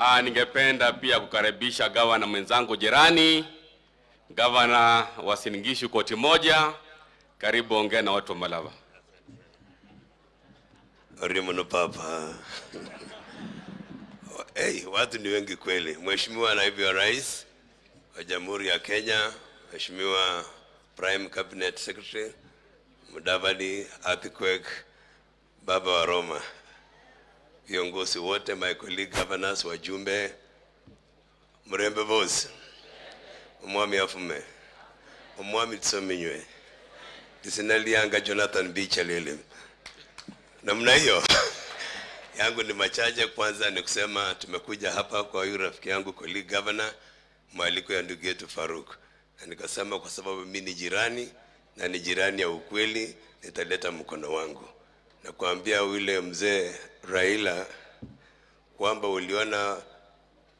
Ningependa pia kukaribisha gavana mwenzangu jirani, gavana wa Uasin Gishu koti moja. Karibu ongea na watu wa Malava. Orimono papa. Hey, watu ni wengi kweli. Mheshimiwa Naibu wa Rais wa Jamhuri ya Kenya, Mheshimiwa Prime Cabinet Secretary Mudavadi, Earthquake, Baba wa Roma, viongozi wote, my colleague governors, wajumbe, mrembe boss, umwami afume, umwami tsominywe, lisinalianga Jonathan B. Chalele. Namna hiyo yangu ni machache. Kwanza ni kusema tumekuja hapa kwa huyu rafiki yangu colleague governor, mwaliko ya ndugu yetu Faruk, na nikasema kwa sababu mimi ni jirani na ni jirani ya ukweli, nitaleta mkono wangu na kuambia yule mzee Raila kwamba uliona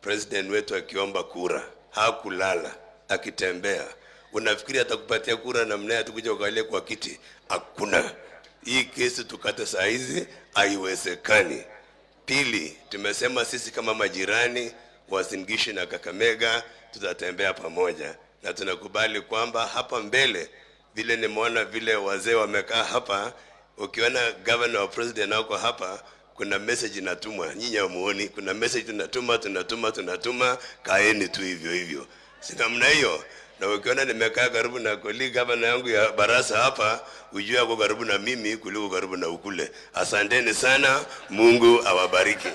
president wetu akiomba kura, hakulala akitembea. Unafikiri atakupatia kura namna atakuja ukalie kwa kiti? Hakuna. Hii kesi tukate saa hizi haiwezekani. Pili, tumesema sisi kama majirani wa Uasin Gishu na Kakamega tutatembea pamoja, na tunakubali kwamba hapa mbele, vile nimeona vile wazee wamekaa hapa, ukiona governor wa president wako hapa, kuna message inatumwa, nyinyi hamuoni, kuna message tunatuma, tunatuma, tunatuma, kaeni tu hivyo hivyo, si namna hiyo. Na ukiona nimekaa karibu na colleague governor yangu ya Barasa hapa, ujue ako karibu na mimi kuliko karibu na ukule. Asanteni sana, Mungu awabariki.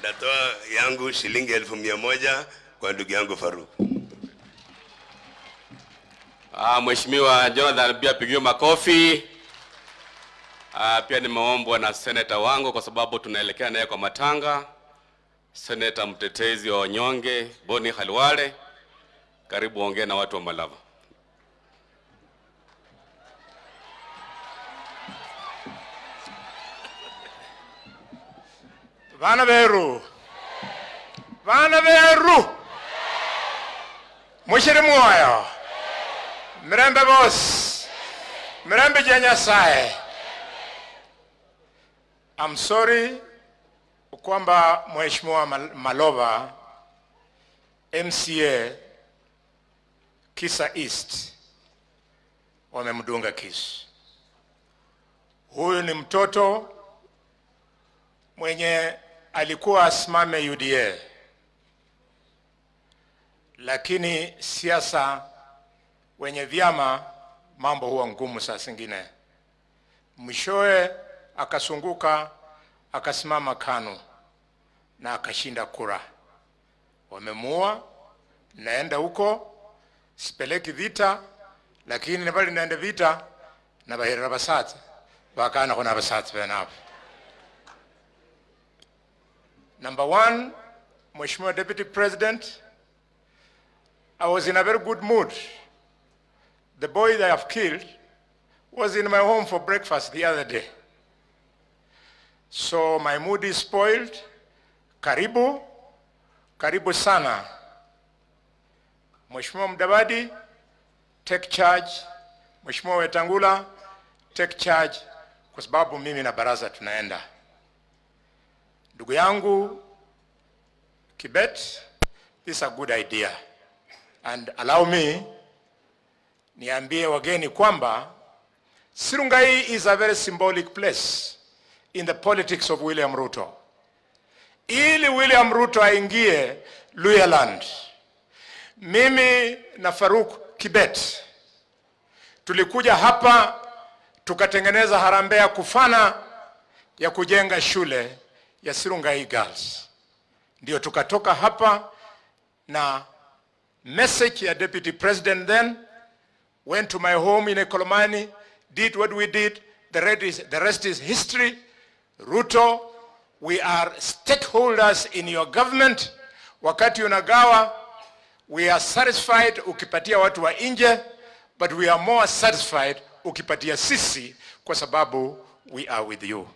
Natoa yangu shilingi 1,100 kwa ndugu yangu Faruk. Mheshimiwa Jonathan pia pigiwe makofi. Pia nimeombwa na senator wangu kwa sababu tunaelekea naye kwa matanga, senator mtetezi wa wanyonge Boni Khalwale. Karibu ongea na watu wa Malava. Vana veru, vana veru, mushiri mwoyo, mirembe boss, mirembe jenyasaye. I'm sorry kwamba Mheshimiwa Malova MCA Kisa East wamemdunga kisu. Huyu ni mtoto mwenye alikuwa asimame UDA, lakini siasa wenye vyama mambo huwa ngumu saa zingine. Mwishowe akasunguka akasimama KANU na akashinda kura. Wamemuua, naenda huko sipeleki vita, lakini nabali naenda vita na bahera basat bakana kuna basat benapo. Number one, Mheshimiwa Deputy President, I was in a very good mood. The boy that I have killed was in my home for breakfast the other day. So my mood is spoiled. Karibu, karibu sana. Mheshimiwa Mudavadi, take charge. Mheshimiwa Wetangula, take charge, kwa sababu mimi na baraza tunaenda. Ndugu yangu Kibet, this is a good idea. And allow me niambie wageni kwamba Sirungai is a very symbolic place in the politics of William Ruto. Ili William Ruto aingie Luhyaland, mimi na Faruk Kibet tulikuja hapa tukatengeneza harambee ya kufana ya kujenga shule ya Sirungai Girls. Ndio tukatoka hapa na message ya Deputy President, then went to my home in Ekolomani, did what we did, the rest is history. Ruto, we are stakeholders in your government. Wakati unagawa, we are satisfied ukipatia watu wa nje, but we are more satisfied ukipatia sisi, kwa sababu we are with you.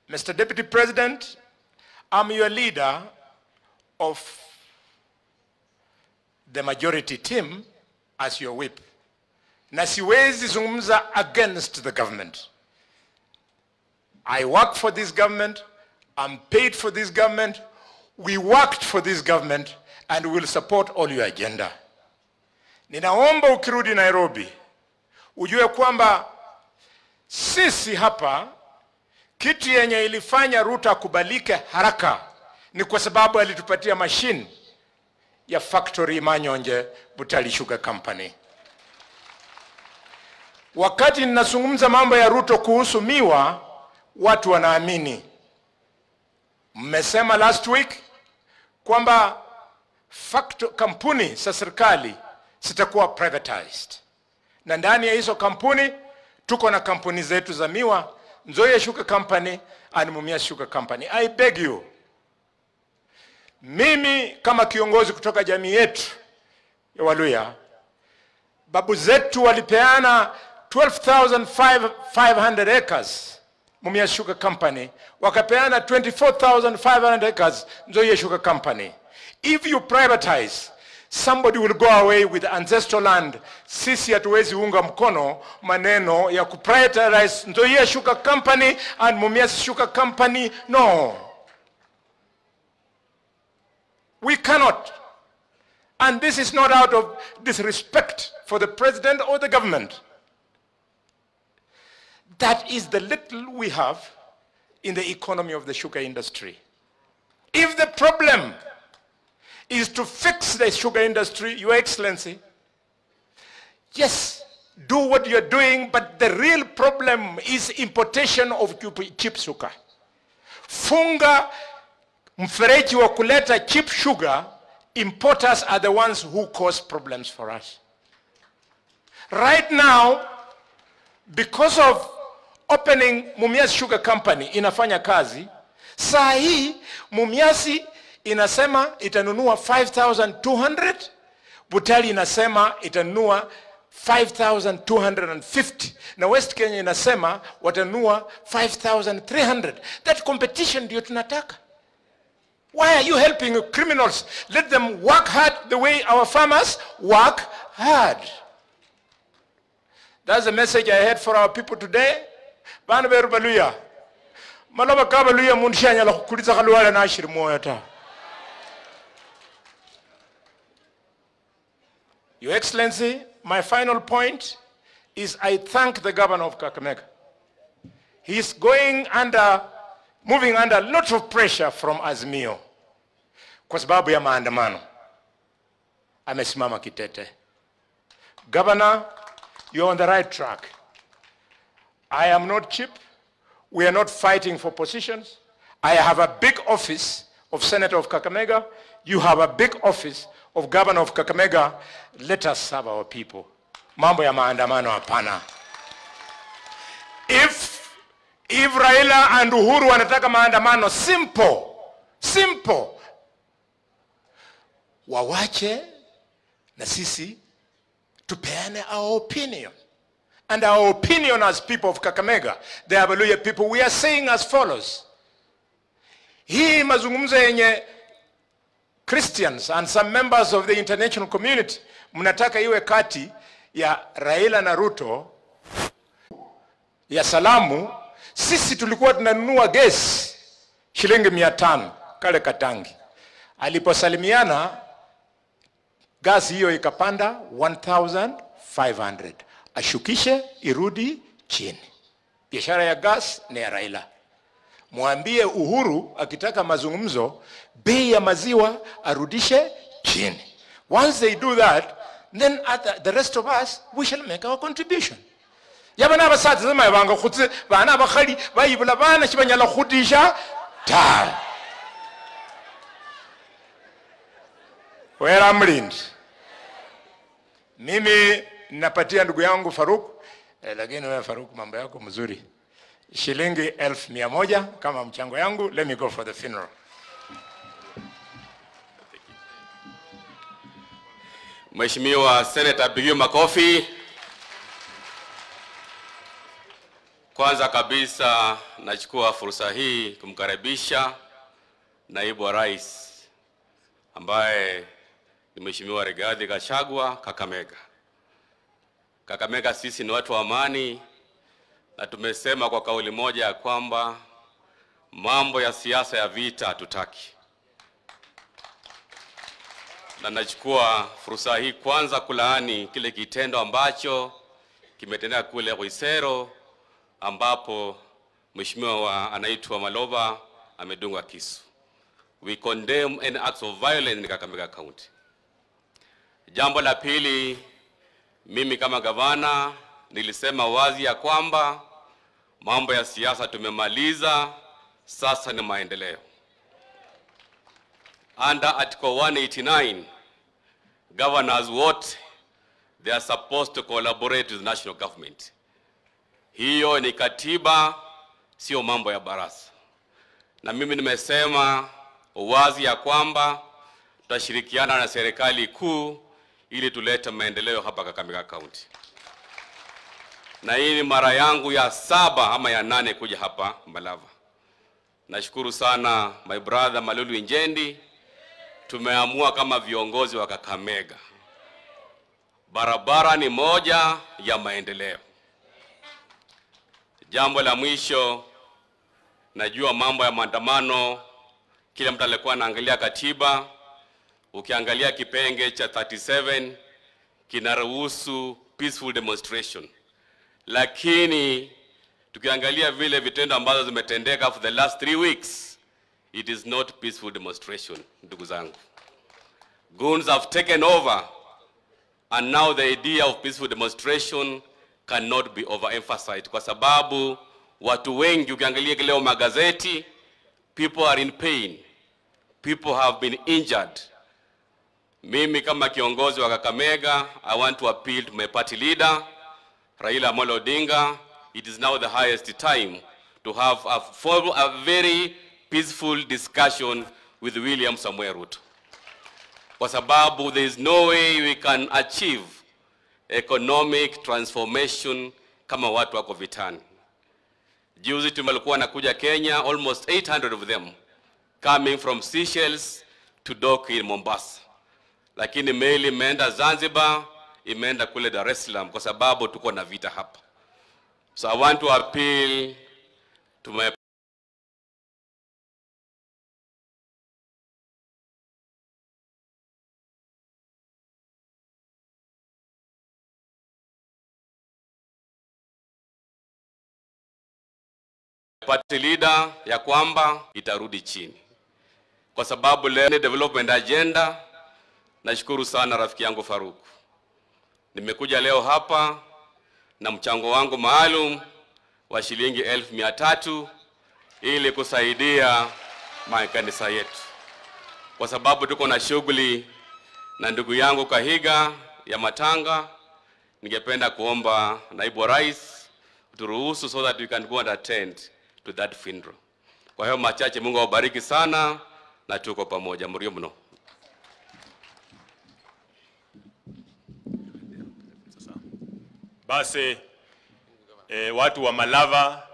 Mr. Deputy President, I'm your leader of the majority team as your whip. Na siwezi zungumza against the government. I work for this government, I'm paid for this government, we worked for this government and will support all your agenda. Ninaomba ukirudi Nairobi ujue kwamba sisi hapa kitu yenye ilifanya Ruto akubalike haraka ni kwa sababu alitupatia machine ya factory Manyonje Butali Sugar Company. Wakati ninazungumza mambo ya Ruto kuhusu miwa, watu wanaamini. Mmesema last week kwamba kampuni za serikali zitakuwa privatized. Na ndani ya hizo kampuni tuko na kampuni zetu za miwa, Nzoia Sugar Company and Mumias Sugar Company. I beg you, mimi kama kiongozi kutoka jamii yetu ya Waluya, babu zetu walipeana 12,500 acres Mumias Sugar Company, wakapeana 24,500 acres Nzoia Sugar Company. If you privatize, somebody will go away with ancestral land. Sisi hatuwezi unga mkono maneno ya kuprivatize Nzoia Sugar Company and Mumias Sugar Company. No. We cannot. And this is not out of disrespect for the president or the government. That is the little we have in the economy of the sugar industry. If the problem is to fix the sugar industry, Your Excellency, yes, do what you're doing, but the real problem is importation of cheap sugar. Funga mfereji wa kuleta cheap sugar, importers are the ones who cause problems for us. Right now, because of opening Mumias Sugar Company inafanya kazi, saa hii Mumias inasema itanunua 5,200, Butali inasema itanunua 5,250, na West Kenya inasema watanunua 5,300. That competition ndio tunataka. Why are you helping criminals? Let them work hard the way our farmers work hard. That's the message I had for our people today. Bana beru baluya. Maloba kabaluya mundu shanyala khukulitsa khalwala nashiri mwoyo ta. Your Excellency, my final point is I thank the governor of Kakamega. He is moving under a lot of pressure from Azimio kwa sababu ya maandamano. Amesimama kitete. Governor, you're on the right track. I am not cheap. We are not fighting for positions. I have a big office of Senator of Kakamega. You have a big office of Governor of Kakamega. Let us serve our people. Mambo ya maandamano hapana. If Raila and Uhuru wanataka maandamano, simple, simple, wawache na sisi tupeane our opinion. And our opinion as people of Kakamega, the Abaluya people, we are saying as follows. Hii mazungumzo yenye Christians and some members of the international community mnataka iwe kati ya Raila na Ruto ya salamu. Sisi tulikuwa tunanunua gesi shilingi 500 kale katangi. Aliposalimiana gasi hiyo ikapanda 1,500. Ashukishe irudi chini. Biashara ya gas ni ya Raila. Mwambie Uhuru akitaka mazungumzo, bei ya maziwa arudishe chini. Once they do that, then the rest of us, we shall make our contribution. Yabana basatsa mabanga khutse bana bakhali bayibula bana shibanyala khudisha ta. Wera mlindi. Mimi napatia ndugu yangu Faruk, lakini wewe Faruk mambo yako mzuri. Shilingi 1,100 kama mchango yangu. Let me go for the funeral. Mheshimiwa Senator, pigiwe makofi. Kwanza kabisa nachukua fursa hii kumkaribisha Naibu wa Rais ambaye ni Mheshimiwa Rigathi Gachagua Kakamega. Kakamega sisi ni watu wa amani Na tumesema kwa kauli moja ya kwamba mambo ya siasa ya vita hatutaki. Na nachukua fursa hii kwanza kulaani kile kitendo ambacho kimetendeka kule Khwisero, ambapo mheshimiwa anaitwa Maloba amedungwa kisu. We condemn any acts of violence in Kakamega County. Jambo la pili, mimi kama gavana nilisema wazi ya kwamba mambo ya siasa tumemaliza, sasa ni maendeleo. Under Article 189, governors wote, they are supposed to collaborate with the national government. Hiyo ni katiba, sio mambo ya barasa. Na mimi nimesema wazi ya kwamba tutashirikiana na serikali kuu ili tulete maendeleo hapa Kakamega County. Na hii ni mara yangu ya 7 ama ya 8 kuja hapa Malava. Nashukuru sana my brother Malulu Injendi. Tumeamua kama viongozi wa Kakamega, barabara ni moja ya maendeleo. Jambo la mwisho, najua mambo ya maandamano, kila mtu alikuwa anaangalia katiba. Ukiangalia kipenge cha 37 kinaruhusu peaceful demonstration, lakini tukiangalia vile vitendo ambazo zimetendeka for the last 3 weeks, it is not peaceful demonstration, ndugu zangu. Goons have taken over, and now the idea of peaceful demonstration cannot be overemphasized, kwa sababu watu wengi, ukiangalia leo magazeti, people are in pain, people have been injured. Mimi kama kiongozi wa Kakamega, I want to appeal to my party leader, Raila Amolo Odinga. It is now the highest time to have a very peaceful discussion with William Samoei Ruto. Kwa sababu there is no way we can achieve economic transformation kama watu wako vitani. Juzi tumelikuwa nakuja Kenya, almost 800 of them coming from Seychelles to dock in Mombasa. Lakini meli imeenda Zanzibar, imeenda kule Dar es Salaam kwa sababu tuko na vita hapa. So I want to appeal to my party leader ya kwamba itarudi chini. Kwa sababu leo ni development agenda. Nashukuru sana rafiki yangu Faruku. Nimekuja leo hapa na mchango wangu maalum wa shilingi 1,300 ili kusaidia makanisa yetu. Kwa sababu tuko na shughuli na ndugu yangu Kahiga ya Matanga, ningependa kuomba naibu wa rais turuhusu so that we can go and attend to that funeral. Kwa hiyo machache, Mungu awabariki sana na tuko pamoja. Mrio mno. Basi watu wa Malava,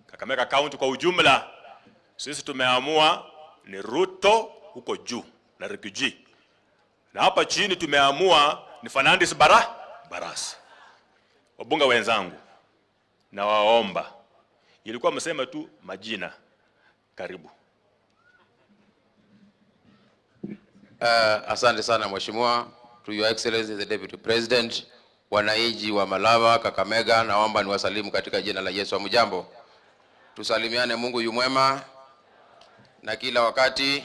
Kakamega County kwa ujumla, sisi tumeamua ni Ruto huko juu na Riggy. Na hapa chini tumeamua ni Fernandes Barasa. Wabunge wenzangu, na waomba, ilikuwa msema tu majina. Karibu. Asante sana mheshimiwa. To Your Excellency the Deputy President, wananchi wa Malava, Kakamega, naomba niwasalimu katika jina la Yesu. Hamjambo? Tusalimiane, Mungu yu mwema na kila wakati.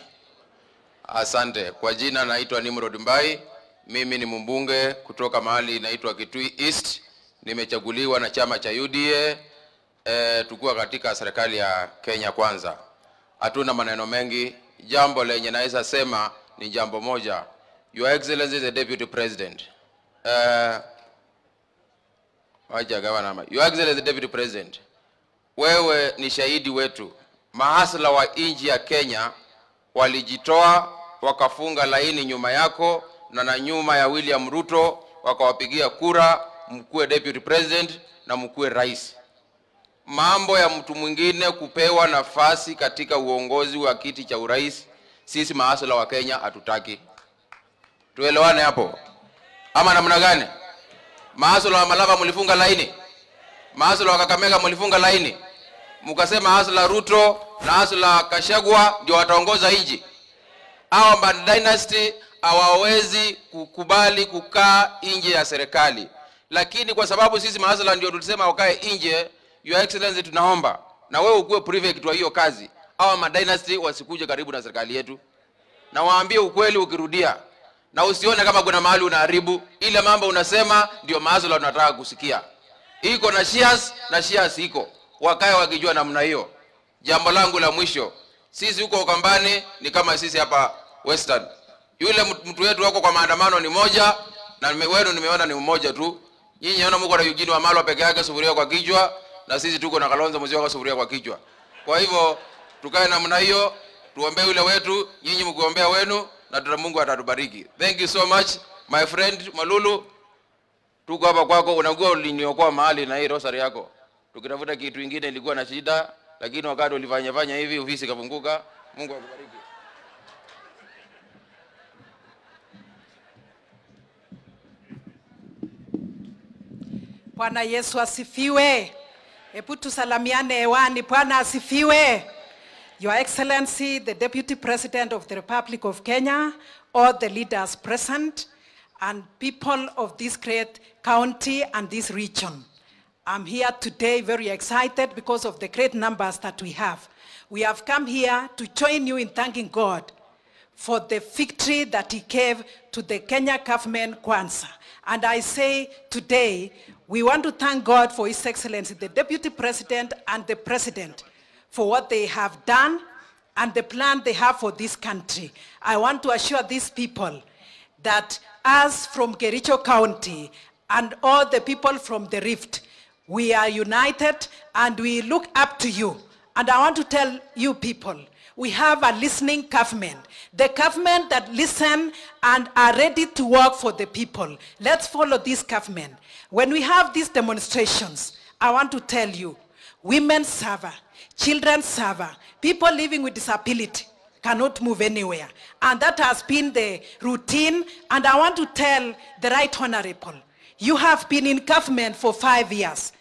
Asante. Kwa jina naitwa Nimrod Mbai. Mimi ni mbunge kutoka mahali inaitwa Kitui East. Nimechaguliwa na chama cha UDA, tukiwa katika serikali ya Kenya Kwanza. Hatuna maneno mengi. Jambo lenye naweza sema ni jambo moja. Your Excellency the Deputy President. Your Excellency the Deputy President, wewe ni shahidi wetu. Mahasla wa nchi ya Kenya walijitoa wakafunga laini nyuma yako na nyuma ya William Ruto, wakawapigia kura mkuwe Deputy President na mkuwe rais. Mambo ya mtu mwingine kupewa nafasi katika uongozi wa kiti cha urais, sisi mahasla wa Kenya hatutaki. Tuelewane hapo ama namna gani? Mahasla wa Malava mlifunga laini. Mahasla wa Kakamega mlifunga laini, mkasema Hasla Ruto na Hasla Kashagwa ndio wataongoza nchi. Hawa Mbadi Dynasty hawawezi kukubali kukaa nje ya serikali, lakini kwa sababu sisi mahasla ndio tulisema wakae nje, Your Excellency, tunaomba na wewe ukuwe prefect wa hiyo kazi, hawa ma dynasty wasikuje karibu na serikali yetu, na waambie ukweli ukirudia, na usione kama kuna mahali unaharibu. Ile mambo unasema ndio mahasla tunataka kusikia. Iko na shares na shares iko, wakae wakijua namna hiyo. Jambo langu la mwisho, sisi huko Ukambani ni kama sisi hapa Western. Yule mtu wetu wako kwa maandamano ni moja, na wenu nimeona ni mmoja tu. Nyinyi naona mko na Eugene Wamalwa peke yake sufuria kwa kichwa, na sisi tuko na Kalonzo Musyoka sufuria kwa kichwa. Kwa hivyo tukae namna hiyo, tuombee yule wetu, nyinyi mkiombea wenu, na tuna Mungu atatubariki. Thank you so much my friend Malulu. Tuko hapa kwako, unajua uliniokoa mahali na hii rosary yako. Tukitafuta kitu kingine ilikuwa na shida, lakini wakati ulifanya fanya hivi ofisi ikafunguka. Mungu akubariki. Bwana Yesu asifiwe. Hebu tusalamiane hewani. Bwana asifiwe. Your Excellency, the Deputy President of the Republic of Kenya, all the leaders present, and people of this great county and this region. I'm here today very excited because of the great numbers that we have. We have come here to join you in thanking God for the victory that he gave to the Kenya government Kwanza. And I say today, we want to thank God for His Excellency, the Deputy President and the President, for what they have done and the plan they have for this country. I want to assure these people that us from Kericho County and all the people from the Rift, we are united and we look up to you. And I want to tell you people, we have a listening government. The government that listen and are ready to work for the people. Let's follow this government. When we have these demonstrations, I want to tell you, women suffer, children suffer, people living with disability cannot move anywhere. And that has been the routine. And I want to tell the Right Honorable, you have been in government for 5 years.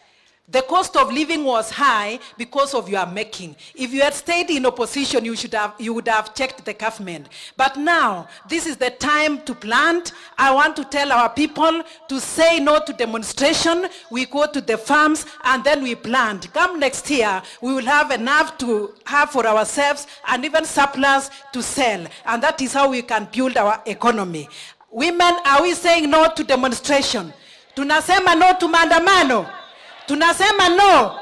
The cost of living was high because of your making. If you had stayed in opposition, you would have checked the government. But now, this is the time to plant. I want to tell our people to say no to demonstration. We go to the farms and then we plant. Come next year, we will have enough to have for ourselves and even surplus to sell. And that is how we can build our economy. Women, are we saying no to demonstration? Tunasema no to maandamano. Tunasema no.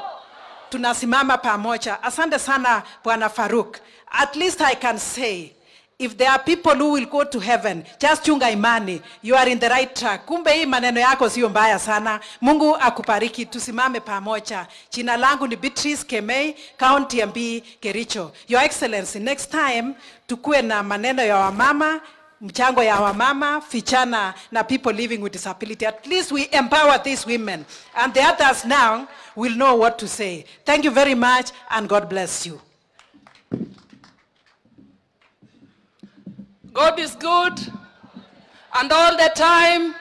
Tunasimama pamoja. Asante sana Bwana Farouk. At least I can say, if there are people who will go to heaven, just chunga imani, you are in the right track. Kumbe hii maneno yako sio mbaya sana. Mungu akubariki, tusimame pamoja. Jina langu ni Beatrice Kemei, County MB Kericho. Your Excellency, next time tukue na maneno ya wamama, mchango ya wamama, vijana na people living with disability. At least we empower these women. And the others now will know what to say. Thank you very much and God bless you. God is good and all the time.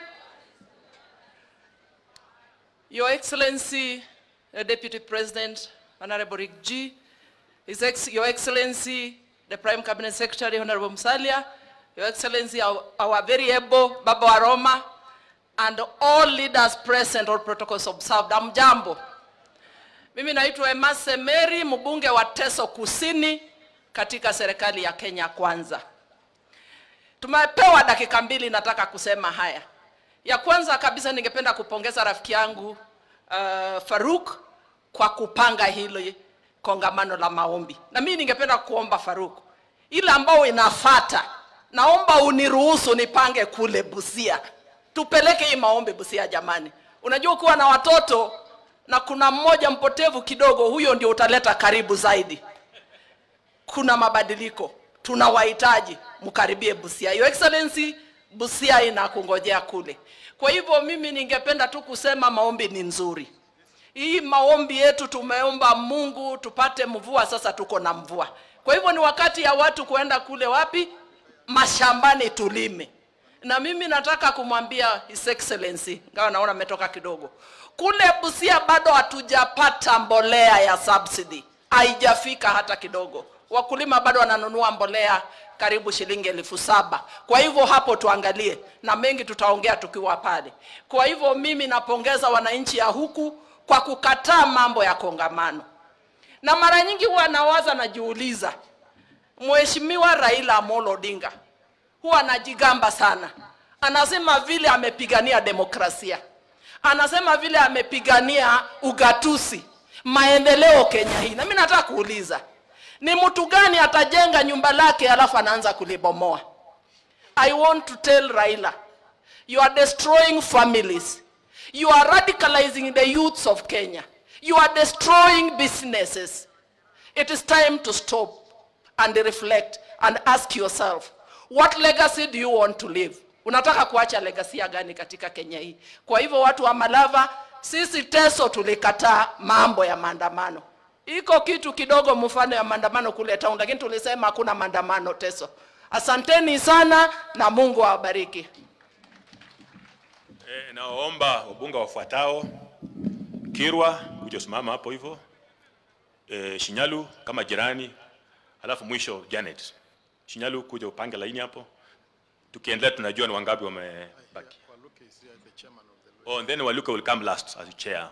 Your Excellency, the Deputy President, Honorable Rigathi, Your Excellency, the Prime Cabinet Secretary, Honorable Musalia, Your Excellency, our very able Baba wa Roma, and all leaders present, all protocols observed. Amjambo. Mimi naitwa Emase Mary, mbunge wa Teso Kusini katika serikali ya Kenya Kwanza. Tumepewa dakika mbili, nataka kusema haya. Ya kwanza kabisa ningependa kupongeza rafiki yangu Farouk kwa kupanga hili kongamano la maombi. Na mimi ningependa kuomba Farouk, ile ambao inafuata, naomba uniruhusu nipange kule Busia. Tupeleke hii maombi Busia jamani. Unajua kuwa na watoto na kuna mmoja mpotevu kidogo, huyo ndio utaleta karibu zaidi. Kuna mabadiliko, tunawahitaji, mkaribie Busia. Your Excellency, Busia inakungojea kule. Kwa hivyo mimi ningependa tu kusema maombi ni nzuri. Hii maombi yetu tumeomba Mungu tupate mvua, sasa tuko na mvua. Kwa hivyo ni wakati ya watu kuenda kule wapi? Mashambani tulime. Na mimi nataka kumwambia His Excellency, ingawa naona ametoka kidogo, kule Busia bado hatujapata mbolea ya subsidy, haijafika hata kidogo. Wakulima bado wananunua mbolea karibu shilingi 7,000. Kwa hivyo hapo tuangalie, na mengi tutaongea tukiwa pale. Kwa hivyo mimi napongeza wananchi ya huku kwa kukataa mambo ya kongamano. Na mara nyingi huwa nawaza, najiuliza, Mheshimiwa Raila Amolo Odinga huwa anajigamba sana. Anasema vile amepigania demokrasia, anasema vile amepigania ugatusi, maendeleo Kenya hii. Na mimi nataka kuuliza, ni mtu gani atajenga nyumba lake alafu anaanza kulibomoa? I want to tell Raila, you are destroying families. You are radicalizing the youths of Kenya. You are destroying businesses. It is time to stop and reflect and ask yourself, what legacy do you want to leave? Unataka kuacha legacy ya gani katika Kenya hii? Kwa hivyo watu wa Malava, sisi Teso tulikataa mambo ya maandamano. Iko kitu kidogo mfano ya maandamano kule town, lakini tulisema hakuna maandamano Teso. Asanteni sana na Mungu awabariki. Naomba wabunge wafuatao: Kirwa kuja simama hapo hivyo, Shinyalu kama jirani, alafu mwisho Janet. Shinyalu kuja upange laini hapo. Tukiendelea tunajua ni wangapi wamebaki. Oh, and then Waluke will come last as chair.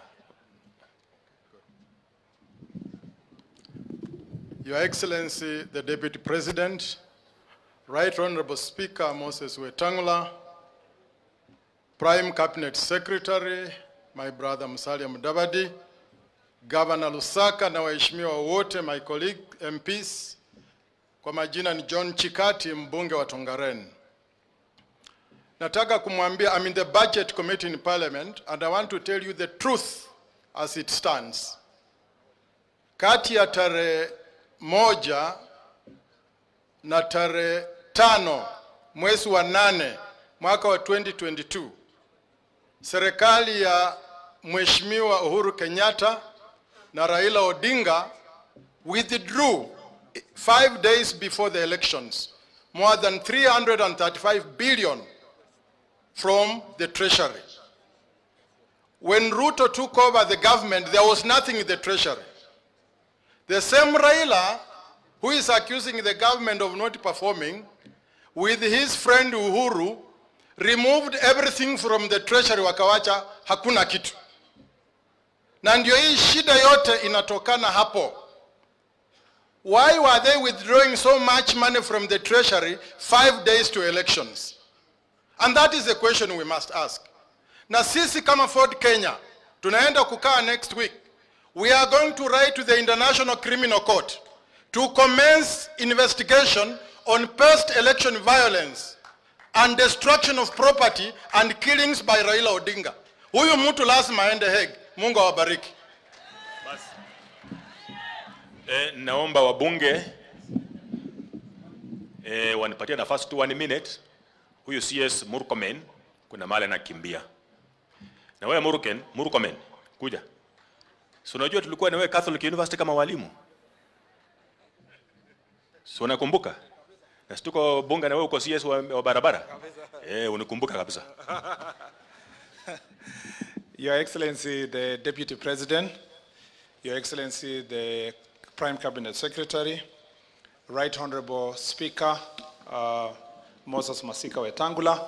Your Excellency, the Deputy President, Right Honorable Speaker Moses Wetangula, Prime Cabinet Secretary, my brother Musalia Mudavadi, Governor Lusaka na waheshimiwa wote, my colleague MPs. Kwa majina ni John Chikati, mbunge wa Tongaren. Nataka kumwambia, I'm in the budget committee in parliament and I want to tell you the truth as it stands. Kati ya tarehe 1 na tarehe 5 mwezi wa 8 mwaka wa 2022, serikali ya Mheshimiwa Uhuru Kenyatta na Raila Odinga withdrew 5 days before the elections more than 335 billion from the treasury. When Ruto took over the government, there was nothing in the treasury. The same Raila who is accusing the government of not performing, with his friend Uhuru, removed everything from the treasury, wakawacha hakuna kitu. Na ndio hii shida yote inatokana hapo. Why were they withdrawing so much money from the treasury 5 days to elections? And that is the question we must ask. Na sisi kama Ford Kenya, tunaenda kukaa next week. We are going to write to the International Criminal Court to commence investigation on post-election violence and destruction of property and killings by Raila Odinga. Huyu mtu lazima aende Hague. Mungu awabariki. Naomba wabunge wanipatie nafasi tu 1 minute. Huyu CS Murkomen kuna mahali anakimbia. Na wewe Murkomen kuja. So unajua tulikuwa na wewe Catholic University kama walimu. So unakumbuka? Na tuko bunga na wewe uko CS wa barabara. Unikumbuka kabisa. Your Excellency the Deputy President, Your Excellency the Prime Cabinet Secretary, Right Honorable Speaker Moses Masika Wetangula,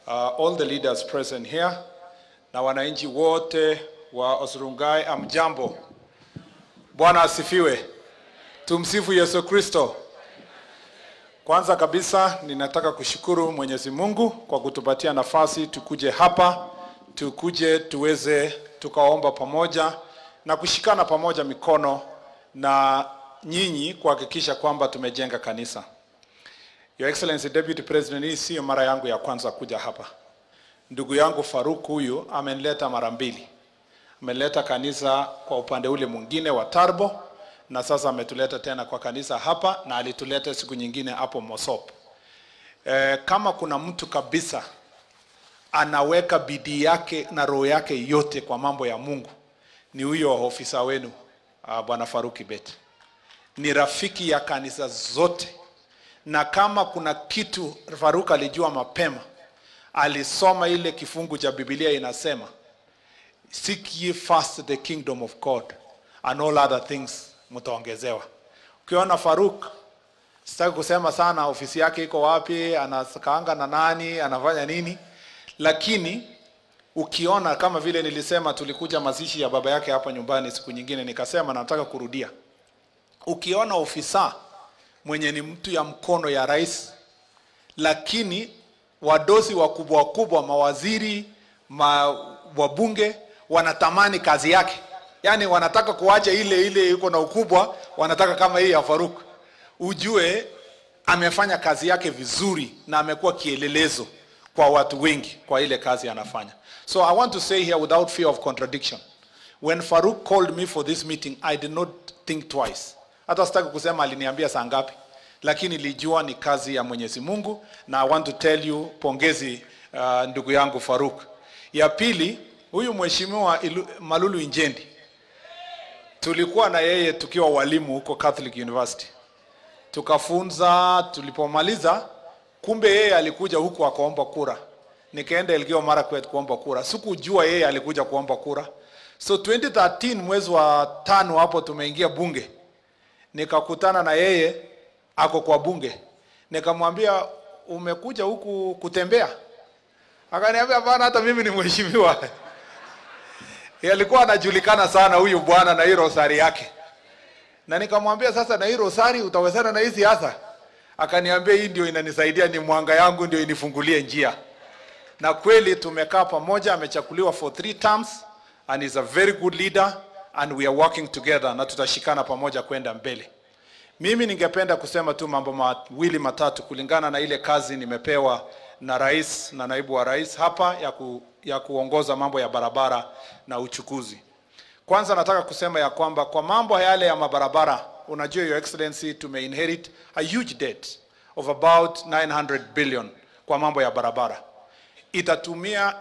all the leaders present here, na wananchi wote wa Osurungai, amjambo. Bwana asifiwe. Tumsifu Yesu Kristo. Kwanza kabisa ninataka kushukuru Mwenyezi Mungu kwa kutupatia nafasi tukuje hapa, tukuje tuweze tukaomba pamoja na kushikana pamoja mikono na nyinyi kuhakikisha kwamba tumejenga kanisa. Your Excellency Deputy President, hii sio mara yangu ya kwanza kuja hapa. Ndugu yangu Faruk huyu amenileta mara mbili. Ameleta kanisa kwa upande ule mwingine wa Tarbo, na sasa ametuleta tena kwa kanisa hapa, na alituleta siku nyingine hapo Mosop. Kama kuna mtu kabisa anaweka bidii yake na roho yake yote kwa mambo ya Mungu, ni huyo ofisa wenu Bwana Faruk Kibet. Ni rafiki ya kanisa zote. Na kama kuna kitu Faruk alijua mapema Alisoma ile kifungu cha Biblia inasema, seek ye first the kingdom of God and all other things mtaongezewa. Ukiona Farouk, sitaki kusema sana ofisi yake iko wapi, anakaanga na nani, anafanya nini, lakini ukiona kama vile nilisema tulikuja mazishi ya baba yake hapa nyumbani siku nyingine, nikasema nataka kurudia. Ukiona ofisa mwenye ni mtu ya mkono ya rais, lakini wadosi wakubwa wakubwa, mawaziri, wabunge wanatamani kazi yake, yani wanataka kuacha ile ile iko na ukubwa, wanataka kama hii ya Farouk, ujue amefanya kazi yake vizuri na amekuwa kielelezo kwa watu wengi kwa ile kazi anafanya. So I want to say here without fear of contradiction, when Farouk called me for this meeting, I did not think twice. Hata sitaki kusema aliniambia saa ngapi, lakini nilijua ni kazi ya Mwenyezi Mungu, na I want to tell you pongezi, ndugu yangu Farouk. Ya pili, huyu mheshimiwa Malulu Injendi, tulikuwa na yeye tukiwa walimu huko Catholic University, tukafunza. Tulipomaliza, kumbe yeye alikuja huku akaomba kura. Nikaenda Elgeyo Marakwet kuomba kura, sikujua yeye alikuja kuomba kura. So 2013 mwezi wa 5 hapo tumeingia bunge, nikakutana na yeye ako kwa bunge, nikamwambia umekuja huku kutembea? Akaniambia hapana, hata mimi ni mheshimiwa. Alikuwa anajulikana sana huyu bwana na hii rosari yake. Na nikamwambia sasa, na hii rosari utawezana na hii siasa? Akaniambia hii ndio inanisaidia, ni mwanga yangu, ndio inifungulie njia. Na kweli tumekaa pamoja, amechaguliwa for 3 terms and is a very good leader and we are working together, na tutashikana pamoja kwenda mbele. Mimi ningependa kusema tu mambo mawili matatu kulingana na ile kazi nimepewa na rais na naibu wa rais hapa ya kuongoza mambo ya barabara na uchukuzi. Kwanza nataka kusema ya kwamba kwa mambo yale ya mabarabara, unajua Your Excellency, tumeinherit a huge debt of about 900 billion kwa mambo ya barabara.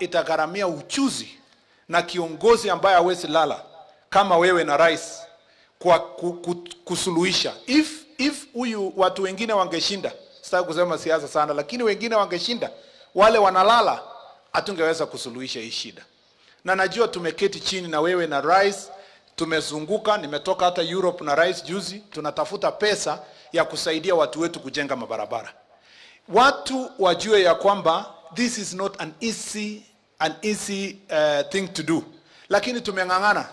Itagharamia uchuzi na kiongozi ambaye hawezi lala kama wewe na rais kwa kusuluhisha. If huyu watu wengine wangeshinda, sitaki kusema siasa sana, lakini wengine wangeshinda, wale wanalala, hatungeweza kusuluhisha hii shida. Na najua tumeketi chini na wewe na rais, tumezunguka, nimetoka hata Europe na rais juzi, tunatafuta pesa ya kusaidia watu wetu kujenga mabarabara. Watu wajue ya kwamba this is not an easy thing to do. Lakini tumeng'ang'ana,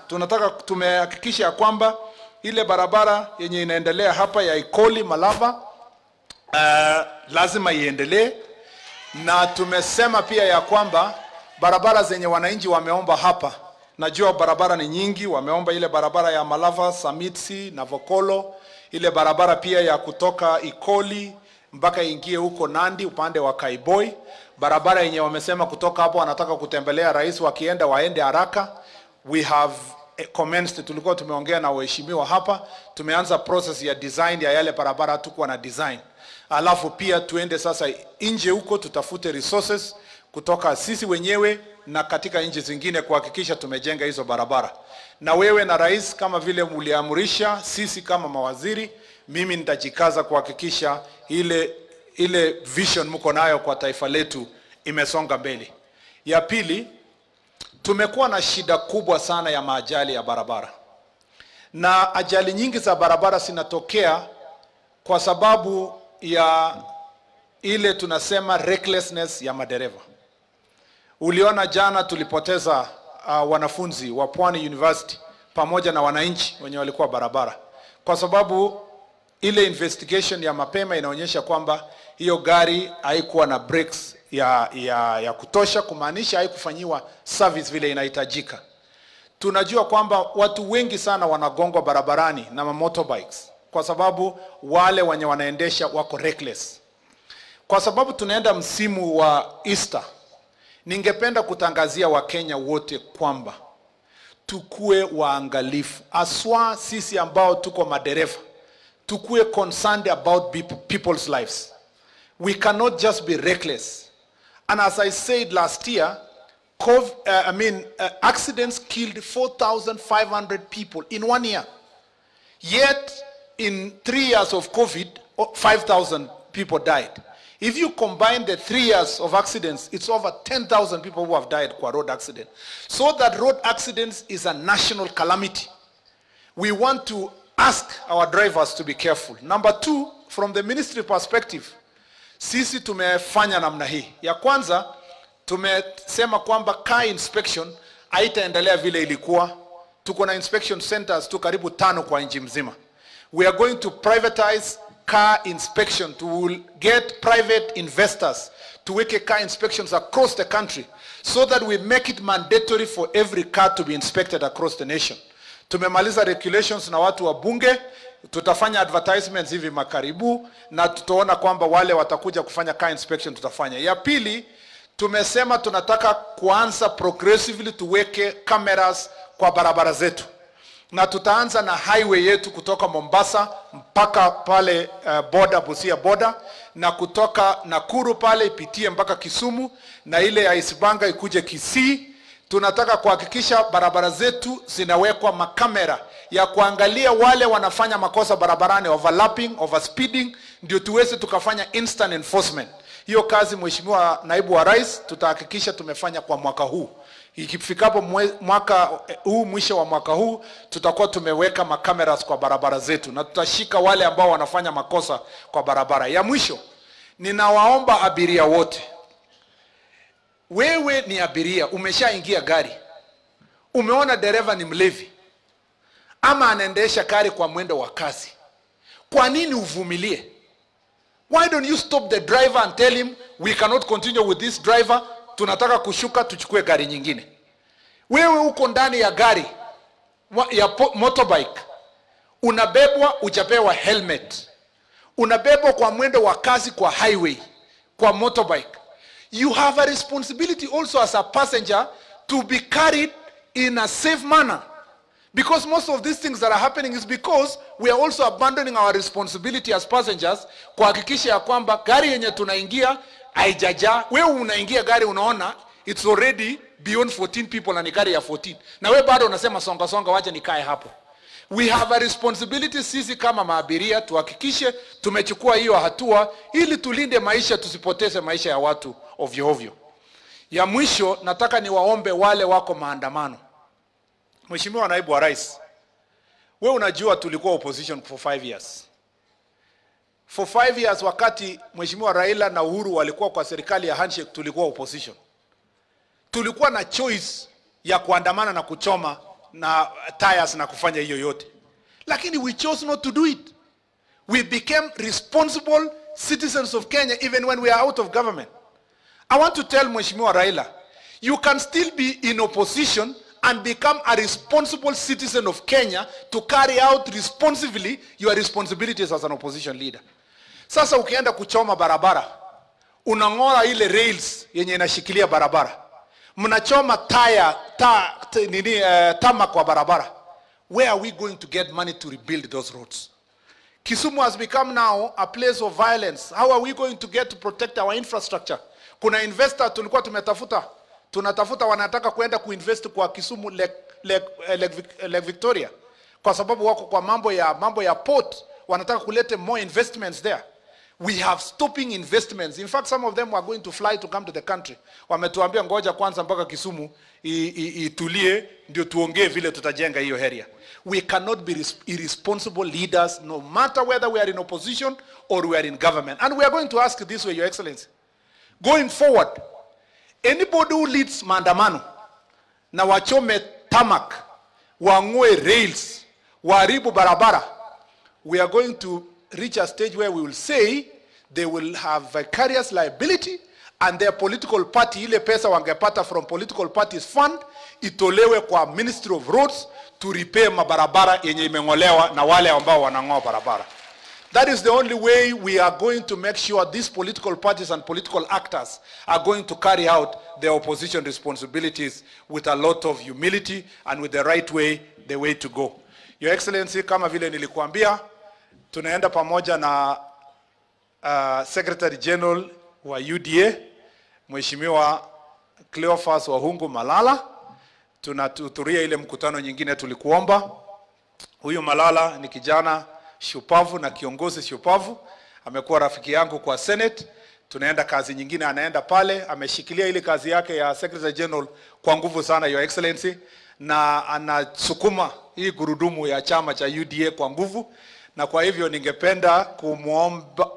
tumehakikisha ya kwamba ile barabara yenye inaendelea hapa ya Ikoli Malava lazima iendelee. Na tumesema pia ya kwamba barabara zenye wananchi wameomba hapa, najua barabara ni nyingi, wameomba ile barabara ya Malava, Samitsi na Vokolo, ile barabara pia ya kutoka Ikoli mpaka ingie huko Nandi upande wa Kaiboi, barabara yenye wamesema kutoka hapo wanataka kutembelea rais, wakienda waende haraka. We have commenced, tulikuwa tumeongea na waheshimiwa hapa, tumeanza process ya design ya yale barabara, tuko na design. Alafu pia tuende sasa nje huko tutafute resources kutoka sisi wenyewe na katika nchi zingine kuhakikisha tumejenga hizo barabara. Na wewe na rais kama vile mliamrisha, sisi kama mawaziri, mimi nitajikaza kuhakikisha ile vision mko nayo kwa taifa letu imesonga mbele. Ya pili, tumekuwa na shida kubwa sana ya maajali ya barabara. Na ajali nyingi za barabara zinatokea kwa sababu ya ile tunasema recklessness ya madereva. Uliona jana tulipoteza wanafunzi wa Pwani University pamoja na wananchi wenye walikuwa barabara, kwa sababu ile investigation ya mapema inaonyesha kwamba hiyo gari haikuwa na brakes ya kutosha, kumaanisha haikufanyiwa service vile inahitajika. Tunajua kwamba watu wengi sana wanagongwa barabarani na motorbikes kwa sababu wale wenye wanaendesha wako reckless. Kwa sababu tunaenda msimu wa Easter, ningependa kutangazia Wakenya wote kwamba tukue waangalifu, aswa sisi ambao tuko madereva, tukue concerned about people's lives. We cannot just be reckless. And as I said last year, accidents killed 4,500 people in 1 year. Yet, in 3 years of COVID, 5,000 people died. If you combine the 3 years of accidents, it's over 10,000 people who have died kwa road accident. So that road accidents is a national calamity. We want to ask our drivers to be careful. Number two, from the ministry perspective, sisi tumefanya namna hii. Ya kwanza, tumesema kwamba car inspection haitaendelea vile ilikuwa. Tuko na inspection centers tu karibu 5 kwa nchi mzima. We are going to privatize car inspection. To get private investors to weke car inspections across the country so that we make it mandatory for every car to be inspected across the nation. Tumemaliza regulations na watu wa bunge, tutafanya advertisements hivi makaribu na tutaona kwamba wale watakuja kufanya car inspection tutafanya. Ya pili, tumesema tunataka kuanza progressively tuweke cameras kwa barabara zetu. Na tutaanza na highway yetu kutoka Mombasa mpaka pale border, Busia border, na kutoka Nakuru pale ipitie mpaka Kisumu, na ile ya Isibanga ikuje Kisii. Tunataka kuhakikisha barabara zetu zinawekwa makamera ya kuangalia wale wanafanya makosa barabarani, overlapping, overspeeding, ndio tuweze tukafanya instant enforcement. Hiyo kazi, Mheshimiwa Naibu wa Rais, tutahakikisha tumefanya kwa mwaka huu. Ikifikapo mwaka huu, mwisho wa mwaka huu, tutakuwa tumeweka makameras kwa barabara zetu na tutashika wale ambao wanafanya makosa kwa barabara. Ya mwisho, ninawaomba abiria wote. Wewe ni abiria, umeshaingia gari, umeona dereva ni mlevi ama anaendesha gari kwa mwendo wa kasi, kwa nini uvumilie? Why don't you stop the driver and tell him we cannot continue with this driver, tunataka kushuka tuchukue gari nyingine? Wewe uko ndani ya gari ya motorbike, unabebwa, hujapewa helmet, unabebwa kwa mwendo wa kasi kwa highway, kwa motorbike. You have a responsibility also as a passenger to be carried in a safe manner. Because most of these things that are happening is because we are also abandoning our responsibility as passengers kuhakikisha ya kwamba gari yenye tunaingia haijajaa. Wewe unaingia gari unaona it's already beyond 14 people na ni gari ya 14. Na wewe bado unasema songa songa, wacha nikae hapo. We have a responsibility sisi kama maabiria tuhakikishe tumechukua hiyo hatua ili tulinde maisha, tusipoteze maisha ya watu ovyo ovyo. Ya mwisho, nataka niwaombe wale wako maandamano. Mheshimiwa Naibu wa Rais, wewe unajua tulikuwa opposition for 5 years. For 5 years wakati Mheshimiwa Raila na Uhuru walikuwa kwa serikali ya handshake, tulikuwa opposition. Tulikuwa na choice ya kuandamana na kuchoma na tires na kufanya hiyo yote. Lakini we chose not to do it. We became responsible citizens of Kenya even when we are out of government. I want to tell Mheshimiwa Raila, you can still be in opposition and become a responsible citizen of Kenya to carry out responsibly your responsibilities as an opposition leader. Sasa ukienda kuchoma barabara, unang'oa ile rails yenye inashikilia barabara. Mnachoma tire, tarmac kwa barabara. Where are we going to get money to rebuild those roads? Kisumu has become now a place of violence. How are we going to get to protect our infrastructure? Kuna investor tulikuwa tumetafuta, tunatafuta wanataka kuenda kuinvest kwa Kisumu Lake Victoria, kwa sababu wako kwa mambo ya port, wanataka kulete more investments there. We have stopping investments. In fact, some of them were going to fly to come to the country. Wametuambia ngoja kwanza mpaka Kisumu itulie ndio tuongee vile tutajenga hiyo area. We cannot be irresponsible leaders no matter whether we are in opposition or we are in government. And we are going to ask this way, Your Excellency. Going forward, anybody who leads maandamano na wachome tarmac, wang'oe rails, waharibu barabara, we are going to reach a stage where we will say they will have vicarious liability and their political party, ile pesa wangepata from political parties fund, itolewe kwa Ministry of Roads to repair mabarabara yenye imeng'olewa na wale ambao wanang'oa barabara. That is the only way we are going to make sure these political parties and political actors are going to carry out their opposition responsibilities with a lot of humility and with the right way, the way to go. Your Excellency, kama vile nilikuambia, tunaenda pamoja na Secretary General wa UDA, Mheshimiwa Cleophas Wahungu Malala. Tunahudhuria ile mkutano nyingine tulikuomba. Huyu Malala ni kijana shupavu na kiongozi shupavu, amekuwa rafiki yangu kwa Senate. Tunaenda kazi nyingine, anaenda pale, ameshikilia ile kazi yake ya Secretary General kwa nguvu sana, Your Excellency, na anasukuma hii gurudumu ya chama cha UDA kwa nguvu. Na kwa hivyo ningependa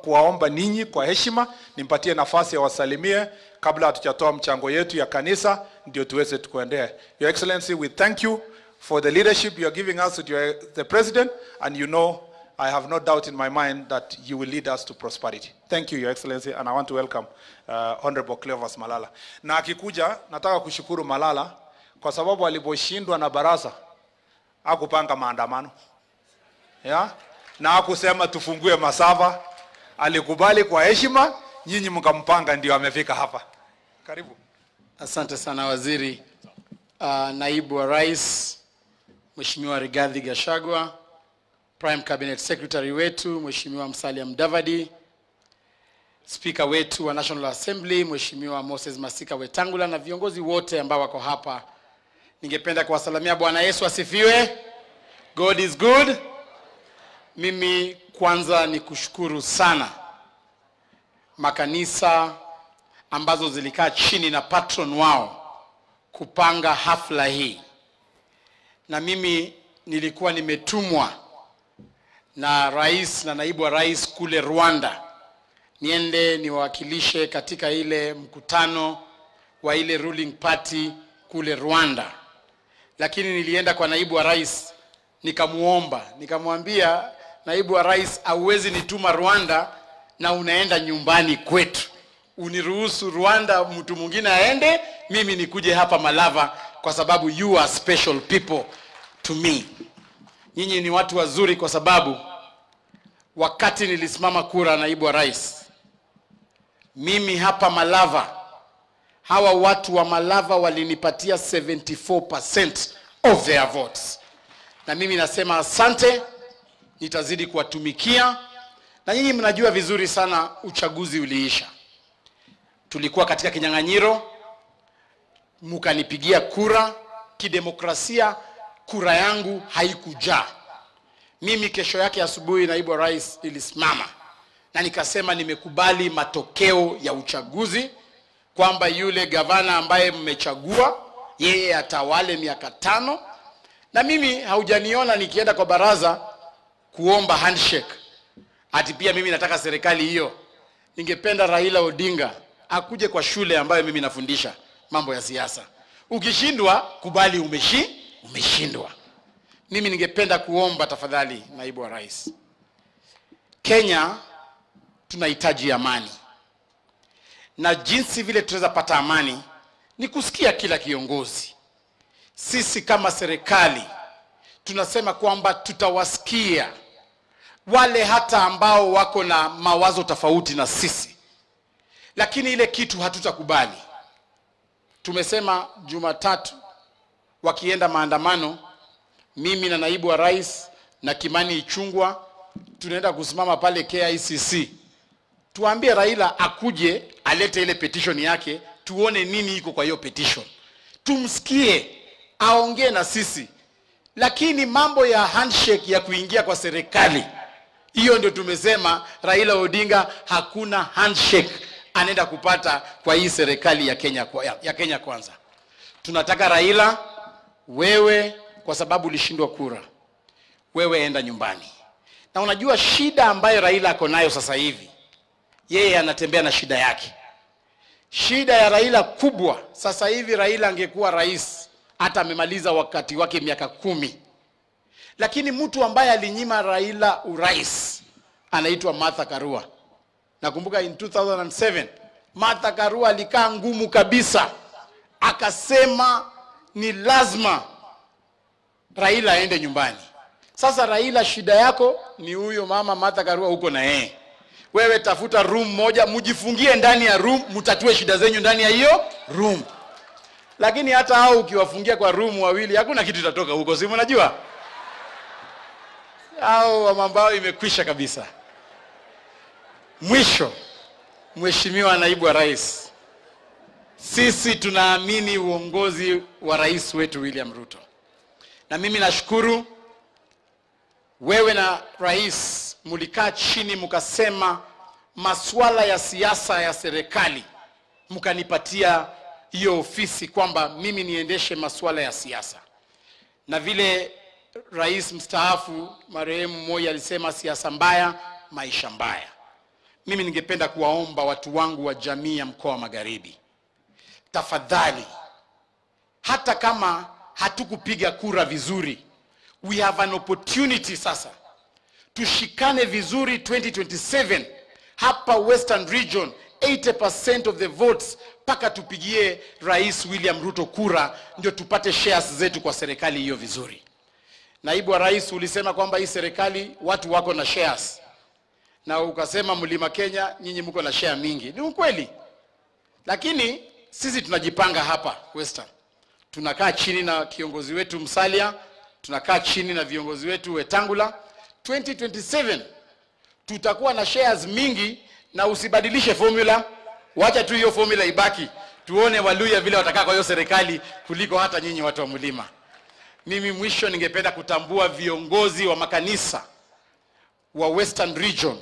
kuwaomba ninyi kwa heshima nimpatie nafasi ya wasalimie kabla hatujatoa mchango yetu ya kanisa, ndio tuweze tukuendea. Your Excellency, we thank you for the leadership you are giving us with the President, and you know I have no doubt in my mind that you will lead us to prosperity. Thank you, Your Excellency, and I want to welcome Honorable Cleophas Malala. Na akikuja, nataka kushukuru Malala kwa sababu aliposhindwa na Barasa hakupanga maandamano. Ya? Na hakusema tufungue masava, alikubali kwa heshima, nyinyi mkampanga ndio amefika hapa. Karibu. Asante sana waziri. Naibu wa Rais Mheshimiwa Rigathi Gachagua, Prime Cabinet Secretary wetu Mheshimiwa Musalia Mudavadi, Speaker wetu wa National Assembly Mheshimiwa Moses Masika Wetangula na viongozi wote ambao wako hapa. Ningependa kuwasalamia. Bwana Yesu asifiwe. God is good. Mimi kwanza ni kushukuru sana makanisa ambazo zilikaa chini na patron wao kupanga hafla hii. Na mimi nilikuwa nimetumwa na rais na naibu wa rais kule Rwanda niende niwakilishe katika ile mkutano wa ile ruling party kule Rwanda. Lakini nilienda kwa naibu wa rais nikamuomba, nikamwambia naibu wa rais, hauwezi nituma Rwanda na unaenda nyumbani kwetu. Uniruhusu Rwanda mtu mwingine aende, mimi nikuje hapa Malava kwa sababu you are special people to me. Nyinyi ni watu wazuri kwa sababu wakati nilisimama kura naibu wa rais, mimi hapa Malava, hawa watu wa Malava walinipatia 74% of their votes. Na mimi nasema asante, nitazidi kuwatumikia. Na nyinyi mnajua vizuri sana uchaguzi uliisha. Tulikuwa katika kinyang'anyiro, mkanipigia kura kidemokrasia, kura yangu haikujaa. Mimi kesho yake asubuhi naibu wa rais nilisimama na nikasema nimekubali matokeo ya uchaguzi, kwamba yule gavana ambaye mmechagua yeye atawale miaka 5. Na mimi haujaniona nikienda kwa baraza kuomba handshake ati pia mimi nataka serikali hiyo. Ningependa Raila Odinga akuje kwa shule ambayo mimi nafundisha mambo ya siasa. Ukishindwa kubali umeshindwa. Mimi ningependa kuomba tafadhali naibu wa rais, Kenya tunahitaji amani. Na jinsi vile tunaweza pata amani ni kusikia kila kiongozi. Sisi kama serikali tunasema kwamba tutawasikia wale hata ambao wako na mawazo tofauti na sisi. Lakini ile kitu hatutakubali. Tumesema Jumatatu wakienda maandamano, mimi na naibu wa rais na Kimani Ichung'wah tunaenda kusimama pale KICC. Tuambie Raila akuje alete ile petition yake, tuone nini iko kwa hiyo petition. Tumsikie, aongee na sisi. Lakini mambo ya handshake ya kuingia kwa serikali, hiyo ndio tumesema Raila Odinga hakuna handshake anaenda kupata kwa hii serikali ya Kenya, ya Kenya Kwanza. Tunataka Raila, wewe kwa sababu ulishindwa kura, wewe enda nyumbani. Na unajua shida ambayo Raila ako nayo sasa hivi, yeye anatembea na shida yake. Shida ya Raila kubwa sasa hivi, Raila angekuwa rais hata amemaliza wakati wake miaka 10. Lakini mtu ambaye alinyima Raila urais anaitwa Martha Karua. Nakumbuka in 2007 Martha Karua alikaa ngumu kabisa, akasema ni lazima Raila aende nyumbani. Sasa Raila, shida yako ni huyo mama Martha Karua huko na yeye. Wewe tafuta room moja, mjifungie ndani ya room, mtatue shida zenyu ndani ya hiyo room. Lakini hata hao ukiwafungia kwa room wawili, hakuna kitu itatoka huko, si mnajua? Hao mambo yao imekwisha kabisa. Mwisho, Mheshimiwa Naibu wa Rais, sisi tunaamini uongozi wa rais wetu William Ruto. Na mimi nashukuru wewe na rais mulikaa chini mkasema masuala ya siasa ya serikali, mkanipatia hiyo ofisi kwamba mimi niendeshe masuala ya siasa. Na vile rais mstaafu marehemu Moi alisema, siasa mbaya, maisha mbaya. Mimi ningependa kuwaomba watu wangu wa jamii ya mkoa wa Magharibi, tafadhali, hata kama hatukupiga kura vizuri, we have an opportunity sasa. Tushikane vizuri 2027 hapa Western Region, 80% of the votes paka tupigie Rais William Ruto kura, ndio tupate shares zetu kwa serikali hiyo vizuri. Naibu wa Rais, ulisema kwamba hii serikali watu wako na shares, na ukasema Mlima Kenya nyinyi mko na share mingi. Ni ukweli, lakini sisi tunajipanga hapa Western. Tunakaa chini na kiongozi wetu Musalia, tunakaa chini na viongozi wetu Wetangula. 2027 tutakuwa na shares mingi, na usibadilishe formula, wacha tu hiyo formula ibaki, tuone Waluya vile watakaa kwa hiyo serikali kuliko hata nyinyi watu wa mlima. Mimi mwisho ningependa kutambua viongozi wa makanisa wa Western Region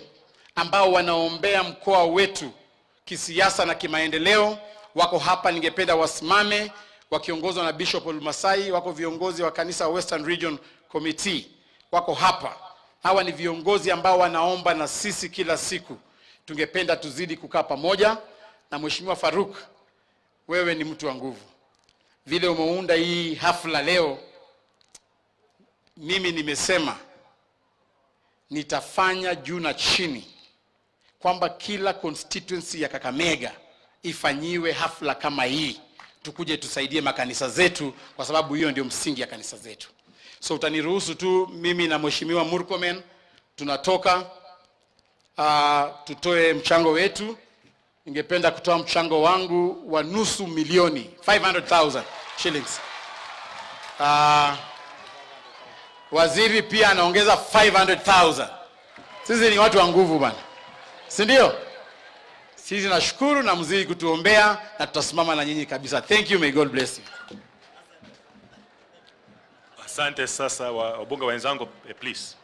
ambao wanaombea mkoa wetu kisiasa na kimaendeleo, wako hapa, ningependa wasimame wakiongozwa na Bishop Olmasai. Wako viongozi wa kanisa wa Western Region Committee wako hapa. Hawa ni viongozi ambao wanaomba na sisi kila siku. Tungependa tuzidi kukaa pamoja. Na Mheshimiwa Faruk, wewe ni mtu wa nguvu. Vile umeunda hii hafla leo, mimi nimesema nitafanya juu na chini kwamba kila constituency ya Kakamega ifanyiwe hafla kama hii, tukuje tusaidie makanisa zetu, kwa sababu hiyo ndio msingi ya kanisa zetu. So utaniruhusu tu mimi na Mheshimiwa Murkomen tunatoka tutoe mchango wetu. Ningependa kutoa mchango wangu wa 500,000, 500,000 shillings. Waziri pia anaongeza 500,000. Sisi ni watu wa nguvu bana, si ndio? Sisi nashukuru na mzidi kutuombea, na tutasimama na nyinyi kabisa. Thank you, may God bless you. Asante. Sasa wabunge wenzangu, please.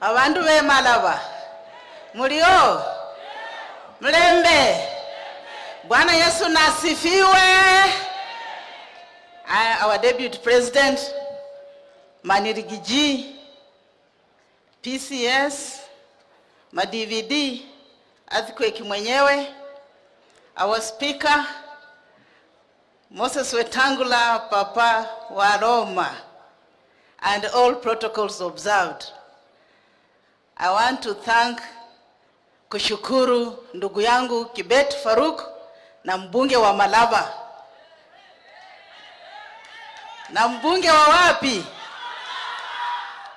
Abandu be Malava, mulio mlembe, Bwana Yesu nasifiwe. Our Deputy President Manirigiji, PCS, ma DVD, Earthquake mwenyewe, our Speaker Moses Wetangula, Papa wa Roma, and all protocols observed. I want to thank, kushukuru ndugu yangu Kibet Faruk na mbunge wa Malava. Na mbunge wa wapi?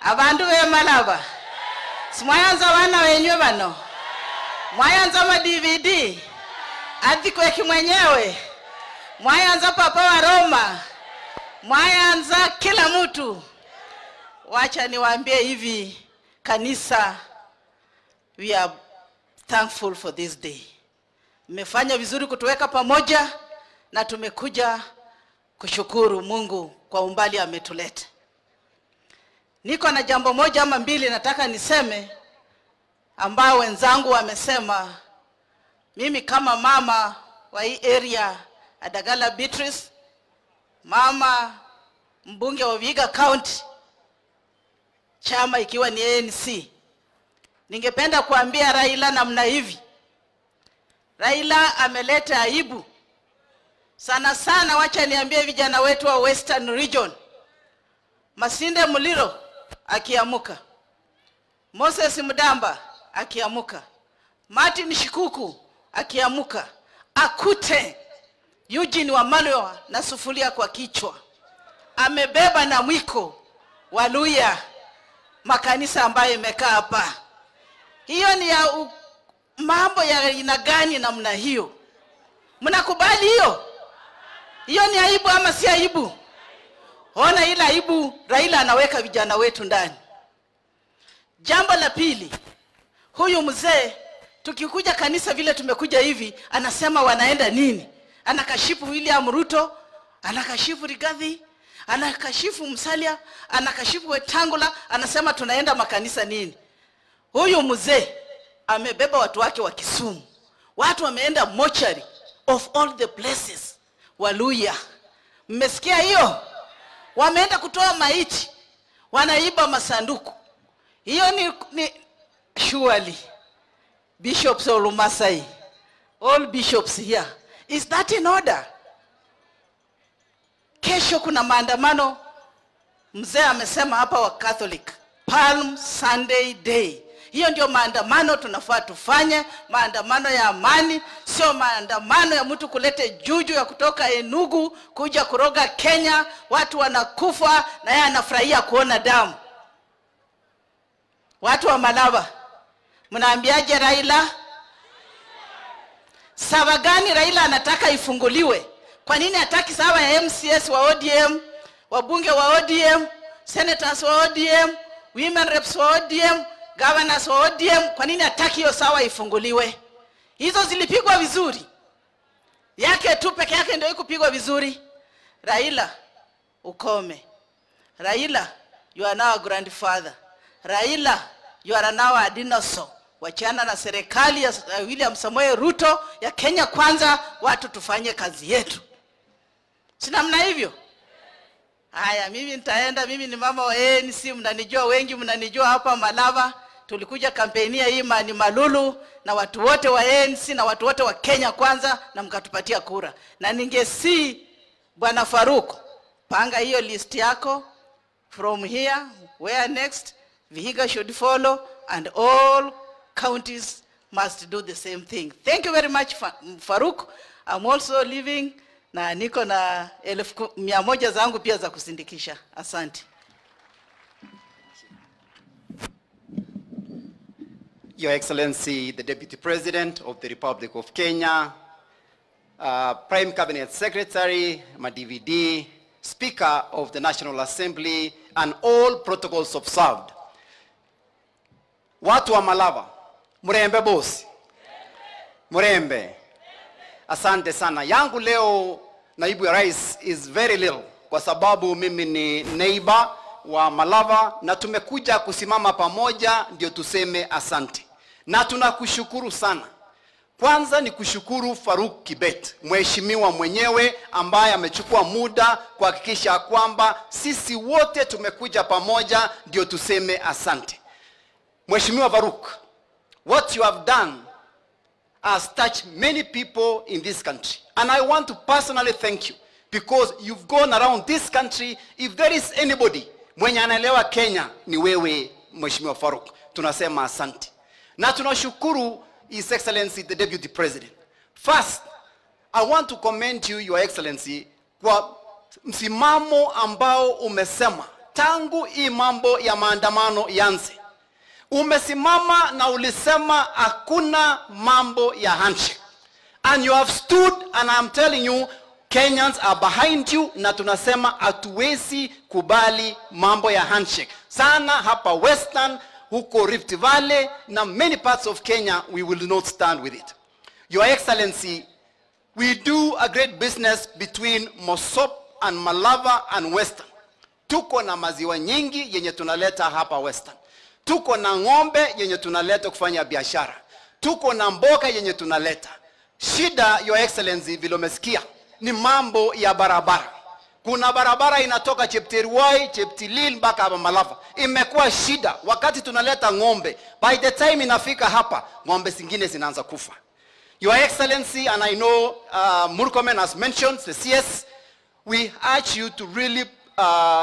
Abandu we Malava. Simwayanza wana wenywe bano. Mwayanza ma DVD. Earthquake mwenyewe. Mwayanza Papa wa Roma. Mwayanza kila mtu. Wacha niwaambie hivi kanisa, we are thankful for this day. Mmefanya vizuri kutuweka pamoja, na tumekuja kushukuru Mungu kwa umbali ametuleta. Niko na jambo moja ama mbili nataka niseme, ambao wenzangu wamesema. Mimi kama mama wa hii area Adagala Beatrice, mama mbunge wa Vihiga County, chama ikiwa ni ANC, ningependa kuambia Raila namna hivi. Raila ameleta aibu sana sana. Wacha niambie vijana wetu wa Western Region, Masinde Muliro akiamuka, Moses Mudamba akiamuka, Martin Shikuku akiamuka, akute Eugene Wamalwa na sufuria kwa kichwa, amebeba na mwiko Waluya makanisa ambayo imekaa hapa. Hiyo ni ya mambo ya aina gani namna hiyo? Mnakubali hiyo? Hiyo ni aibu ama si aibu? Ona ila aibu Raila anaweka vijana wetu ndani. Jambo la pili, huyu mzee tukikuja kanisa vile tumekuja hivi, anasema wanaenda nini? Anakashifu William Ruto, anakashifu Rigathi, Anakashifu Musalia, anakashifu Wetangula, anasema tunaenda makanisa nini? Huyu mzee amebeba watu wake wa Kisumu. Watu wameenda mochari of all the places. Waluya. Mmesikia hiyo? Wameenda kutoa maiti. Wanaiba masanduku. Hiyo ni surely bishops of Masai, all bishops here. Is that in order? Kesho kuna maandamano. Mzee amesema hapa wa Catholic, Palm Sunday Day. Hiyo ndio maandamano tunafaa tufanye, maandamano ya amani, sio maandamano ya mtu kulete juju ya kutoka Enugu kuja kuroga Kenya, watu wanakufa na yeye anafurahia kuona damu. Watu wa Malava, mnaambiaje Raila? Sawa gani Raila anataka ifunguliwe? Kwa nini hataki sawa ya MCS wa ODM, wabunge wa ODM, senators wa ODM, women reps wa ODM, governors wa ODM? Kwa nini hataki hiyo sawa ifunguliwe? Hizo zilipigwa vizuri. Yake tu peke yake ndio ikupigwa vizuri. Raila, ukome. Raila, you are now a grandfather. Raila, you are now a dinosaur. Wachana na serikali ya William Samoei Ruto ya Kenya Kwanza, watu tufanye kazi yetu. Si namna hivyo? Haya, mimi nitaenda, mimi ni mama wa ANC, mnanijua wengi, mnanijua hapa Malava. Tulikuja kampeni ya hii ni Malulu na watu wote wa ANC na watu wote wa Kenya Kwanza, na mkatupatia kura. Na ningesi Bwana Faruk, panga hiyo list yako from here, where next, Vihiga should follow, and all counties must do the same thing. Thank you very much, Faruk. I'm also leaving na niko na 1,100 zangu pia za kusindikisha. Asante. Your Excellency, the Deputy President of the Republic of Kenya, Prime Cabinet Secretary, DVD, Speaker of the National Assembly, and all protocols observed. Watu wa Malava, murembe bosi. Murembe. Asante sana. Yangu leo, naibu ya rais, is very little. Kwa sababu mimi ni neighbor wa Malava na tumekuja kusimama pamoja ndio tuseme asante. Na tunakushukuru sana. Kwanza ni kushukuru Faruk Kibet, mheshimiwa mwenyewe ambaye amechukua muda kuhakikisha kwamba sisi wote tumekuja pamoja ndio tuseme asante. Mheshimiwa Faruk, what you have done has touched many people in this country. And I want to personally thank you because you've gone around this country. If there is anybody mwenye anaelewa Kenya ni wewe, Mheshimiwa Faruk. Tunasema asante. Na tunashukuru His Excellency the Deputy President. First, I want to commend you, Your Excellency, kwa msimamo ambao umesema tangu hii mambo ya maandamano yanze. Umesimama na ulisema hakuna mambo ya handshake. And you have stood, and I'm telling you, Kenyans are behind you, na tunasema hatuwezi kubali mambo ya handshake. Sana hapa Western, huko Rift Valley, na many parts of Kenya, we will not stand with it. Your Excellency, we do a great business between Mosop and Malava and Western. Tuko na maziwa nyingi yenye tunaleta hapa Western. Tuko na ng'ombe yenye tunaleta kufanya biashara. Tuko na mboka yenye tunaleta. Shida, Your Excellency, vile umesikia, ni mambo ya barabara. Kuna barabara inatoka Chepterwai, Cheptilil mpaka hapa Malava. Imekuwa shida wakati tunaleta ng'ombe. By the time inafika hapa, ng'ombe zingine zinaanza kufa. Your Excellency, and I know Murkomen has mentioned the CS, we urge you to really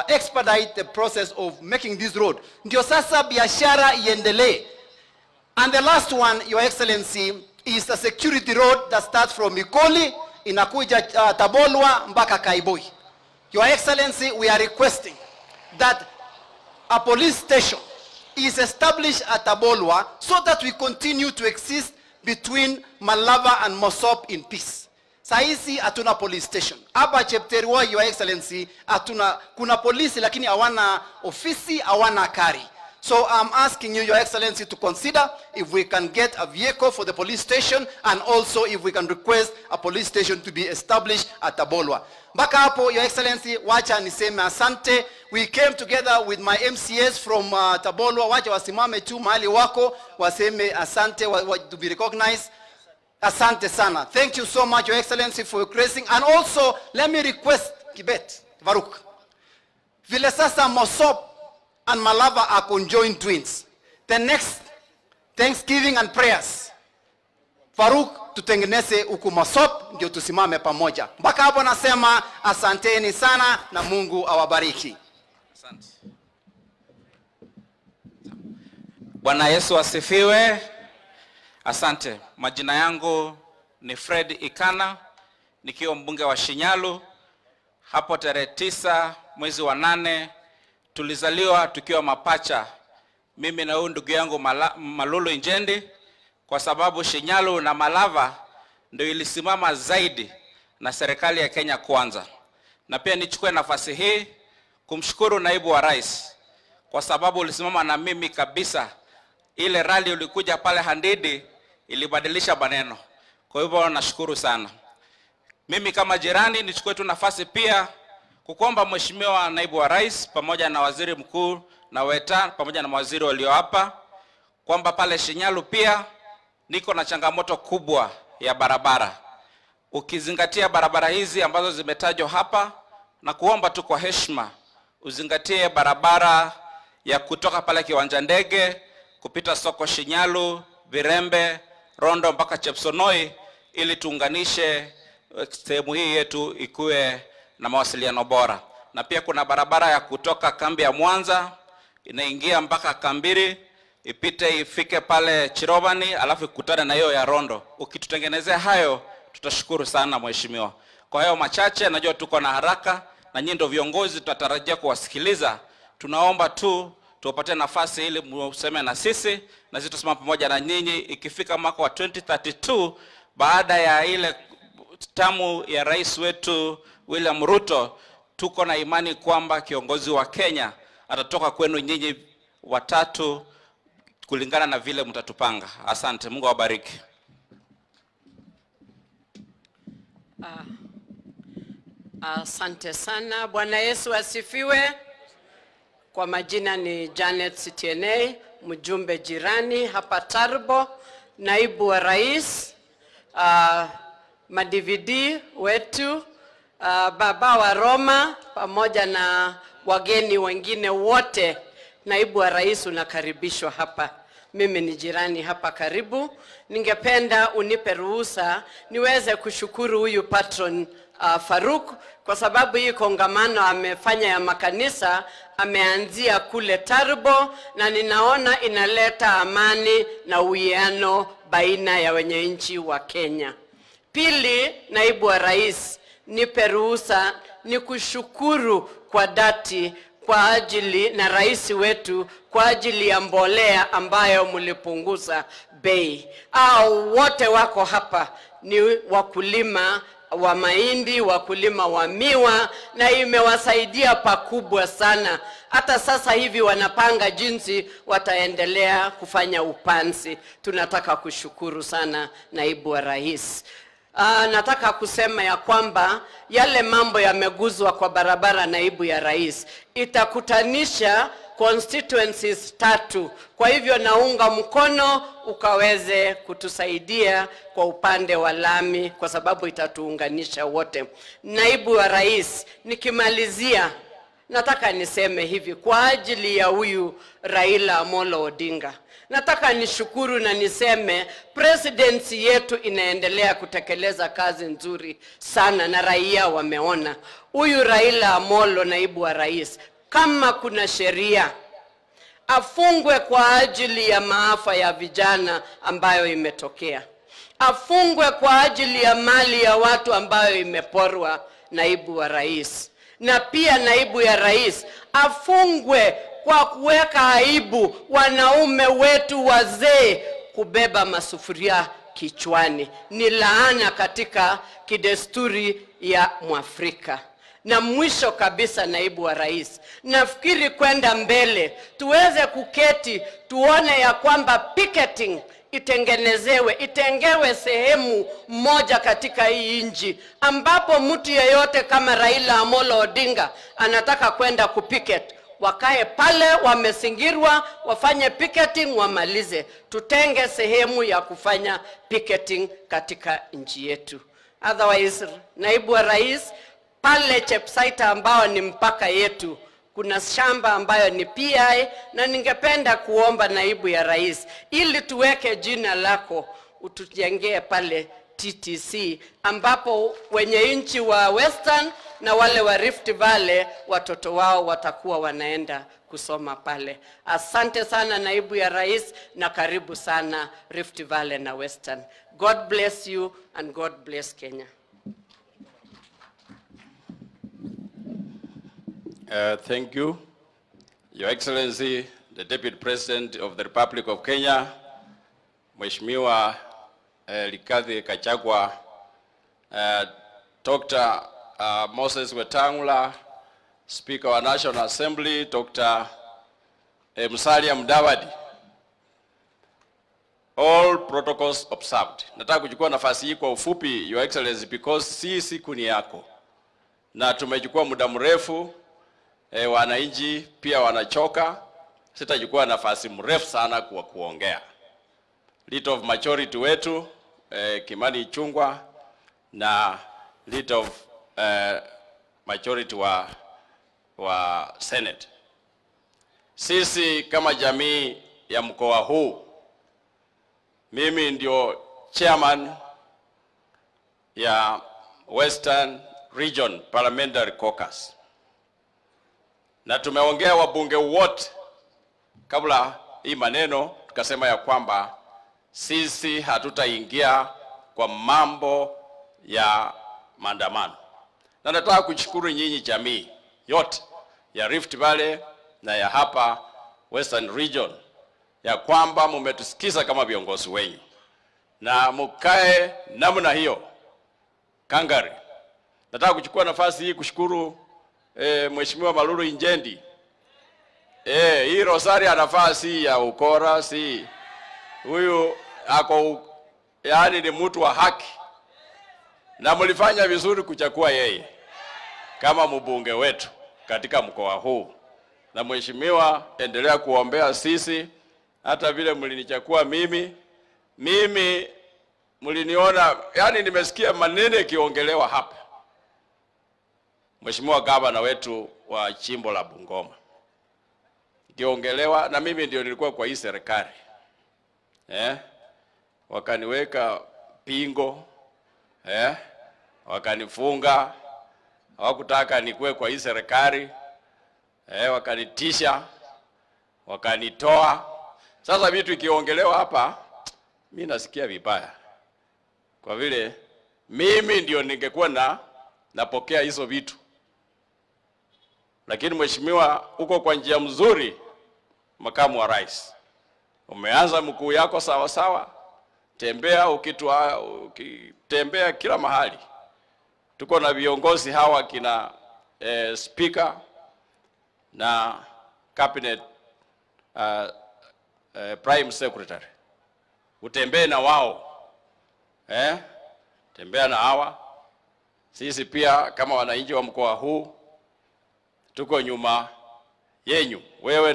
expedite the process of making this road. Ndio sasa biashara iendelee. And the last one, Your Excellency, is the security road that starts from Mikoli, inakuja Tabolwa mpaka Kaiboi. Your Excellency, we are requesting that a police station is established at Tabolwa so that we continue to exist between Malava and Mosop in peace. Saisi hatuna police station. Hapa Chepterwai, Your Excellency, hatuna, kuna polisi lakini hawana ofisi, hawana kari. So I'm asking you, Your Excellency, to consider if we can get a vehicle for the police station and also if we can request a police station to be established at Tabolwa. Mpaka hapo, Your Excellency, wacha niseme asante. We came together with my MCS from Tabolwa. Wacha wasimame tu mahali wako, waseme asante, to be recognized. Asante sana. Thank you so much, Your Excellency, for gracing. And also, let me request Kibet, Varuk. Vile sasa Mosop and Malava are conjoined twins. The next Thanksgiving and prayers, Faruk, tutengeneze huku Mosop ndio tusimame pamoja. Mpaka hapo nasema asanteni sana na Mungu awabariki. Asante. Bwana Yesu asifiwe. Asante. Majina yangu ni Fred Ikana, nikiwa mbunge wa Shinyalu. Hapo tarehe 9 mwezi wa 8 tulizaliwa tukiwa mapacha, mimi na huyu ndugu yangu Malulu Injendi, kwa sababu Shinyalu na Malava ndio ilisimama zaidi na serikali ya Kenya Kwanza. Na pia nichukue nafasi hii kumshukuru naibu wa rais kwa sababu ulisimama na mimi kabisa. Ile rally ulikuja pale Handidi ilibadilisha maneno. Kwa hivyo nashukuru sana. Mimi kama jirani nichukue tu nafasi pia kukuomba Mheshimiwa Naibu wa Rais pamoja na Waziri Mkuu na Weta pamoja na mawaziri walio hapa kwamba pale Shinyalu pia niko na changamoto kubwa ya barabara. Ukizingatia barabara hizi ambazo zimetajwa hapa, na kuomba tu kwa heshima uzingatie barabara ya kutoka pale kiwanja ndege kupita soko Shinyalu, Virembe, Rondo mpaka Chepsonoi, ili tuunganishe sehemu hii yetu ikue na mawasiliano bora. Na pia kuna barabara ya kutoka kambi ya Mwanza inaingia mpaka Kambiri, ipite ifike pale Chirobani, alafu ikutane na hiyo ya Rondo. Ukitutengenezea hayo tutashukuru sana mheshimiwa. Kwa hayo machache, najua tuko na haraka na nyinyi ndio viongozi, tutatarajia kuwasikiliza. Tunaomba tu tuwapatie nafasi ili mseme na sisi, na sisi tusimame pamoja na nyinyi ikifika mwaka wa 2032 baada ya ile tamu ya rais wetu William Ruto. Tuko na imani kwamba kiongozi wa Kenya atatoka kwenu nyinyi watatu kulingana na vile mtatupanga. Asante, Mungu awabariki. Asante sana. Bwana Yesu asifiwe. Kwa majina ni Janet Sitienei, mjumbe jirani hapa Tarbo, naibu wa rais, ma-DVD wetu, baba wa Roma pamoja na wageni wengine wote. Naibu wa rais unakaribishwa hapa. Mimi ni jirani hapa karibu. Ningependa unipe ruhusa niweze kushukuru huyu patron Faruk kwa sababu hii kongamano amefanya ya makanisa ameanzia kule Tarbo, na ninaona inaleta amani na uwiano baina ya wenye nchi wa Kenya. Pili, naibu wa rais, nipe ruhusa nikushukuru kwa dhati kwa ajili na rais wetu kwa ajili ya mbolea ambayo mlipunguza bei. Au wote wako hapa ni wakulima wa mahindi, wakulima wa miwa, na imewasaidia pakubwa sana. Hata sasa hivi wanapanga jinsi wataendelea kufanya upanzi. Tunataka kushukuru sana naibu wa rais. Nataka kusema ya kwamba yale mambo yameguzwa kwa barabara, naibu ya rais, itakutanisha constituencies 3. Kwa hivyo naunga mkono ukaweze kutusaidia kwa upande wa lami kwa sababu itatuunganisha wote. Naibu wa rais, nikimalizia nataka niseme hivi kwa ajili ya huyu Raila Amolo Odinga. Nataka nishukuru na niseme presidency yetu inaendelea kutekeleza kazi nzuri sana na raia wameona. Huyu Raila Amolo, naibu wa rais, kama kuna sheria afungwe kwa ajili ya maafa ya vijana ambayo imetokea. Afungwe kwa ajili ya mali ya watu ambayo imeporwa, naibu wa rais. Na pia naibu ya rais afungwe kwa kuweka aibu wanaume wetu wazee kubeba masufuria kichwani. Ni laana katika kidesturi ya Mwafrika. Na mwisho kabisa, naibu wa rais, nafikiri kwenda mbele tuweze kuketi tuone ya kwamba picketing itengenezewe, itengewe sehemu moja katika hii nchi ambapo mtu yeyote kama Raila Amolo Odinga anataka kwenda kupicket, wakae pale wamesingirwa, wafanye picketing wamalize. Tutenge sehemu ya kufanya picketing katika nchi yetu. Otherwise, naibu wa rais, pale Chepsaita ambao ni mpaka yetu kuna shamba ambayo ni PI, na ningependa kuomba naibu ya rais ili tuweke jina lako utujengee pale TTC, ambapo wenye nchi wa Western na wale wa Rift Valley watoto wao watakuwa wanaenda kusoma pale. Asante sana naibu ya rais, na karibu sana Rift Valley na Western. God bless you and God bless Kenya. Thank you, Your Excellency, the Deputy President of the Republic of Kenya, Mheshimiwa Rigathi Gachagua, Dr. Moses Wetangula, Speaker wa National Assembly, Dr. Musalia Mudavadi. All protocols observed. Nataka kuchukua nafasi hii kwa ufupi, Your Excellency, because si siku ni yako na tumechukua muda mrefu. Wananchi pia wanachoka. Sitachukua nafasi mrefu sana kwa kuongea. Leader of majority wetu Kimani Ichung'wah na leader of majority wa Senate. Sisi kama jamii ya mkoa huu, mimi ndio chairman ya Western Region Parliamentary Caucus, na tumeongea wabunge wote kabla hii maneno, tukasema ya kwamba sisi hatutaingia kwa mambo ya maandamano. Na nataka kushukuru nyinyi jamii yote ya Rift Valley na ya hapa Western Region ya kwamba mmetusikiza kama viongozi wenyu, na mkae namna hiyo kangari. Nataka kuchukua nafasi hii kushukuru Mheshimiwa Malulu Injendi. Hii rosari anafaa si ya ukora, si huyu ako, yani ni mtu wa haki, na mlifanya vizuri kuchagua yeye kama mbunge wetu katika mkoa huu. Na mheshimiwa, endelea kuombea sisi, hata vile mlinichagua mimi mliniona, yani nimesikia maneno yakiongelewa hapa. Mheshimiwa gavana wetu wa jimbo la Bungoma ikiongelewa, na mimi ndio nilikuwa kwa hii serikali. Wakaniweka pingo, wakanifunga, hawakutaka nikuwe kwa hii serikali, wakanitisha, wakanitoa. Sasa vitu ikiongelewa hapa, mimi nasikia vibaya, kwa vile mimi ndio ningekuwa na napokea hizo vitu. Lakini mheshimiwa, uko kwa njia mzuri, makamu wa rais. Umeanza mkuu yako sawa sawa. Tembea ukitembea kila mahali. Tuko na viongozi hawa kina speaker na cabinet prime secretary. Utembee na wao. Tembea na hawa. Sisi pia kama wananchi wa mkoa huu tuko nyuma yenyu. Wewe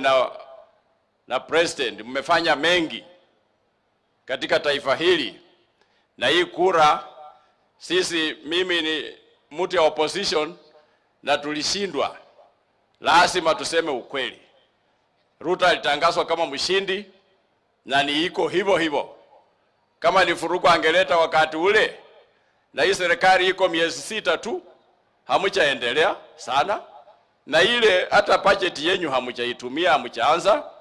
na president mmefanya mengi katika taifa hili. Na hii kura sisi, mimi ni mtu ya opposition na tulishindwa. Lazima tuseme ukweli. Ruto alitangazwa kama mshindi na ni iko hivyo hivyo. Kama ni furuku angeleta wakati ule, na hii serikali iko miezi 6 tu, hamjaendelea sana. Na ile hata budget yenu hamjaitumia, hamjaanza.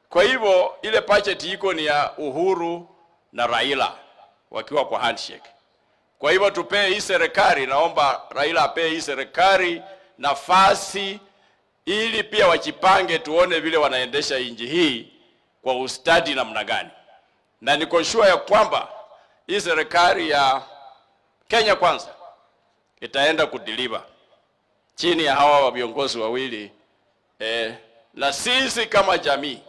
Kwa hivyo ile budget iko ni ya Uhuru na Raila wakiwa kwa handshake. Kwa hivyo tupee hii serikali, naomba Raila apee hii serikali nafasi ili pia wajipange, tuone vile wanaendesha nchi hii kwa ustadi namna gani. Na niko sure ya kwamba hii serikali ya Kenya Kwanza itaenda kudeliver. chini ya hawa viongozi wawili. Na sisi kama jamii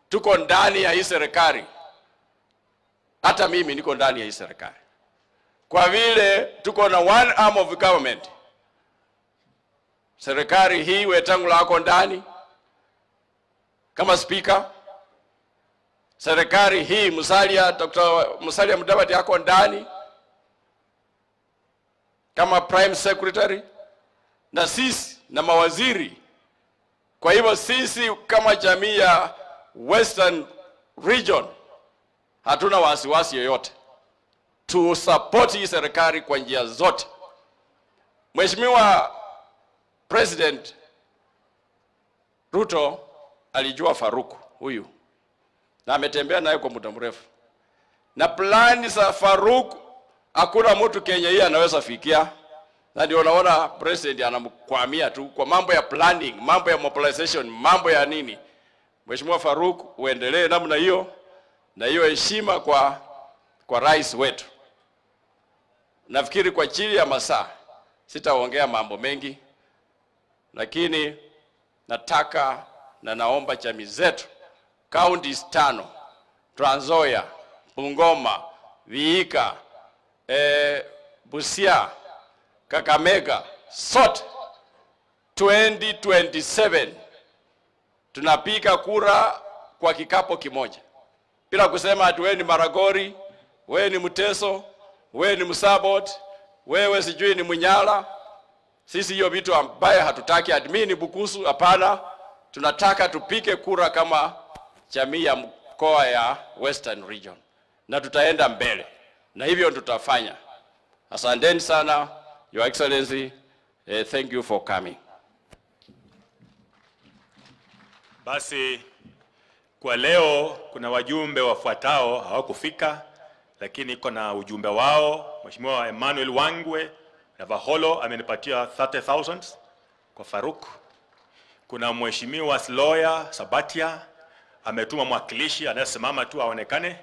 tuko ndani ya hii serikali. Hata mimi niko ndani ya hii serikali. Kwa vile tuko na one arm of government. Serikali hii Wetangula ako ndani kama speaker. Serikali hii Musalia, Dr. Musalia Mudavadi ako ndani kama prime secretary, na sisi na mawaziri. Kwa hivyo sisi kama jamii ya Western Region hatuna wasiwasi yoyote. Tu support hii serikali kwa njia zote. Mheshimiwa President Ruto alijua Farouk huyu na ametembea naye kwa muda mrefu. Na plani za Farouk hakuna mtu Kenya hii anaweza fikia. Na ndio unaona president anamkwamia tu kwa mambo ya planning, mambo ya mobilization, mambo ya nini. Mheshimiwa Farouk, uendelee namna hiyo na hiyo heshima kwa rais wetu. Nafikiri kwa chini ya masaa sitaongea mambo mengi, lakini nataka na naomba jamii zetu counties 5, Trans Nzoia, Bungoma, Vihiga, Busia, Kakamega, sote 2027 tunapiga kura kwa kikapo kimoja, bila kusema ati wewe ni Maragori, wewe ni Mteso, wewe ni Msabot, wewe sijui ni Munyala. Sisi hiyo vitu ambaye hatutaki, admini Bukusu, hapana. Tunataka tupike kura kama jamii ya mkoa ya Western Region, na tutaenda mbele, na hivyo tutafanya. Asanteni sana, Your Excellency, thank you for coming. Basi kwa leo kuna wajumbe wafuatao hawakufika, lakini iko na ujumbe wao. Mheshimiwa Emmanuel Wangwe na Vaholo amenipatia 30,000 kwa Farouk. Kuna Mheshimiwa Sloya Sabatia ametuma mwakilishi anayesimama tu aonekane.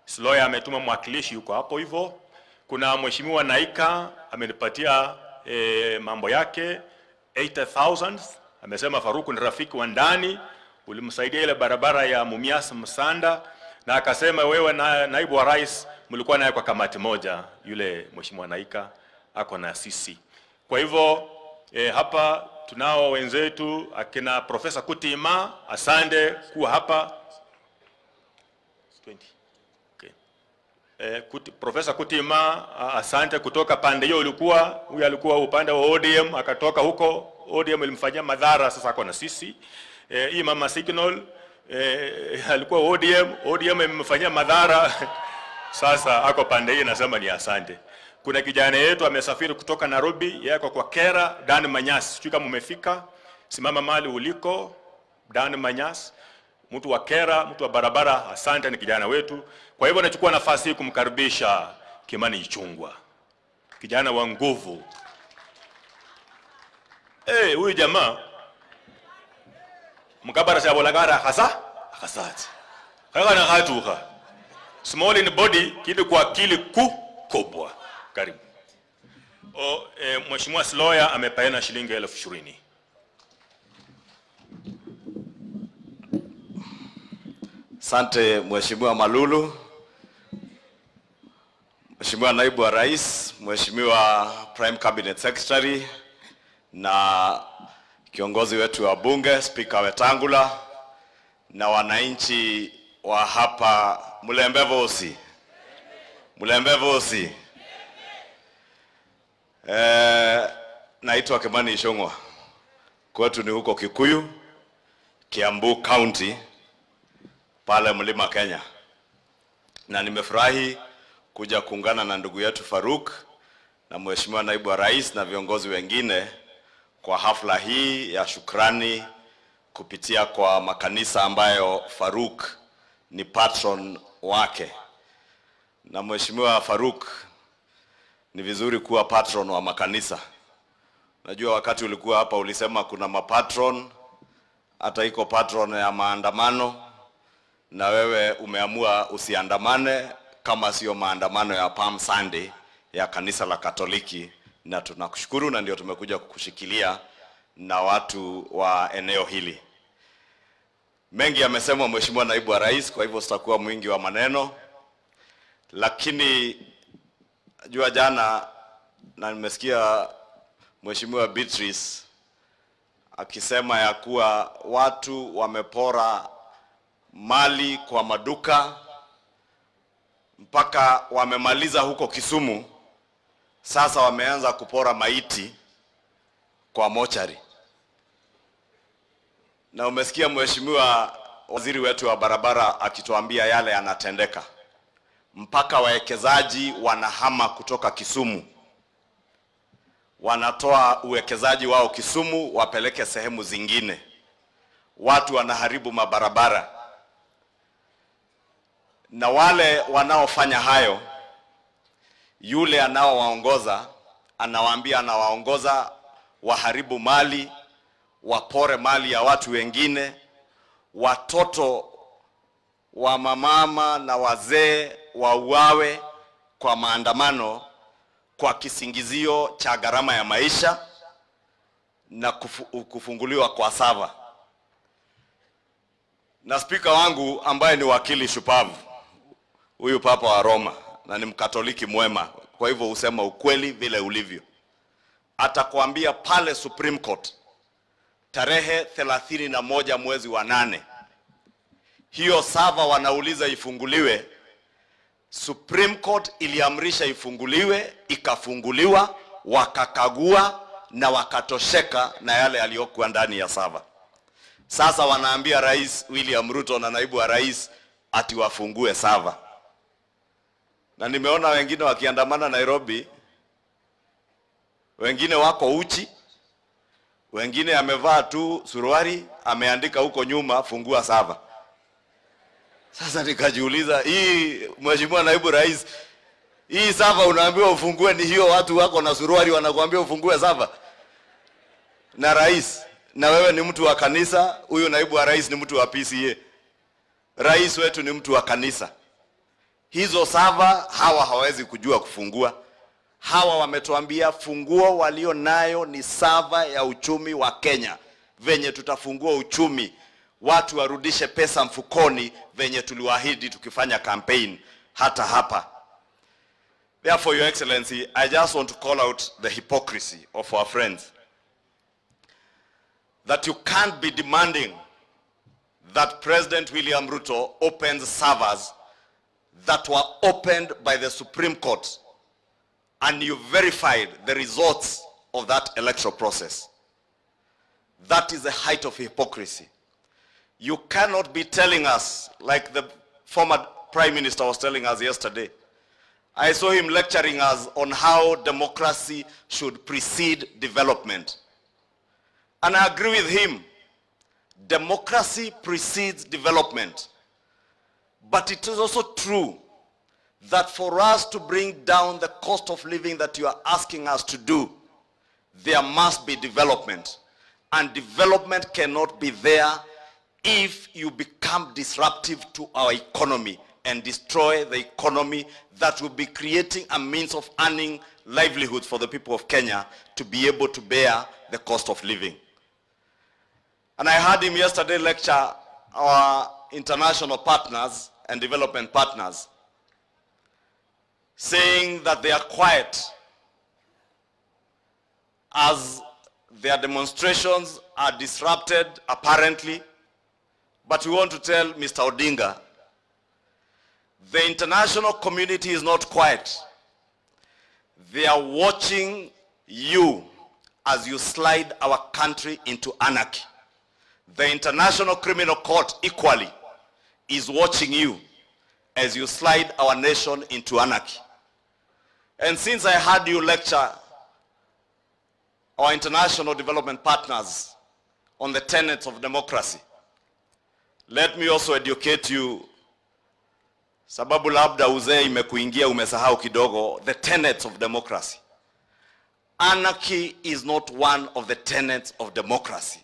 Sloya ametuma mwakilishi yuko hapo hivyo. Kuna Mheshimiwa Naika amenipatia mambo yake 80,000. Amesema Farouk ni rafiki wa ndani, ulimsaidia ile barabara ya Mumias Msanda, na akasema wewe na naibu wa rais mlikuwa naye kwa kamati moja. Yule Mheshimiwa Naika ako na sisi. Kwa hivyo hapa tunao wenzetu akina Profesa Kutima, asante kuwa hapa. 20. Okay. Profesa Kutima, asante kutoka pande hiyo ulikuwa, huyu alikuwa upande wa ODM akatoka huko, ODM ilimfanyia madhara, sasa ako na sisi. Hii Mama Signal alikuwa ODM, ODM imemfanyia madhara sasa ako pande hii, nasema ni asante. Kuna kijana yetu amesafiri kutoka Nairobi, yeye ako kwa Kera, Dan Manyas. Sijui kama umefika, simama mahali uliko, Dan Manyas, mtu wa Kera, mtu wa barabara, asante, ni kijana wetu. Kwa hivyo nachukua nafasi hii kumkaribisha Kimani Ichung'wah, kijana wa nguvu. Huyu jamaa mkabara cha bolagara hasa hasati. Kaka na hatuka. Small in body, kile kwa akili kubwa. Karibu. Mheshimiwa Sloya amepeana shilingi 20,000. Asante Mheshimiwa Malulu, Mheshimiwa Naibu wa Rais, Mheshimiwa Prime Cabinet Secretary na kiongozi wetu wa bunge Speaker Wetangula na wananchi wa hapa Mulembe Vosi. Mulembe Vosi. Naitwa Kimani Ichung'wah. Kwetu ni huko Kikuyu, Kiambu County, pale Mlima Kenya. Na nimefurahi kuja kuungana na ndugu yetu Farouk na Mheshimiwa Naibu wa Rais na viongozi wengine kwa hafla hii ya shukrani kupitia kwa makanisa ambayo Farouk ni patron wake. Na Mheshimiwa Farouk, ni vizuri kuwa patron wa makanisa. Najua wakati ulikuwa hapa ulisema kuna mapatron, hata iko patron ya maandamano, na wewe umeamua usiandamane kama sio maandamano ya Palm Sunday ya kanisa la Katoliki na tunakushukuru, na ndio tumekuja kukushikilia na watu wa eneo hili. Mengi yamesemwa Mheshimiwa Naibu wa Rais, kwa hivyo sitakuwa mwingi wa maneno, lakini jua jana na nimesikia Mheshimiwa Beatrice akisema ya kuwa watu wamepora mali kwa maduka mpaka wamemaliza huko Kisumu, sasa wameanza kupora maiti kwa mochari. Na umesikia Mheshimiwa Waziri wetu wa barabara akituambia yale yanatendeka, mpaka wawekezaji wanahama kutoka Kisumu, wanatoa uwekezaji wao Kisumu wapeleke sehemu zingine. Watu wanaharibu mabarabara, na wale wanaofanya hayo, yule anaowaongoza anawaambia, anawaongoza waharibu mali, wapore mali ya watu wengine, watoto wa mamama na wazee wauawe kwa maandamano kwa kisingizio cha gharama ya maisha na kufunguliwa kwa sava. Na spika wangu ambaye ni wakili shupavu, huyu Papa wa Roma, na ni Mkatoliki mwema, kwa hivyo husema ukweli vile ulivyo, atakwambia pale Supreme Court tarehe 31 mwezi wa 8, hiyo sava wanauliza ifunguliwe. Supreme Court iliamrisha ifunguliwe, ikafunguliwa, wakakagua na wakatosheka na yale yaliyokuwa ndani ya sava. Sasa wanaambia Rais William Ruto na naibu wa rais ati wafungue sava. Na nimeona wengine wakiandamana Nairobi, wengine wako uchi, wengine amevaa tu suruali, ameandika huko nyuma fungua sava. Sasa nikajiuliza, hii Mheshimiwa Naibu Rais, hii sava unaambiwa ufungue ni hiyo watu wako na suruali wanakuambia ufungue sava? Na rais, na wewe ni mtu wa kanisa, huyu naibu wa rais ni mtu wa PCA. Rais wetu ni mtu wa kanisa. Hizo sava hawa hawezi kujua kufungua. Hawa wametuambia funguo walio nayo ni sava ya uchumi wa Kenya. Venye tutafungua uchumi, watu warudishe pesa mfukoni venye tuliwaahidi tukifanya campaign hata hapa. Therefore, Your Excellency, I just want to call out the hypocrisy of our friends. That you can't be demanding that President William Ruto opens servers that were opened by the Supreme Court, and you verified the results of that electoral process. That is the height of hypocrisy. You cannot be telling us, like the former Prime Minister was telling us yesterday. I saw him lecturing us on how democracy should precede development. And I agree with him. Democracy precedes development. But it is also true that for us to bring down the cost of living that you are asking us to do, there must be development. And development cannot be there if you become disruptive to our economy and destroy the economy that will be creating a means of earning livelihoods for the people of Kenya to be able to bear the cost of living. And I heard him yesterday lecture our international partners and development partners, saying that they are quiet as their demonstrations are disrupted, apparently. But we want to tell Mr. Odinga, the international community is not quiet. They are watching you as you slide our country into anarchy. The International Criminal Court equally is watching you as you slide our nation into anarchy. And since I heard you lecture our international development partners on the tenets of democracy, let me also educate you, sababu labda uzee imekuingia umesahau kidogo, the tenets of democracy. Anarchy is not one of the tenets of democracy.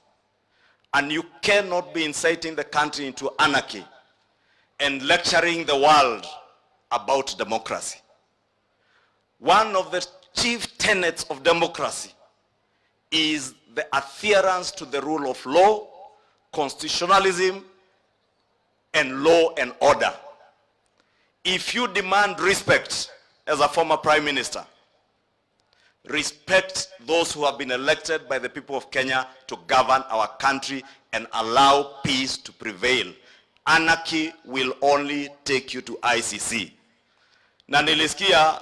And you cannot be inciting the country into anarchy and lecturing the world about democracy. One of the chief tenets of democracy is the adherence to the rule of law, constitutionalism, and law and order. If you demand respect as a former prime minister, respect those who have been elected by the people of Kenya to govern our country and allow peace to prevail. Anarchy will only take you to ICC. Na nilisikia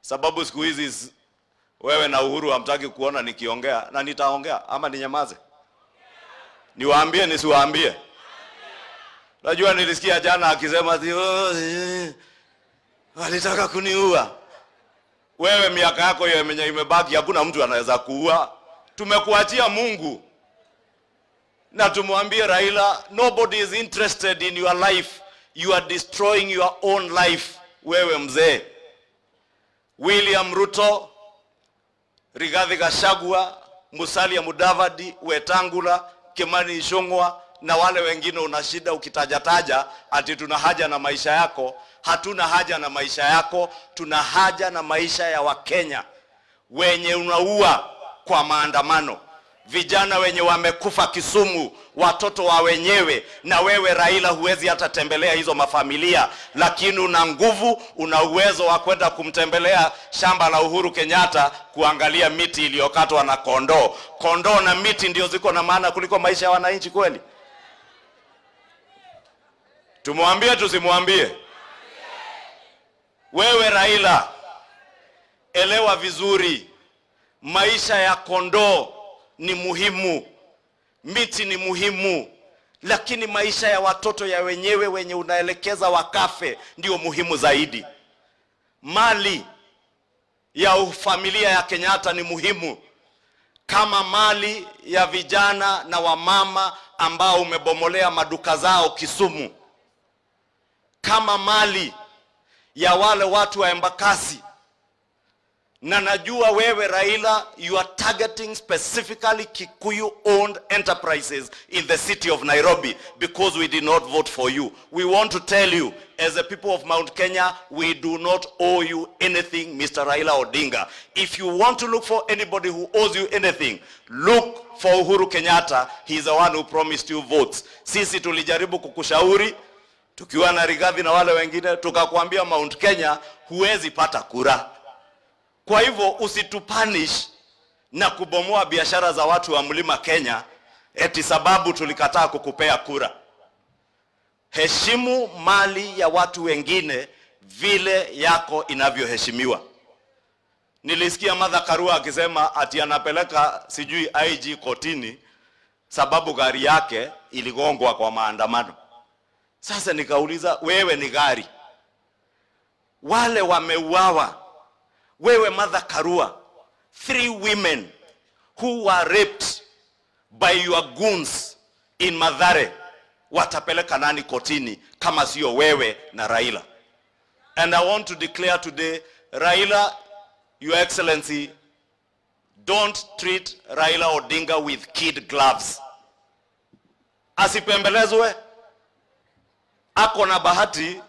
sababu siku hizi wewe na Uhuru hamtaki kuona nikiongea, na nitaongea ama ninyamaze? Niwaambie nisiwaambie? Najua nilisikia jana akisema walitaka kuniua. Wewe miaka yako yenye imebaki hakuna mtu anaweza kuua. Tumekuachia Mungu. Na tumwambie Raila, nobody is interested in your life. You are destroying your own life. Wewe mzee. William Ruto, Rigathi Gachagua, Musalia Mudavadi, Wetangula, Kimani Ichung'wah na wale wengine una shida ukitajataja ati tuna haja na maisha yako. Hatuna haja na maisha yako, tuna haja na maisha ya Wakenya wenye unaua kwa maandamano, vijana wenye wamekufa Kisumu, watoto wa wenyewe. Na wewe Raila huwezi hata tembelea hizo mafamilia, lakini una nguvu, una uwezo wa kwenda kumtembelea shamba la Uhuru Kenyatta kuangalia miti iliyokatwa na kondoo. Kondoo na miti ndio ziko na maana kuliko maisha ya wananchi kweli? Tumwambie tusimwambie? Wewe Raila, elewa vizuri, maisha ya kondoo ni muhimu, miti ni muhimu, lakini maisha ya watoto ya wenyewe wenye unaelekeza wakafe ndio muhimu zaidi. Mali ya familia ya Kenyatta ni muhimu kama mali ya vijana na wamama ambao umebomolea maduka zao Kisumu, kama mali ya wale watu wa Embakasi. Na najua wewe Raila, you are targeting specifically Kikuyu owned enterprises in the city of Nairobi because we did not vote for you. We want to tell you, as the people of Mount Kenya, we do not owe you anything, Mr. Raila Odinga. If you want to look for anybody who owes you anything, look for Uhuru Kenyatta. He's the one who promised you votes. Sisi tulijaribu kukushauri, tukiwa na Rigathi na wale wengine, tukakwambia Mount Kenya huwezi pata kura. Kwa hivyo usitupanish na kubomoa biashara za watu wa Mlima Kenya eti sababu tulikataa kukupea kura. Heshimu mali ya watu wengine vile yako inavyoheshimiwa. Nilisikia Martha Karua akisema ati anapeleka sijui IG kotini sababu gari yake iligongwa kwa maandamano. Sasa nikauliza, wewe ni gari, wale wameuawa, wewe Martha Karua, 3 women who were raped by your goons in Mathare, watapeleka nani kotini kama sio wewe na Raila? And I want to declare today, Raila, Your Excellency, don't treat Raila Odinga with kid gloves. Asipembelezwe. Ako na bahati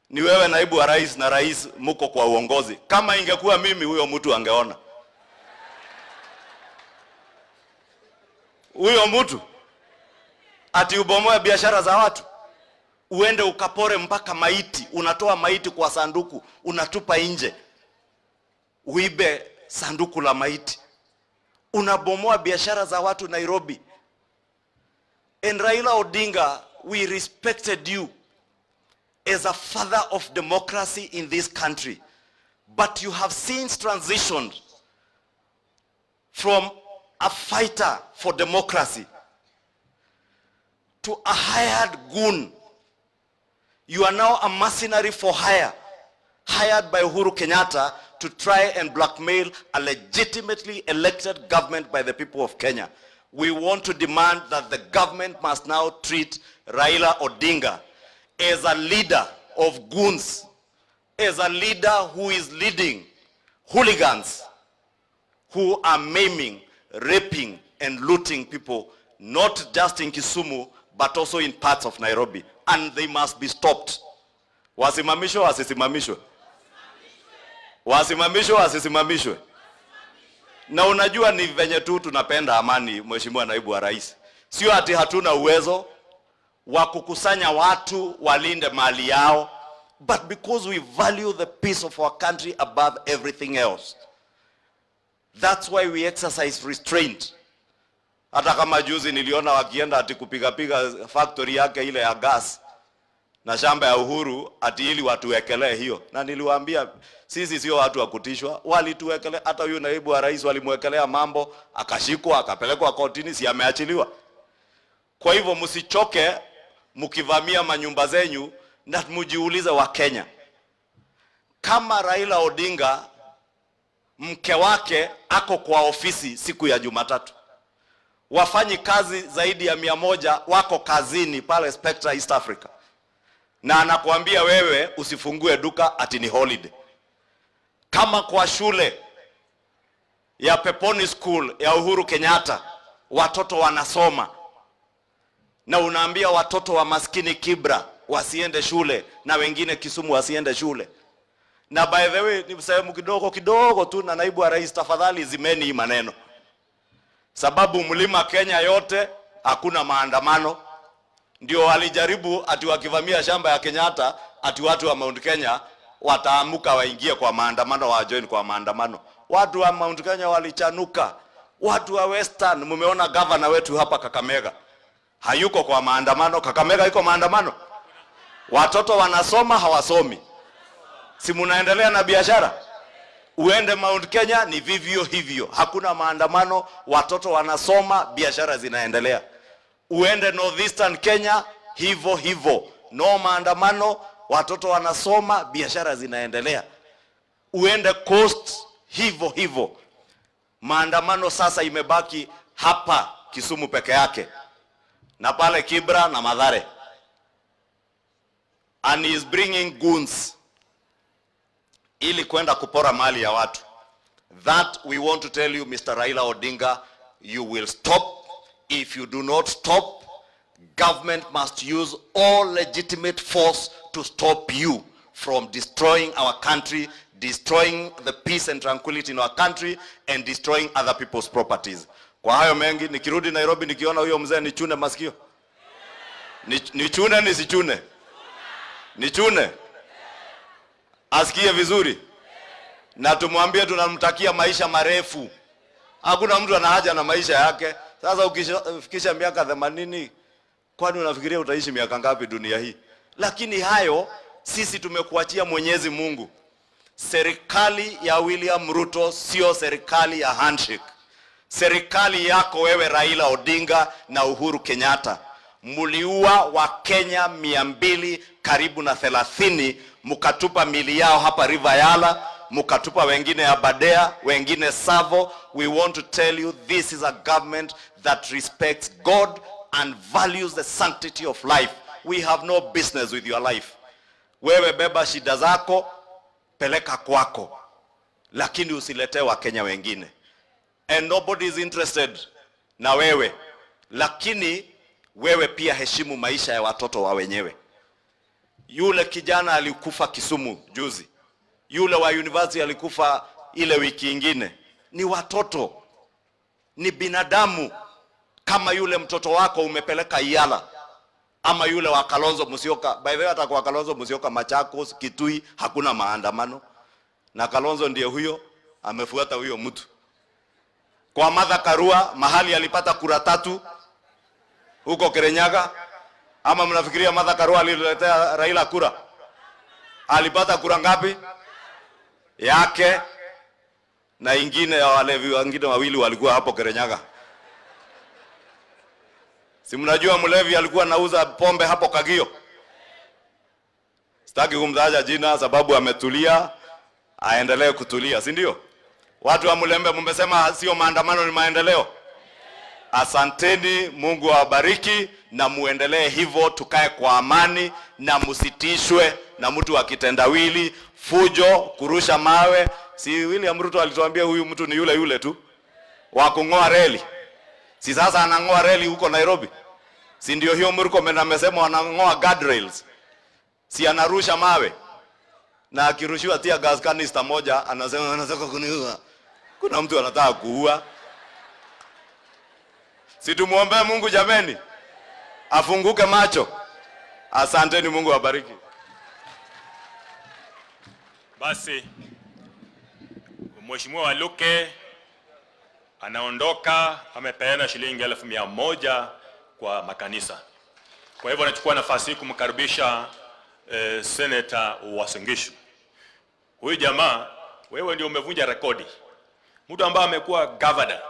ni wewe naibu wa rais na rais muko kwa uongozi. Kama ingekuwa mimi, huyo mtu angeona. Huyo mtu ati ubomoe biashara za watu, uende ukapore mpaka maiti, unatoa maiti kwa sanduku, unatupa nje, uibe sanduku la maiti, unabomoa biashara za watu Nairobi. And Raila Odinga, we respected you as a father of democracy in this country, but you have since transitioned from a fighter for democracy to a hired goon. You are now a mercenary for hire, hired by Uhuru Kenyatta to try and blackmail a legitimately elected government by the people of Kenya. We want to demand that the government must now treat Raila Odinga as a leader of goons, as a leader who is leading hooligans who are maiming, raping, and looting people, not just in Kisumu, but also in parts of Nairobi. And they must be stopped. Wasimamishwe, wasisimamishwe? Wasimamishwe wasisimamishwe? Na unajua ni venye tu tunapenda amani, Mheshimiwa Naibu wa Rais. Sio ati hatuna uwezo wa kukusanya watu walinde mali yao, but because we value the peace of our country above everything else. That's why we exercise restraint. Hata kama juzi niliona wakienda ati kupiga factory yake ile ya gas na shamba ya Uhuru ati ili watuwekelee hiyo. Na niliwaambia sisi sio watu wa kutishwa, walituwekelea. Hata huyu naibu wa rais walimwekelea mambo, akashikwa, akapelekwa kotini, si ameachiliwa. Kwa hivyo msichoke mkivamia manyumba zenyu, na mjiulize wa Kenya. Kama Raila Odinga mke wake ako kwa ofisi siku ya Jumatatu, wafanyi kazi zaidi ya 100 wako kazini pale Spectra East Africa, na anakuambia wewe usifungue duka ati ni holiday. Kama kwa shule ya Peponi School ya Uhuru Kenyatta watoto wanasoma, na unaambia watoto wa maskini Kibra wasiende shule na wengine Kisumu wasiende shule. Na by the way, ni sehemu kidogo kidogo tu, na naibu wa rais tafadhali zimeni hii maneno, sababu mlima Kenya yote hakuna maandamano. Ndio walijaribu ati wakivamia shamba ya Kenyatta ati watu wa Mount Kenya wataamuka waingie kwa maandamano, wa join kwa maandamano. Watu wa Mount Kenya walichanuka. Watu wa Western, mumeona governor wetu hapa Kakamega hayuko kwa maandamano. Kakamega iko maandamano? Watoto wanasoma hawasomi? Si munaendelea na biashara? Uende Mount Kenya ni vivyo hivyo, hakuna maandamano, watoto wanasoma, biashara zinaendelea. Uende Northeastern Kenya hivyo hivyo, no maandamano, watoto wanasoma, biashara zinaendelea. Uende Coast hivyo hivyo. Maandamano sasa imebaki hapa Kisumu peke yake, na pale Kibra na Mathare. And he is bringing goons ili kwenda kupora mali ya watu. That we want to tell you, Mr. Raila Odinga, you will stop. If you do not stop, government must use all legitimate force to stop you from destroying our country, destroying the peace and tranquility in our country, and destroying other people's properties. Kwa hayo mengi, nikirudi Nairobi nikiona huyo mzee nichune masikio. Nichune nisichune? Nichune? Asikie vizuri. Na tumwambie tunamtakia maisha marefu. Hakuna mtu ana haja na maisha yake. Sasa ukifikisha miaka 80, kwani unafikiria utaishi miaka ngapi dunia hii? Lakini hayo sisi tumekuachia Mwenyezi Mungu. Serikali ya William Ruto sio serikali ya handshake. Serikali yako wewe Raila Odinga na Uhuru Kenyatta, muliua wa Kenya 200 karibu na 30, mukatupa mili yao hapa River Yala, mukatupa wengine Abadea, wengine Savo. We want to tell you this is a government that respects God and values the sanctity of life. We have no business with your life. Wewe beba shida zako, peleka kwako, lakini usiletee wa Kenya wengine. And nobody is interested na wewe, lakini wewe pia heshimu maisha ya watoto wa wenyewe. Yule kijana alikufa Kisumu juzi, yule wa university alikufa ile wiki ingine. Ni watoto, ni binadamu. Kama yule mtoto wako umepeleka Yala, ama yule wa Kalonzo Musyoka. By the way, hata kwa Kalonzo Musyoka Machakos, Kitui hakuna maandamano, na Kalonzo ndiye huyo amefuata huyo mtu. Kwa Martha Karua mahali alipata kura 3 huko Kirinyaga. Ama mnafikiria Martha Karua aliletea Raila kura? Alipata kura ngapi? Yake na ingine ya walevi wengine wawili walikuwa hapo Kirinyaga. Si mnajua mlevi alikuwa anauza pombe hapo Kagio? Sitaki kumtaja jina sababu ametulia, aendelee kutulia, si ndio? Watu wa Mulembe mmesema sio maandamano ni maendeleo. Asanteni, Mungu awabariki na muendelee hivyo, tukae kwa amani na msitishwe na mtu akitendawili, fujo, kurusha mawe. Si William Ruto alituambia huyu mtu ni yule yule tu wa kungoa reli? Si sasa anangoa reli huko Nairobi? Si ndio hiyo Murkomen amesema wanangoa guardrails? Si anarusha mawe? Na akirushiwa tear gas canister moja anasema anataka kuniua. Kuna mtu anataka kuua. Si tumuombe Mungu jameni, afunguke macho. Asanteni, Mungu awabariki. Basi Mheshimiwa Waluke anaondoka, amepeana shilingi 100,000 kwa makanisa. Kwa hivyo anachukua nafasi hii kumkaribisha Senator Uasin Gishu. Huyu jamaa, wewe ndio umevunja rekodi. Mtu ambaye amekuwa governor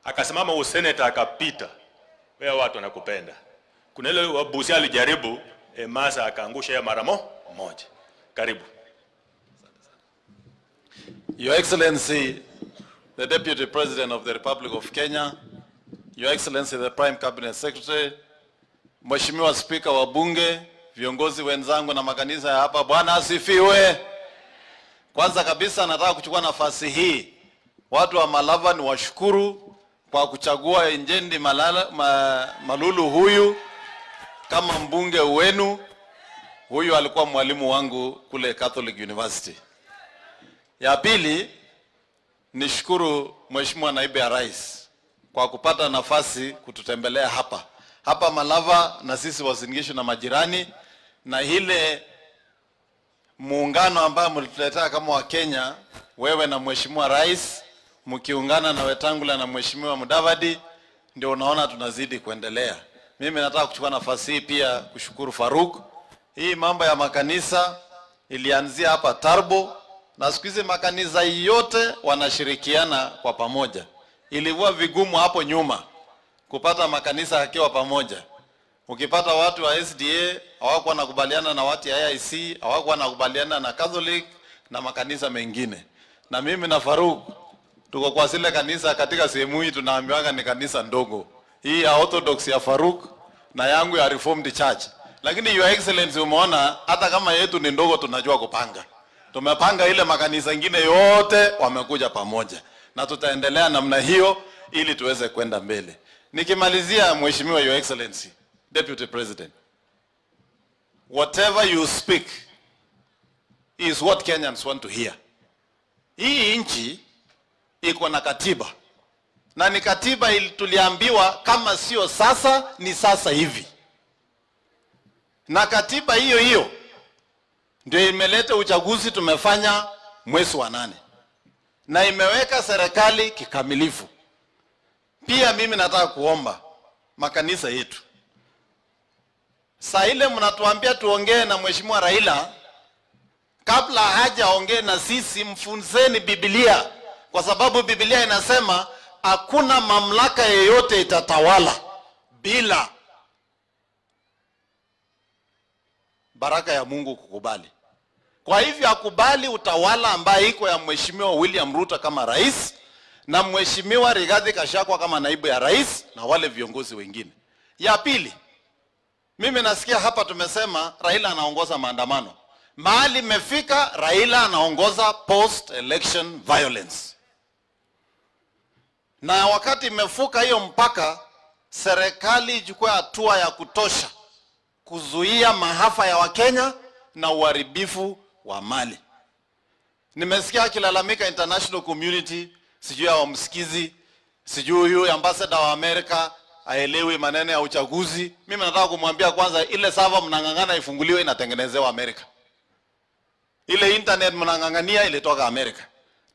akasimama useneta akapita, wewe watu wanakupenda. Kuna ile wa Busia alijaribu, Masa akaangusha ya mara moja. Karibu. Your Excellency, the Deputy President of the Republic of Kenya, Your Excellency, the Prime Cabinet Secretary, Mheshimiwa Speaker wa Bunge, viongozi wenzangu na makanisa ya hapa, Bwana asifiwe. Kwanza kabisa nataka kuchukua nafasi hii, watu wa Malava ni washukuru kwa kuchagua Injendi Malulu huyu kama mbunge wenu. Huyu alikuwa mwalimu wangu kule Catholic University. Ya pili, nishukuru Mheshimiwa Naibu ya Rais kwa kupata nafasi kututembelea hapa. Hapa Malava na sisi Uasin Gishu na majirani, na ile muungano ambayo mlituletea kama wa Kenya, wewe na Mheshimiwa Rais mkiungana na Wetangula na Mheshimiwa Mudavadi, ndio unaona tunazidi kuendelea. Mimi nataka kuchukua nafasi hii pia kushukuru Faruk. Hii mambo ya makanisa ilianzia hapa Tarbo, na siku hizi makanisa yote wanashirikiana kwa pamoja. Ilikuwa vigumu hapo nyuma kupata makanisa yakiwa pamoja. Ukipata watu wa SDA hawakuwa wanakubaliana na watu ya AIC, hawakuwa wanakubaliana na Catholic na makanisa mengine. Na mimi na Faruk tuko kwa zile kanisa katika sehemu hii tunaambiwa ni kanisa ndogo. Hii ya Orthodox ya Faruk na yangu ya Reformed Church. Lakini Your Excellency, umeona hata kama yetu ni ndogo tunajua kupanga. Tumepanga ile makanisa mengine yote wamekuja pamoja. Na tutaendelea namna hiyo ili tuweze kwenda mbele. Nikimalizia, Mheshimiwa Your Excellency, Deputy President, whatever you speak is what Kenyans want to hear. Hii nchi iko na katiba. Na ni katiba tuliambiwa kama sio sasa ni sasa hivi. Na katiba hiyo hiyo ndio imeleta uchaguzi tumefanya mwezi wa 8. Na imeweka serikali kikamilifu. Pia mimi nataka kuomba makanisa yetu. Saa ile mnatuambia tuongee na Mheshimiwa Raila, kabla hajaongee na sisi mfunzeni Biblia, kwa sababu Biblia inasema hakuna mamlaka yeyote itatawala bila baraka ya Mungu kukubali. Kwa hivyo akubali utawala ambaye iko ya Mheshimiwa William Ruto kama rais na Mheshimiwa Rigathi Gachagua kama naibu ya rais na wale viongozi wengine. Ya pili, mimi nasikia hapa tumesema Raila anaongoza maandamano. Mahali imefika Raila anaongoza post election violence. Na wakati imefuka hiyo mpaka, serikali ichukue hatua ya kutosha kuzuia maafa ya Wakenya na uharibifu wa mali. Nimesikia akilalamika international community, sijui hawamsikizi, sijui huyu ambassador wa Amerika haelewi maneno ya uchaguzi. Mimi nataka kumwambia kwanza, ile server mnang'ang'ana ifunguliwe inatengenezewa Amerika. Ile internet mnang'ang'ania ilitoka Amerika.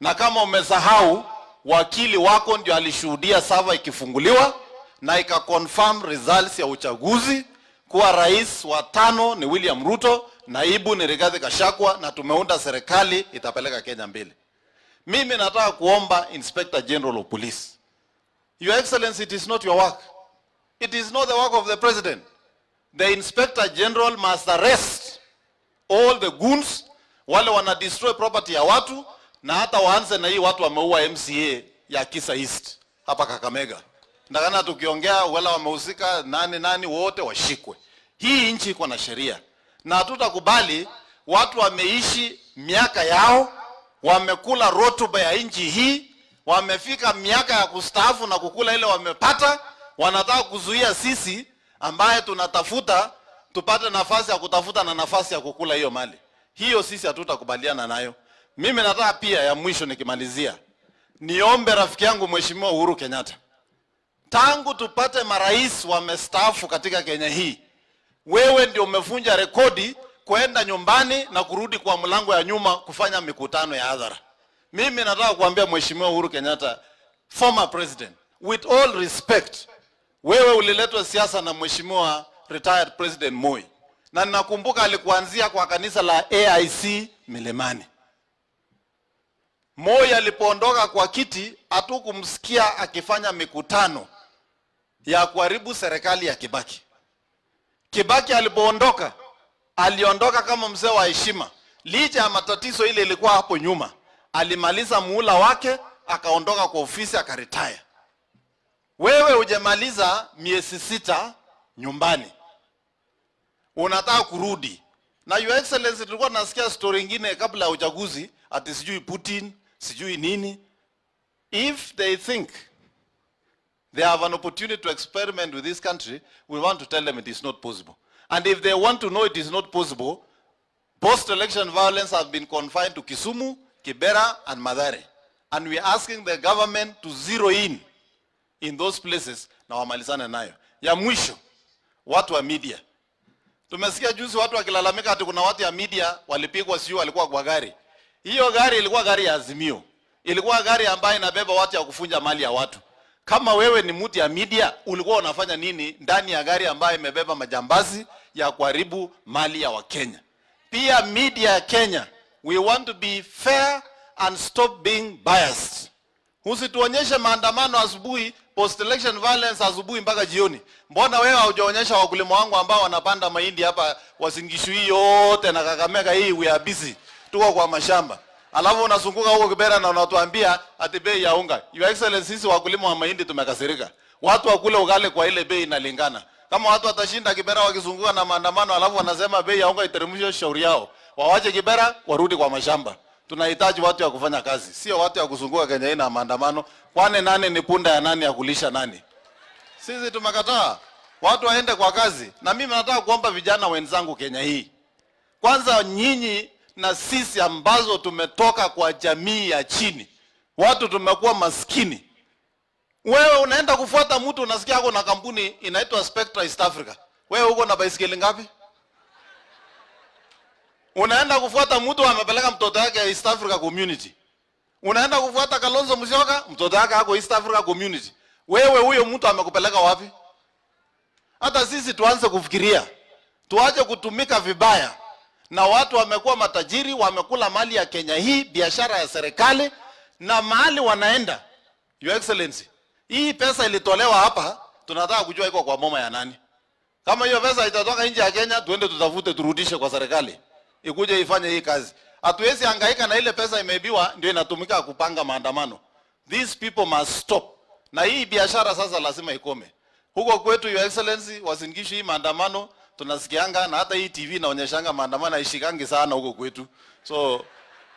Na kama umesahau, wakili wako ndio alishuhudia server ikifunguliwa na ikaconfirm results ya uchaguzi kuwa rais wa 5 ni William Ruto, naibu ni Rigathi Gachagua, na tumeunda serikali itapeleka Kenya mbele. Mimi nataka kuomba Inspector General of Police. Your Excellency, it is not your work. It is not the work of the President. The Inspector General must arrest all the goons, wale wana destroy property ya watu, na hata waanze na hii watu wameua MCA ya Kisa East hapa Kakamega. Ndakana tukiongea wala wamehusika nani nani wote washikwe. Hii nchi iko na sheria. Na hatutakubali watu wameishi miaka yao, wamekula rotuba ya nchi hii, wamefika miaka ya kustaafu na kukula ile wamepata, wanataka kuzuia sisi ambaye tunatafuta tupate nafasi ya kutafuta na nafasi ya kukula hiyo mali. Hiyo sisi hatutakubaliana nayo. Mimi nataka pia ya mwisho nikimalizia, niombe rafiki yangu Mheshimiwa Uhuru Kenyatta. Tangu tupate marais wamestaafu katika Kenya hii, wewe ndio umevunja rekodi kwenda nyumbani na kurudi kwa mlango ya nyuma kufanya mikutano ya hadhara. Mimi nataka kuambia Mheshimiwa Uhuru Kenyatta, former president, with all respect, wewe uliletwa siasa na Mheshimiwa retired President Moi. Na ninakumbuka alikuanzia kwa kanisa la AIC Milimani. Moi alipoondoka kwa kiti, hatukumsikia akifanya mikutano ya kuharibu serikali ya Kibaki. Kibaki alipoondoka, aliondoka kama mzee wa heshima. Licha ya matatizo ile ilikuwa hapo nyuma, alimaliza muhula wake, akaondoka kwa ofisi, akaretire. Wewe hujamaliza miezi 6 nyumbani, unataka kurudi. Na Your Excellency, tulikuwa tunasikia story nyingine kabla ya uchaguzi, ati sijui Putin, sijui nini. If they think they have an opportunity to experiment with this country, we want to tell them it is not possible. And if they want to know it is not possible, post-election violence has been confined to Kisumu, Kibera, and Mathare. And we are asking the government to zero in those places na wamalizane nayo. Ya mwisho, watu wa media. Tumesikia juzi watu wakilalamika ati kuna watu ya media walipigwa, sio walikuwa kwa gari. Hiyo gari ilikuwa gari ya Azimio. Ilikuwa gari ambayo inabeba watu ya kufunja mali ya watu. Kama wewe ni mtu ya media, ulikuwa unafanya nini ndani ya gari ambayo imebeba majambazi ya kuharibu mali ya Wakenya? Pia media ya Kenya, we want to be fair and stop being biased. Usituonyeshe maandamano asubuhi, post-election violence asubuhi mpaka jioni. Mbona wewe haujaonyesha wakulima wangu ambao wanapanda mahindi hapa Uasin hii yote na Kakamega hii, we are busy. Tuko kwa mashamba. Alafu unazunguka huko Kibera na unatuambia ati bei ya unga. Your Excellency, sisi wakulima wa mahindi tumekasirika. Watu wakule ugali kwa ile bei inalingana. Kama watu watashinda Kibera wakizunguka na maandamano alafu wanasema bei ya unga iteremshwe, shauri yao. Wawache Kibera warudi kwa mashamba. Tunahitaji watu ya kufanya kazi, sio watu ya kuzunguka Kenya hii na maandamano. Kwani nani ni punda ya nani ya kulisha nani? Sisi tumekataa. Watu waende kwa kazi. Na mimi nataka kuomba vijana wenzangu Kenya hii. Kwanza nyinyi na sisi ambazo tumetoka kwa jamii ya chini, watu tumekuwa maskini. Wewe unaenda kufuata mtu, unasikia ako na kampuni inaitwa Spectra East Africa. Wewe uko na baisikeli ngapi? Unaenda kufuata mtu amepeleka mtoto wake East Africa Community. Unaenda kufuata Kalonzo Musyoka, mtoto wake ako East Africa Community. Wewe huyo mtu amekupeleka wapi? Hata sisi tuanze kufikiria. Tuache kutumika vibaya. Na watu wamekuwa matajiri, wamekula mali ya Kenya hii, biashara ya serikali, na mahali wanaenda. Your Excellency, hii pesa ilitolewa hapa, tunataka kujua iko kwa moma ya nani. Kama hiyo pesa itatoka nje ya Kenya, tuende tutafute turudishe kwa serikali. Ikuje ifanye hii kazi. Hatuwezi hangaika na ile pesa imeibiwa ndio inatumika kupanga maandamano. These people must stop. Na hii biashara sasa lazima ikome. Huko kwetu, Your Excellency, Uasin Gishu hii maandamano tunasikianga, na hata hii TV inaonyeshanga maandamano haishikangi sana huko kwetu. So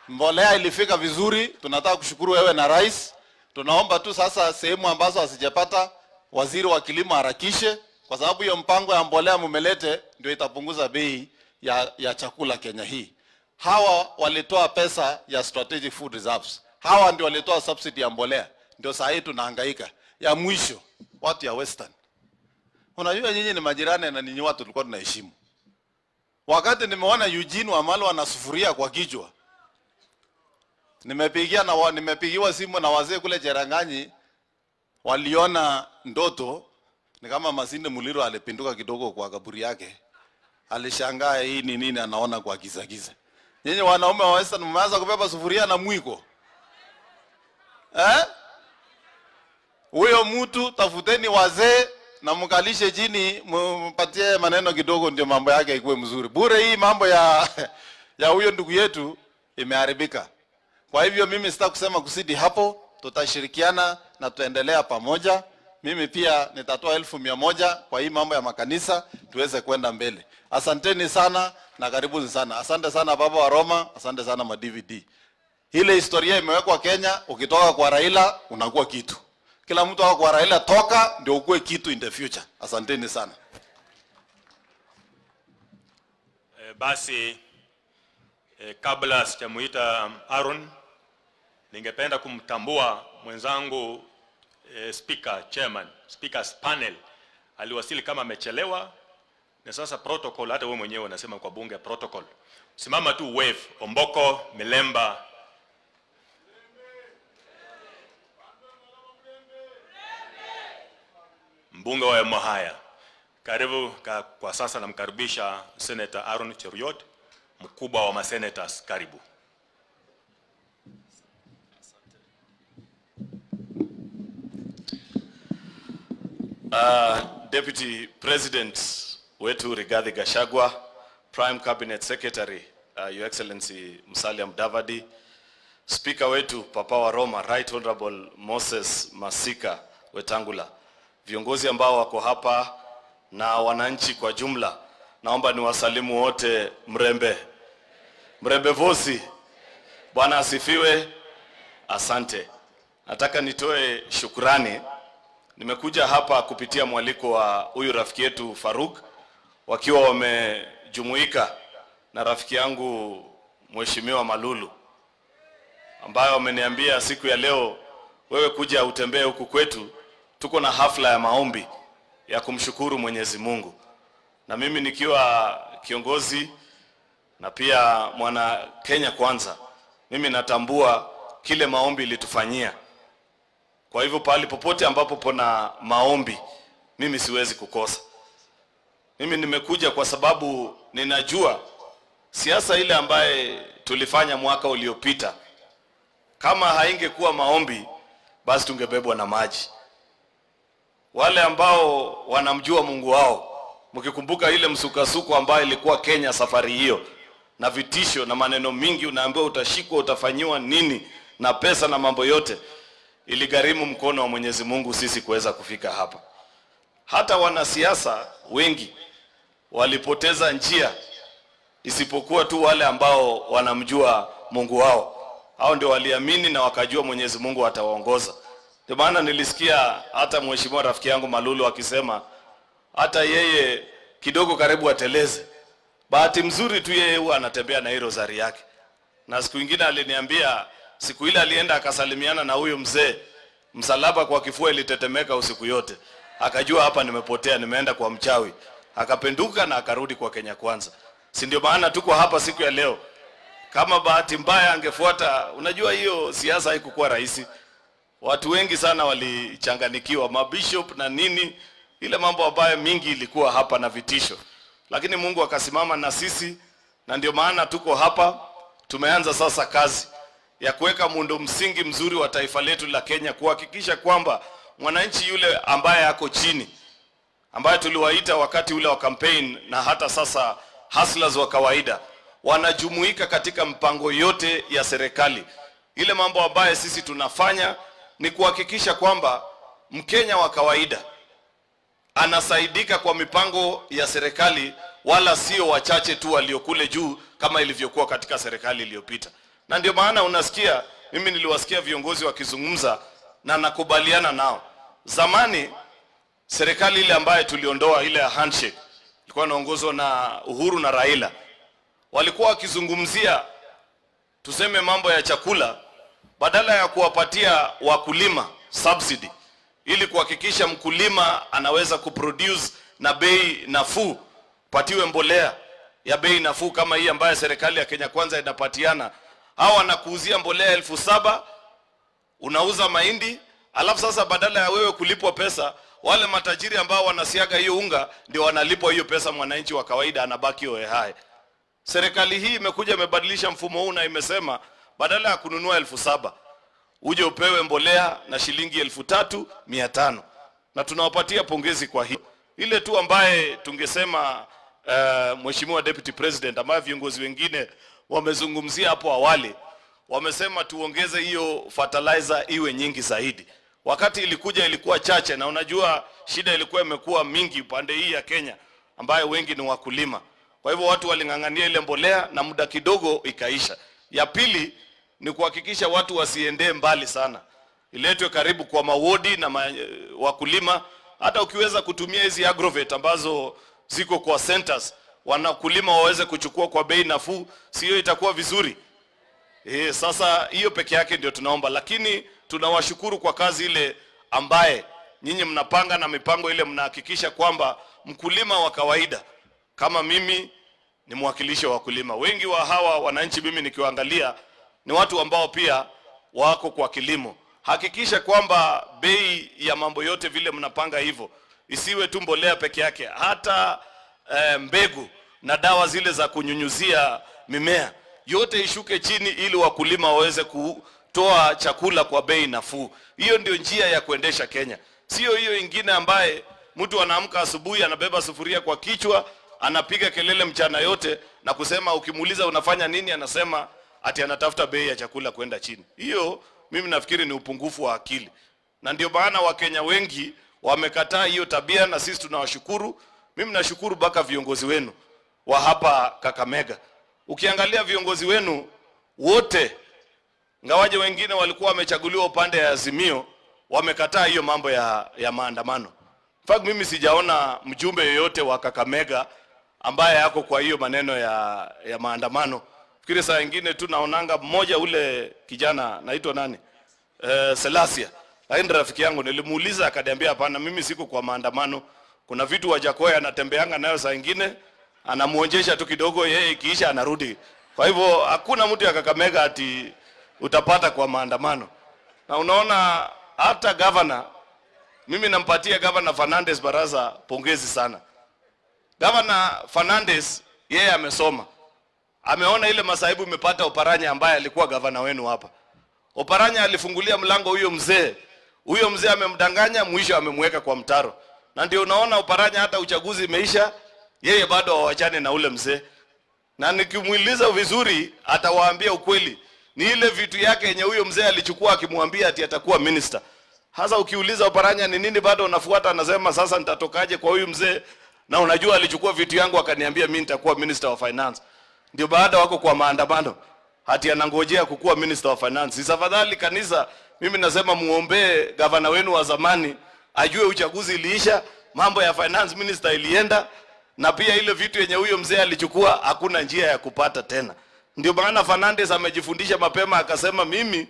mbolea ilifika vizuri, tunataka kushukuru wewe na rais. Tunaomba tu sasa sehemu ambazo hasijapata, waziri wa kilimo harakishe, kwa sababu hiyo mpango ya mbolea mumelete ndio itapunguza bei ya chakula Kenya hii. Hawa walitoa pesa ya strategic food reserves. Hawa ndio walitoa subsidy ya mbolea. Ndio saa hii tunahangaika. Ya mwisho, watu ya Western. Unajua nyinyi ni majirani na ninyi watu tulikuwa tunaheshimu. Wakati nimeona Eugene Wamalwa na sufuria kwa kichwa, nimepigiwa simu na wazee kule Cheranganyi, waliona ndoto ni kama Masinde Muliro alipinduka kidogo kwa kaburi yake. Alishangaa hii ni nini anaona kwa giza giza. Nyinyi wanaume wa Western mmeanza kubeba sufuria na mwiko. Eh? Huyo mtu tafuteni wazee na mkalishe chini, mpatie maneno kidogo ndio mambo yake ikuwe mzuri. Bure hii mambo ya huyo ndugu yetu imeharibika. Kwa hivyo mimi sitaki kusema kusidi hapo, tutashirikiana na tutaendelea pamoja. Mimi pia nitatoa 1,100 kwa hii mambo ya makanisa tuweze kwenda mbele. Asanteni sana na karibuni sana. Asante sana baba wa Roma, asante sana ma DVD. Ile historia imewekwa Kenya, ukitoka kwa Raila unakuwa kitu. Kila mtu ako kwa Raila, toka ndio ukue kitu in the future. Asanteni sana. Basi Kabla sijamuita Aaron, ningependa kumtambua mwenzangu Speaker, Chairman, Speaker's Panel. Aliwasili kama amechelewa, na sasa protocol, hata wewe mwenyewe unasema kwa bunge protocol. Simama tu wave, Omboko, Milemba. Mbunge wa Emuhaya. Karibu kwa sasa namkaribisha Senator Aaron Cheruiyot, mkubwa wa masenators. Karibu. Deputy President wetu Rigathi Gachagua, Prime Cabinet Secretary Your Excellency Musalia Mudavadi, Speaker wetu Papa wa Roma Right Honorable Moses Masika Wetangula, viongozi ambao wako hapa na wananchi kwa jumla, naomba niwasalimu wote. Mrembe. Mrembe vosi. Bwana asifiwe. Asante. Nataka nitoe shukrani. Nimekuja hapa kupitia mwaliko wa huyu rafiki yetu Faruk, wakiwa wamejumuika na rafiki yangu Mheshimiwa Malulu, ambayo wameniambia siku ya leo, wewe kuja utembee huku kwetu, tuko na hafla ya maombi ya kumshukuru Mwenyezi Mungu. Na mimi nikiwa kiongozi na pia mwana Kenya Kwanza, mimi natambua kile maombi ilitufanyia. Kwa hivyo pahali popote ambapo pana maombi, mimi siwezi kukosa. Mimi nimekuja kwa sababu ninajua siasa ile ambaye tulifanya mwaka uliopita, kama haingekuwa maombi, basi tungebebwa na maji. Wale ambao wanamjua Mungu wao, mkikumbuka ile msukasuko ambayo ilikuwa Kenya safari hiyo, na vitisho na maneno mingi, unaambiwa utashikwa, utafanyiwa nini, na pesa na mambo yote, iligharimu mkono wa Mwenyezi Mungu sisi kuweza kufika hapa. Hata wanasiasa wengi walipoteza njia, isipokuwa tu wale ambao wanamjua Mungu wao. Hao ndio waliamini na wakajua Mwenyezi Mungu atawaongoza. Ndio maana nilisikia hata mheshimiwa rafiki yangu Malulu akisema hata yeye kidogo karibu ateleze. Bahati mzuri tu yeye huwa anatembea na hii rosari yake. Na siku nyingine aliniambia, siku ile alienda akasalimiana na huyu mzee, msalaba kwa kifua ilitetemeka usiku yote. Akajua hapa nimepotea, nimeenda kwa mchawi. Akapenduka na akarudi kwa Kenya Kwanza. Si ndio maana tuko hapa siku ya leo. Kama bahati mbaya angefuata, unajua hiyo siasa haikuwa rahisi. Watu wengi sana walichanganikiwa, mabishop na nini, ile mambo ambayo mingi ilikuwa hapa na vitisho. Lakini Mungu akasimama na sisi, na ndio maana tuko hapa. Tumeanza sasa kazi ya kuweka muundo msingi mzuri wa taifa letu la Kenya, kuhakikisha kwamba mwananchi yule ambaye ako chini, ambaye tuliwaita wakati ule wa campaign na hata sasa hustlers wa kawaida, wanajumuika katika mpango yote ya serikali. Ile mambo ambaye sisi tunafanya ni kuhakikisha kwamba Mkenya wa kawaida anasaidika kwa mipango ya serikali, wala sio wachache tu waliokule juu kama ilivyokuwa katika serikali iliyopita. Na ndio maana unasikia, mimi niliwasikia viongozi wakizungumza na nakubaliana nao. Zamani serikali ile ambayo tuliondoa, ile ya handshake, ilikuwa inaongozwa na Uhuru na Raila, walikuwa wakizungumzia tuseme mambo ya chakula, badala ya kuwapatia wakulima subsidy ili kuhakikisha mkulima anaweza kuproduce na bei nafuu, patiwe mbolea ya bei nafuu kama hii ambayo serikali ya Kenya Kwanza inapatiana. Hao wanakuuzia mbolea 7,000, unauza mahindi, alafu sasa badala ya wewe kulipwa pesa, wale matajiri ambao wanasiaga hiyo unga ndio wanalipwa hiyo pesa, mwananchi wa kawaida anabaki hohe. Serikali hii imekuja imebadilisha mfumo huu na imesema badala ya kununua 7,000 uje upewe mbolea na shilingi 3,500. Na tunawapatia pongezi kwa hiyo. Ile tu ambaye tungesema Mheshimiwa Deputy President, ambaye viongozi wengine wamezungumzia hapo awali, wamesema tuongeze hiyo fertilizer iwe nyingi zaidi. Wakati ilikuja ilikuwa chache, na unajua shida ilikuwa imekuwa mingi upande hii ya Kenya ambayo wengi ni wakulima. Kwa hivyo watu walingangania ile mbolea na muda kidogo ikaisha. Ya pili ni kuhakikisha watu wasiende mbali sana, iletwe karibu kwa mawodi na wakulima. Hata ukiweza kutumia hizi agrovet ambazo ziko kwa centers, wanakulima waweze kuchukua kwa bei nafuu, sio itakuwa vizuri? Sasa hiyo peke yake ndio tunaomba, lakini tunawashukuru kwa kazi ile ambaye nyinyi mnapanga na mipango ile mnahakikisha kwamba mkulima wa kawaida kama mimi ni mwakilishi wa wakulima. Wengi wa hawa wananchi mimi nikiwaangalia ni watu ambao pia wako kwa kilimo. Hakikisha kwamba bei ya mambo yote vile mnapanga hivyo, isiwe tu mbolea peke yake, hata mbegu na dawa zile za kunyunyuzia mimea yote ishuke chini ili wakulima waweze kutoa chakula kwa bei nafuu. Hiyo ndio njia ya kuendesha Kenya. Sio hiyo ingine ambaye mtu anaamka asubuhi anabeba sufuria kwa kichwa, anapiga kelele mchana yote na kusema, ukimuuliza unafanya nini anasema ati anatafuta bei ya chakula kwenda chini. Hiyo mimi nafikiri ni upungufu wa akili. Na ndio maana Wakenya wengi wamekataa hiyo tabia, na sisi tunawashukuru. Mimi nashukuru baka viongozi wenu wa hapa Kakamega. Ukiangalia viongozi wenu wote, ngawaje wengine walikuwa wamechaguliwa upande ya Azimio, wamekataa hiyo mambo ya maandamano. In fact mimi sijaona mjumbe yeyote wa Kakamega ambaye yako kwa hiyo maneno ya maandamano. Fikiri saa nyingine tu naonanga mmoja ule kijana naitwa nani? Selasia. Lakini rafiki yangu nilimuuliza akaniambia hapana, mimi siko kwa maandamano. Kuna vitu Wajakoya anatembeanga nayo saa nyingine, anamuonjesha tu kidogo, yeye ikiisha anarudi. Kwa hivyo hakuna mtu ya Kakamega ati utapata kwa maandamano. Na unaona hata governor, mimi nampatia Governor Fernandez Baraza pongezi sana. Governor Fernandez yeye amesoma. Ameona ile masaibu imepata Oparanya ambaye alikuwa governor wenu hapa. Oparanya alifungulia mlango huyo mzee. Huyo mzee amemdanganya, mwisho amemweka kwa mtaro. Na ndio unaona Oparanya hata uchaguzi imeisha, yeye bado hawachane na ule mzee. Na nikimuuliza vizuri atawaambia ukweli. Ni ile vitu yake yenye huyo mzee alichukua akimwambia ati atakuwa minister. Hasa ukiuliza Oparanya ni nini bado unafuata, anasema sasa nitatokaje kwa huyu mzee, na unajua alichukua vitu yangu akaniambia mimi nitakuwa minister wa finance. Ndio baada wako kwa maandamano hati anangojea kukuwa minister wa finance. Sasa kanisa, mimi nasema muombe gavana wenu wa zamani ajue uchaguzi iliisha, mambo ya finance minister ilienda, na pia ile vitu yenye huyo mzee alichukua hakuna njia ya kupata tena. Ndio maana Fernandez amejifundisha mapema akasema mimi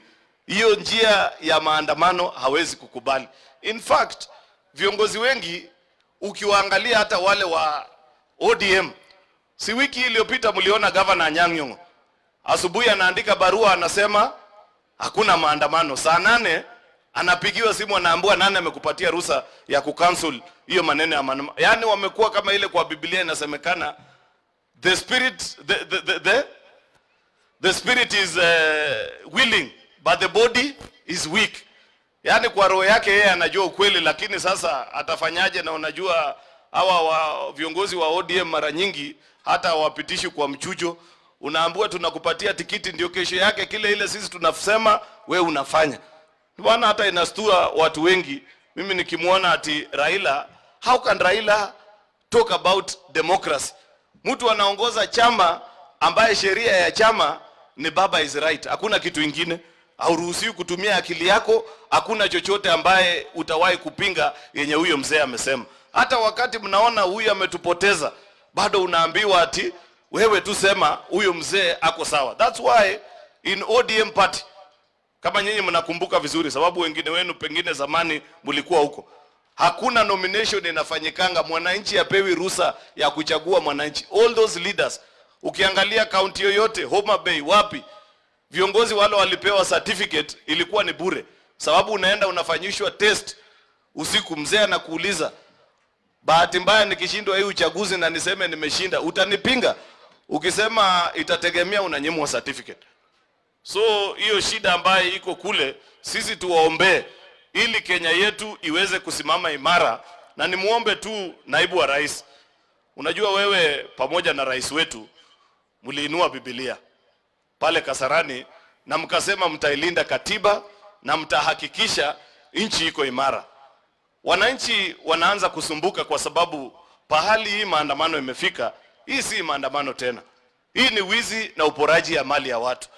hiyo njia ya maandamano hawezi kukubali. In fact, viongozi wengi ukiwaangalia hata wale wa ODM, si wiki iliyopita mliona Governor Anyang' Nyong'o asubuhi anaandika barua anasema hakuna maandamano. Saa 8 anapigiwa simu anaambiwa nani amekupatia ruhusa ya kucancel hiyo maneno ya maandamano. Yaani wamekuwa kama ile kwa Biblia inasemekana the spirit the spirit is willing but the body is weak. Yaani kwa roho yake yeye anajua ukweli, lakini sasa atafanyaje? Na unajua hawa viongozi wa ODM mara nyingi hata hawapitishi kwa mchujo. Unaambiwa tunakupatia tikiti, ndio kesho yake kile ile sisi tunasema we unafanya. Bwana hata inastua watu wengi. Mimi nikimuona ati Raila, how can Raila talk about democracy? Mtu anaongoza chama ambaye sheria ya chama ni baba is right. Hakuna kitu ingine. Hauruhusiwi kutumia akili yako, hakuna chochote ambaye utawahi kupinga yenye huyo mzee amesema. Hata wakati mnaona huyu ametupoteza, bado unaambiwa ati wewe tu sema huyo mzee ako sawa. That's why in ODM party, kama nyinyi mnakumbuka vizuri sababu wengine wenu pengine zamani mlikuwa huko, hakuna nomination inafanyikanga, mwananchi apewi ruhusa ya kuchagua mwananchi. All those leaders, ukiangalia county yoyote, Homa Bay, wapi, viongozi wale walipewa certificate ilikuwa ni bure. Sababu unaenda unafanyishwa test usiku, mzee anakuuliza, bahati mbaya nikishindwa hii uchaguzi na niseme nimeshinda, utanipinga? Ukisema itategemea, unanyimwa certificate. So hiyo shida ambayo iko kule, sisi tuwaombee ili Kenya yetu iweze kusimama imara. Na nimuombe tu naibu wa rais, unajua wewe pamoja na rais wetu mliinua Biblia pale Kasarani na mkasema mtailinda katiba na mtahakikisha nchi iko imara. Wananchi wanaanza kusumbuka kwa sababu pahali hii maandamano imefika, hii si maandamano tena. Hii ni wizi na uporaji ya mali ya watu.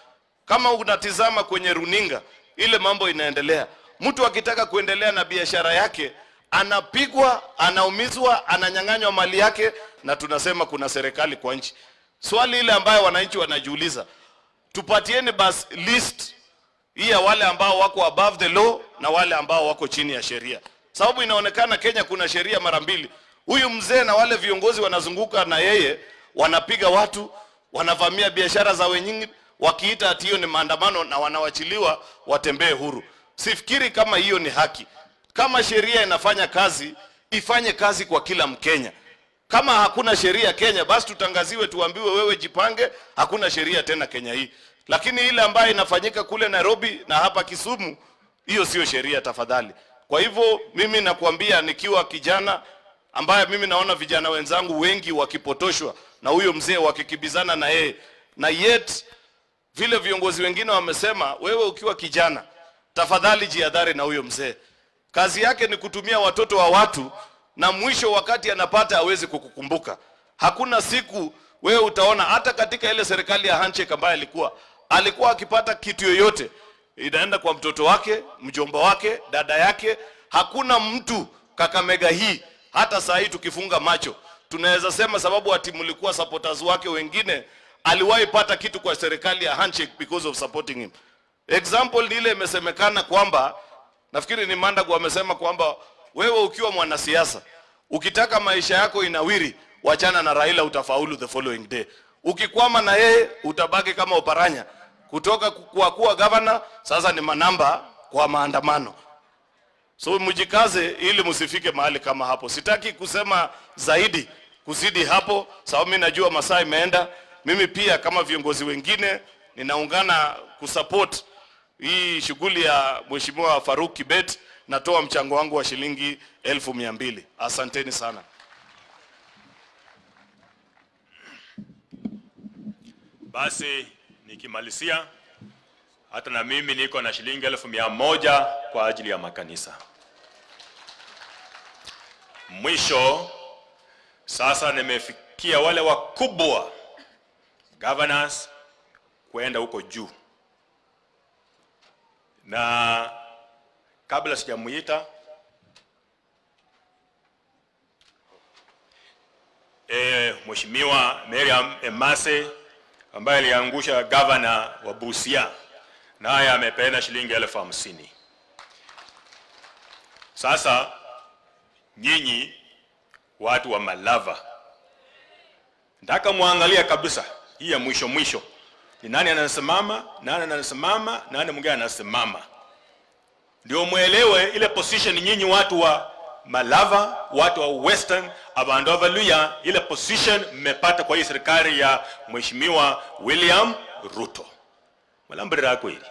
Kama unatizama kwenye runinga ile mambo inaendelea, mtu akitaka kuendelea na biashara yake Anapigwa, anaumizwa, ananyang'anywa mali yake, na tunasema kuna serikali kwa nchi. Swali ile ambayo wananchi wanajiuliza, tupatieni bas list hii ya wale ambao wako above the law na wale ambao wako chini ya sheria. Sababu inaonekana Kenya kuna sheria mara mbili. Huyu mzee na wale viongozi wanazunguka na yeye, wanapiga watu, wanavamia biashara za wengine, wakiita ati hiyo ni maandamano na wanawachiliwa watembee huru. Sifikiri kama hiyo ni haki. Kama sheria inafanya kazi, ifanye kazi kwa kila Mkenya. Kama hakuna sheria Kenya, basi tutangaziwe, tuambiwe wewe jipange, hakuna sheria tena Kenya hii. Lakini ile ambayo inafanyika kule Nairobi na hapa Kisumu, hiyo sio sheria tafadhali. Kwa hivyo mimi nakuambia nikiwa kijana ambaye mimi naona vijana wenzangu wengi wakipotoshwa na huyo mzee, wakikibizana na yeye, na yet vile viongozi wengine wamesema, wewe ukiwa kijana tafadhali jihadhari na huyo mzee. Kazi yake ni kutumia watoto wa watu, na mwisho wakati anapata hawezi kukukumbuka. Hakuna siku wewe utaona hata katika ile serikali ya handshake ambayo alikuwa akipata kitu yoyote inaenda kwa mtoto wake, mjomba wake, dada yake. Hakuna mtu Kakamega hii hata saa hii tukifunga macho tunaweza sema sababu ati mlikuwa supporters wake wengine, aliwahi pata kitu kwa serikali ya handshake because of supporting him. Example ni ile imesemekana kwamba, nafikiri ni Mandagu amesema kwamba wewe ukiwa mwanasiasa ukitaka maisha yako inawiri, wachana na Raila, utafaulu the following day. Ukikwama na yeye utabaki kama Oparanya. Kutoka kwa kuwa governor sasa ni manamba kwa maandamano. So mjikaze ili msifike mahali kama hapo. Sitaki kusema zaidi kuzidi hapo, sababu mimi najua masaa imeenda. Mimi pia kama viongozi wengine ninaungana kusupport hii shughuli ya Mheshimiwa Farouk Kibet. Natoa mchango wangu wa shilingi 1200. Asanteni sana. Basi nikimalizia, hata na mimi niko na shilingi 1,100 kwa ajili ya makanisa. Mwisho, sasa nimefikia wale wakubwa governors kwenda huko juu. Na kabla sijamuita Mheshimiwa Miriam Emase ambaye aliangusha governor wa Busia, naye amepeana shilingi 50,000. Sasa nyinyi watu wa Malava, nataka muangalia kabisa hii ya mwisho mwisho, ni nani anasimama, nani anasimama, nani mwingine anasimama, ndio muelewe ile position nyinyi watu wa Malava, watu wa Western, abandu wa Luhya, ile position mmepata kwa hii serikali ya Mheshimiwa William Ruto. Malambira kweli.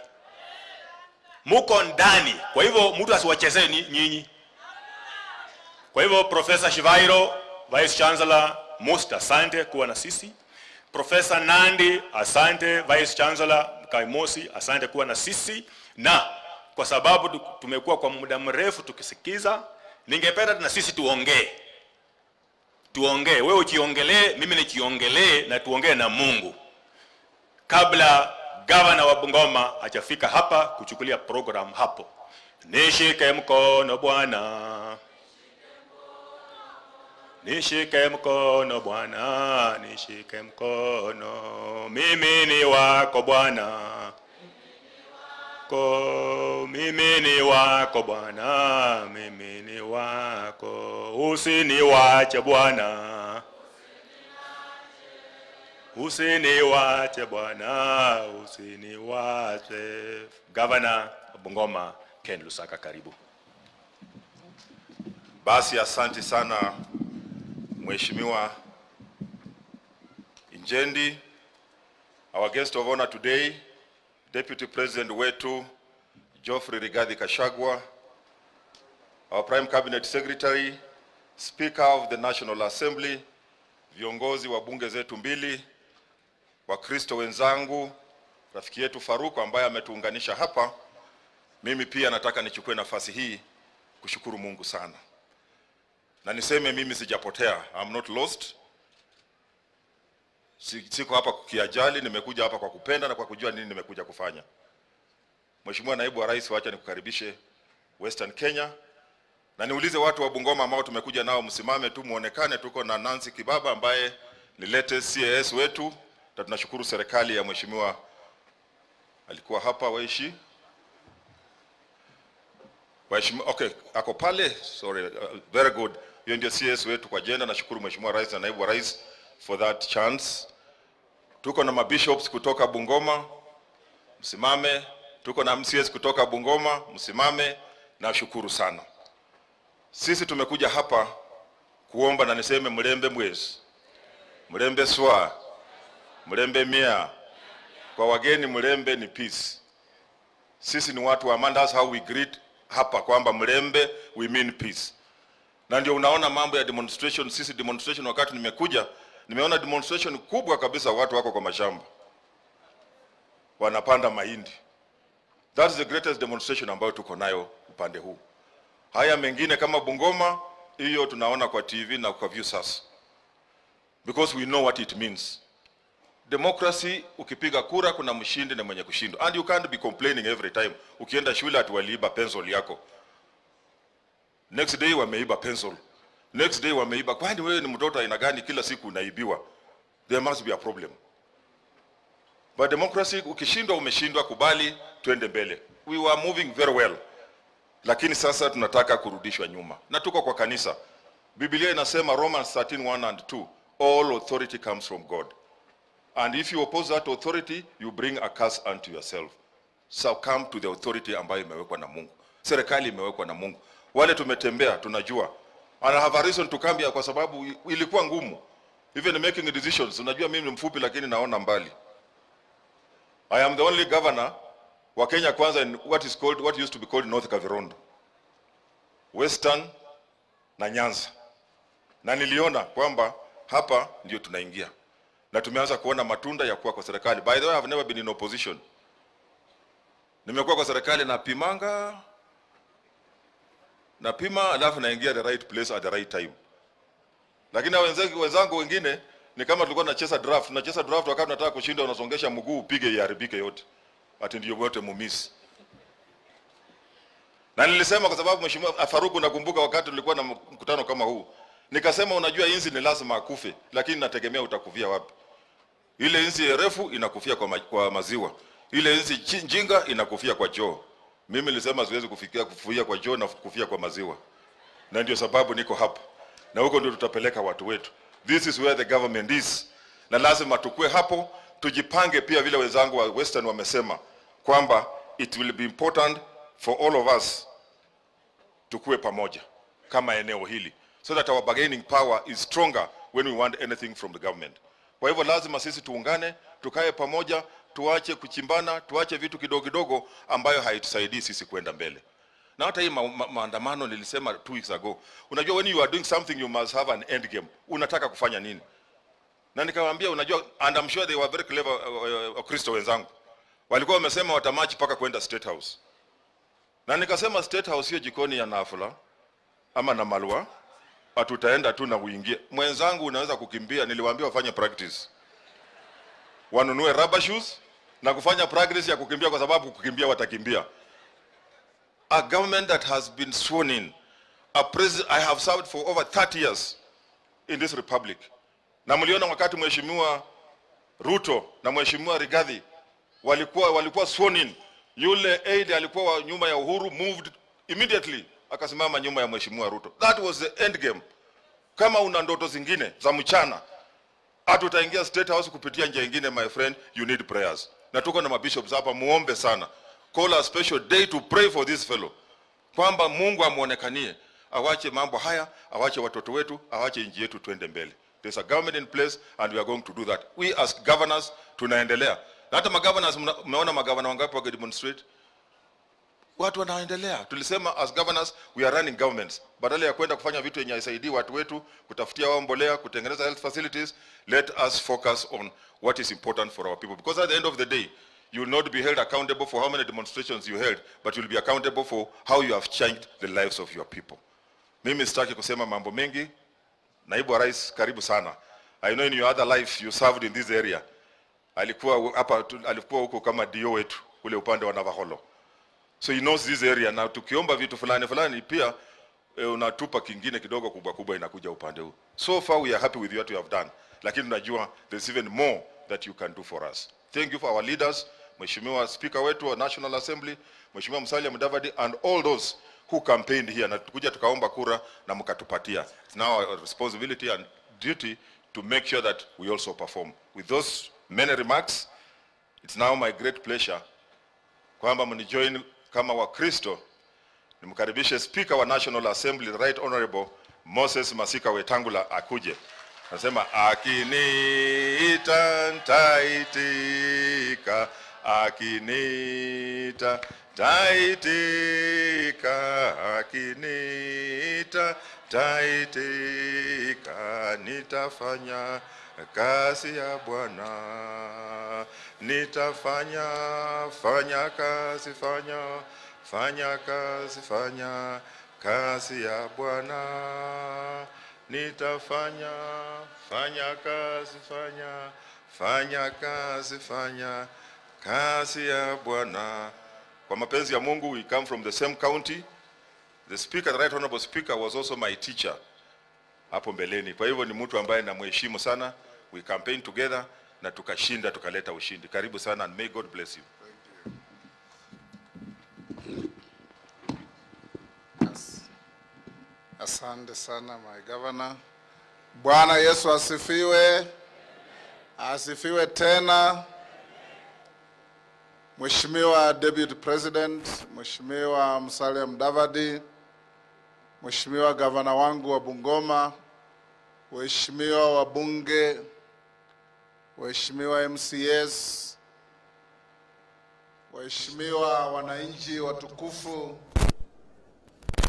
Muko ndani. Kwa hivyo mtu asiwachezee nyinyi. Kwa hivyo Professor Shivairo, Vice Chancellor Must, asante kuwa na sisi. Professor Nandi, asante. Vice Chancellor Kaimosi, asante kuwa na sisi. Na kwa sababu tumekuwa kwa muda mrefu tukisikiza, ningependa na sisi tuongee. Tuongee, wewe ukiongelee, mimi nikiongelee, na tuongee na Mungu. Kabla governor wa Bungoma hajafika hapa kuchukulia program hapo. Nishike mkono Bwana. Nishike mkono Bwana, nishike mkono. Mimi ni wako Bwana. Ko, mimi ni wako Bwana, mimi ni wako. Usiniwache Bwana. Usiniwache Bwana, usiniwache. Governor wa Bungoma Ken Lusaka, karibu. Basi asante sana Mheshimiwa Injendi. Our guest of honor today, Deputy President wetu Geoffrey Rigathi Gachagua, our Prime Cabinet Secretary, Speaker of the National Assembly, viongozi wa bunge zetu mbili, Wakristo wenzangu, rafiki yetu Farouk ambaye ametuunganisha hapa. Mimi pia nataka nichukue nafasi hii kushukuru Mungu sana. Na niseme mimi sijapotea, I'm not lost. Siko hapa kiajali, nimekuja hapa kwa kupenda na kwa kujua nini nimekuja kufanya. Mheshimiwa Naibu wa Rais, wacha nikukaribishe Western Kenya. Na niulize watu wa Bungoma ambao tumekuja nao, msimame tu muonekane. Tuko na Nancy Kibaba ambaye ni latest CAS wetu, na tunashukuru serikali ya mheshimiwa alikuwa hapa waishi. Waheshimiwa, okay, ako pale, sorry, very good. Hiyo ndio CS wetu kwa jenda. Nashukuru Mheshimiwa Rais na Naibu wa Rais for that chance. Tuko na mabishops kutoka Bungoma, msimame. Tuko na MCS kutoka Bungoma, msimame. Nashukuru sana. Sisi tumekuja hapa kuomba, na niseme mlembe mwezi, mlembe swa, mlembe mia. Kwa wageni mlembe ni peace. Sisi ni watu wa amani. That's how we greet hapa, kwamba mlembe we mean peace. Na ndio unaona mambo ya demonstration. Sisi demonstration, wakati nimekuja nimeona demonstration kubwa kabisa, watu wako kwa mashamba wanapanda mahindi. That is the greatest demonstration ambayo tuko nayo upande huu. Haya mengine kama Bungoma, hiyo tunaona kwa TV na kwa Viusasa, because we know what it means. Democracy, ukipiga kura kuna mshindi na mwenye kushindwa. And you can't be complaining every time. Ukienda shule ati waliiba pencil yako. Next day wameiba pencil. Next day wameiba. Kwani wewe ni mtoto aina gani kila siku unaibiwa? There must be a problem. But democracy, ukishindwa umeshindwa, kubali, twende mbele. We were moving very well. Lakini sasa tunataka kurudishwa nyuma. Na tuko kwa kanisa. Biblia inasema Romans 13:1 and 2, all authority comes from God. And if you oppose that authority, you bring a curse unto yourself. So come to the authority ambayo imewekwa na Mungu. Serikali imewekwa na Mungu. Wale tumetembea, tunajua. And I have a reason to come here kwa sababu ilikuwa ngumu. Even making decisions, unajua mimi ni mfupi lakini naona mbali. I am the only governor wa Kenya Kwanza in what used to be called North Kavirondo, Western na Nyanza. Na niliona kwamba hapa ndio tunaingia. Na tumeanza kuona matunda ya kuwa kwa serikali. By the way, I have never been in opposition. Nimekuwa kwa serikali na pimanga, na pima, alafu naingia the right place at the right time. Lakini wenzangu wengine ni kama tulikuwa tunacheza draft, tunacheza draft wakati tunataka kushinda unasongesha mguu upige iharibike yote. Ati ndio wote mumisi. Na nilisema kwa sababu Mheshimiwa Faruku, nakumbuka wakati tulikuwa na mkutano kama huu, nikasema unajua inzi ni lazima akufe, lakini nategemea utakufia wapi. Ile inzi refu inakufia kwa maziwa. Ile inzi njinga inakufia kwa choo. Mimi nilisema siwezi kufia kwa choo na kufia kwa maziwa. Na ndio sababu niko hapa. Na huko ndio tutapeleka watu wetu. This is where the government is. Na lazima tukue hapo, tujipange pia vile wenzangu wa Western wamesema kwamba it will be important for all of us tukue pamoja kama eneo hili, so that our bargaining power is stronger when we want anything from the government. Kwa hivyo lazima sisi tuungane, tukae pamoja, tuache kuchimbana, tuache vitu kidogo kidogo ambayo haitusaidii sisi kwenda mbele. Na hata hii maandamano nilisema 2 weeks ago. Unajua when you are doing something you must have an end game. Unataka kufanya nini? Na nikawaambia unajua, and I'm sure they were very clever Wakristo wenzangu. Walikuwa wamesema watamachi paka kwenda State House. Na nikasema State House hiyo jikoni ya Nafula ama na Malwa, hatutaenda tu na uingie. Mwenzangu unaweza kukimbia, niliwaambia wafanye practice. Wanunue rubber shoes na kufanya practice ya kukimbia kwa sababu kukimbia watakimbia. A government that has been sworn in, a president, I have served for over 30 years in this republic. Na mliona wakati Mheshimiwa Ruto na Mheshimiwa Rigathi walikuwa sworn in, yule aide alikuwa nyuma ya Uhuru moved immediately akasimama nyuma ya Mheshimiwa Ruto. That was the end game. Kama una ndoto zingine za mchana, hatutaingia State House kupitia njia nyingine, my friend, you need prayers. Na tuko na mabishops hapa, muombe sana. Call a special day to pray for this fellow. Kwamba Mungu amuonekanie, awache mambo haya, awache watoto wetu, awache nchi yetu twende mbele. There's a government in place and we are going to do that. We as governors tunaendelea. Na hata magovernors, mmeona magavana wangapi waki demonstrate? Watu wanaendelea. Tulisema as governors we are running governments. Badala ya kwenda kufanya vitu yenye haisaidii watu wetu, kutafutia wao mbolea, kutengeneza health facilities, let us focus on what is important for our people. Because at the end of the day, you will not be held accountable for how many demonstrations you held, but you will be accountable for how you have changed the lives of your people. Mimi sitaki kusema mambo mengi. Naibu wa Rais, karibu sana. I know in your other life you served in this area. Alikuwa hapa, alikuwa huko kama DO wetu ule upande wa Navaholo. So he knows this area. Na tukiomba vitu fulani fulani pia unatupa kingine kidogo kubwa kubwa inakuja upande huu. So far we are happy with what you have done, lakini tunajua there's even more that you can do for us. Thank you for our leaders, Mheshimiwa Speaker wetu wa National Assembly, Mheshimiwa Musalia Mudavadi, and all those who campaigned here na tukuja tukaomba kura na mkatupatia. It's now our responsibility and duty to make sure that we also perform. With those many remarks, it's now my great pleasure kwamba mnijoin kama Wakristo, nimkaribishe Speaker wa National Assembly, the Right Honorable Moses Masika Wetangula akuje. Nasema akiniita ntaitika, akiniita taitika, akiniita taitika, nitafanya kazi ya Bwana, nitafanya fanya kazi, fanya fanya kazi, fanya kazi ya Bwana, nitafanya fanya kazi, fanya fanya kazi, fanya kazi ya Bwana. Kwa mapenzi ya Mungu, we come from the same county. The speaker, the Right Honorable Speaker, was also my teacher hapo mbeleni. Kwa hivyo ni mtu ambaye namheshimu sana. We campaign together na tukashinda, tukaleta ushindi. Karibu sana and may God bless you. Asante sana my governor. Bwana Yesu asifiwe. Asifiwe tena. Mheshimiwa Deputy President, Mheshimiwa Musalia Mudavadi, Mheshimiwa Gavana wangu wa Bungoma, Waheshimiwa wabunge, Waheshimiwa MCS, Waheshimiwa wananchi watukufu,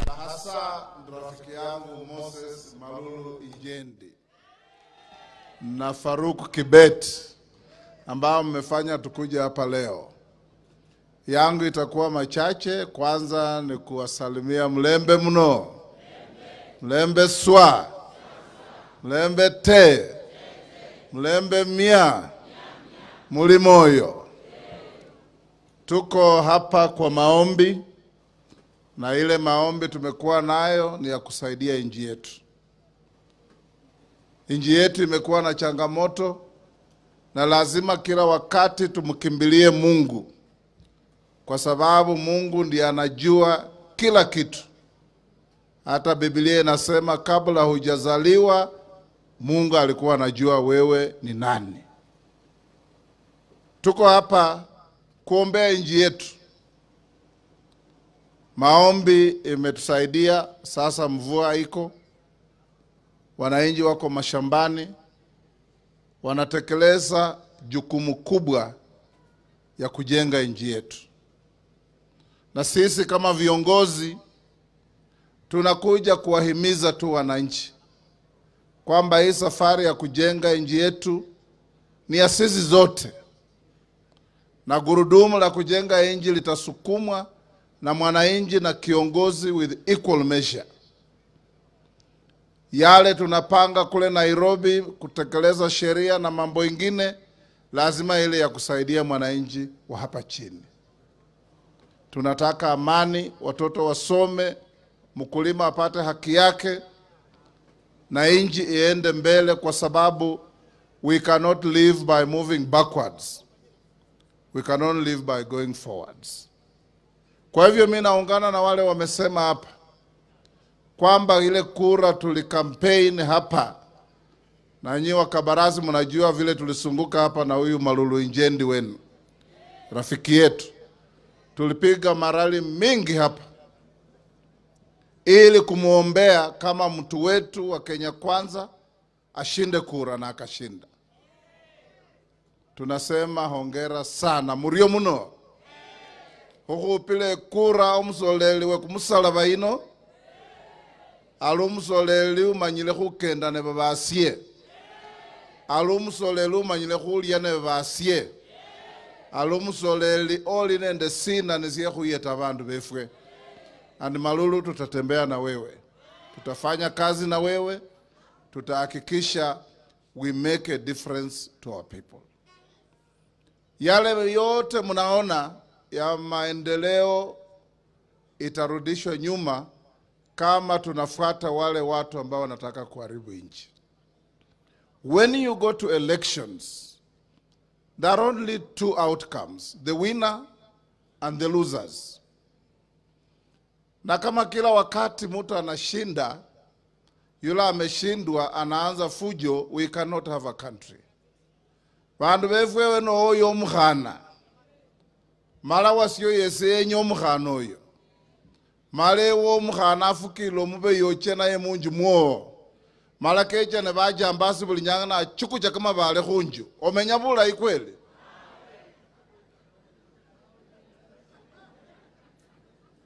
na hasa rafiki yangu Moses Malulu Injendi na Faruk Kibet ambao mmefanya tukuja hapa leo. Yangu itakuwa machache. Kwanza ni kuwasalimia mlembe mno, mlembe swa, mlembe te, mlembe mia, mulimoyo. Tuko hapa kwa maombi, na ile maombi tumekuwa nayo ni ya kusaidia nchi yetu. Nchi yetu imekuwa na changamoto, na lazima kila wakati tumkimbilie Mungu, kwa sababu Mungu ndiye anajua kila kitu. Hata Biblia inasema kabla hujazaliwa Mungu alikuwa anajua wewe ni nani. Tuko hapa kuombea nchi yetu. Maombi imetusaidia. Sasa mvua iko, wananchi wako mashambani, wanatekeleza jukumu kubwa ya kujenga nchi yetu. Na sisi kama viongozi tunakuja kuwahimiza tu wananchi kwamba hii safari ya kujenga nchi yetu ni ya sisi zote, na gurudumu la kujenga nchi litasukumwa na mwananchi na kiongozi with equal measure. Yale tunapanga kule Nairobi kutekeleza sheria na mambo ingine, lazima ile ya kusaidia mwananchi wa hapa chini. Tunataka amani, watoto wasome, mkulima apate haki yake, na nchi iende mbele, kwa sababu we cannot live by moving backwards. We cannot live by going forwards. Kwa hivyo mimi naungana na wale wamesema hapa kwamba ile kura tulikampaign hapa, na nyinyi wakabarazi mnajua vile tulisunguka hapa na huyu Malulu Injendi wenu, rafiki yetu. Tulipiga marali mingi hapa ili kumuombea kama mtu wetu wa Kenya Kwanza ashinde kura, na akashinda. Tunasema hongera sana murio muno. Hukhupile kura omusoleli we kumusalaba ino, ali omusoleli umanyile khukenda ne babasye, ali omusoleli umanyile khulya ne babasye, ali omusoleli oli nende sina nisye khuyeta bandu befwe. And Malulu, tutatembea na wewe, tutafanya kazi na wewe, tutahakikisha we make a difference to our people. Yale yote mnaona ya maendeleo itarudishwa nyuma kama tunafuata wale watu ambao wanataka kuharibu nchi. When you go to elections, there are only two outcomes, the winner and the losers. Na kama kila wakati mtu anashinda, yule ameshindwa anaanza fujo, we cannot have a country. Bandu befwewe no oyo mkhana. Mala wasio yese enyo mkhana oyo. Male wo mkhana afukilo mube yoche naye munju mwo. Mala kecha ne bajambasi buli nyanga na chukucha kama bale khunju. Omenya bulayi kweli?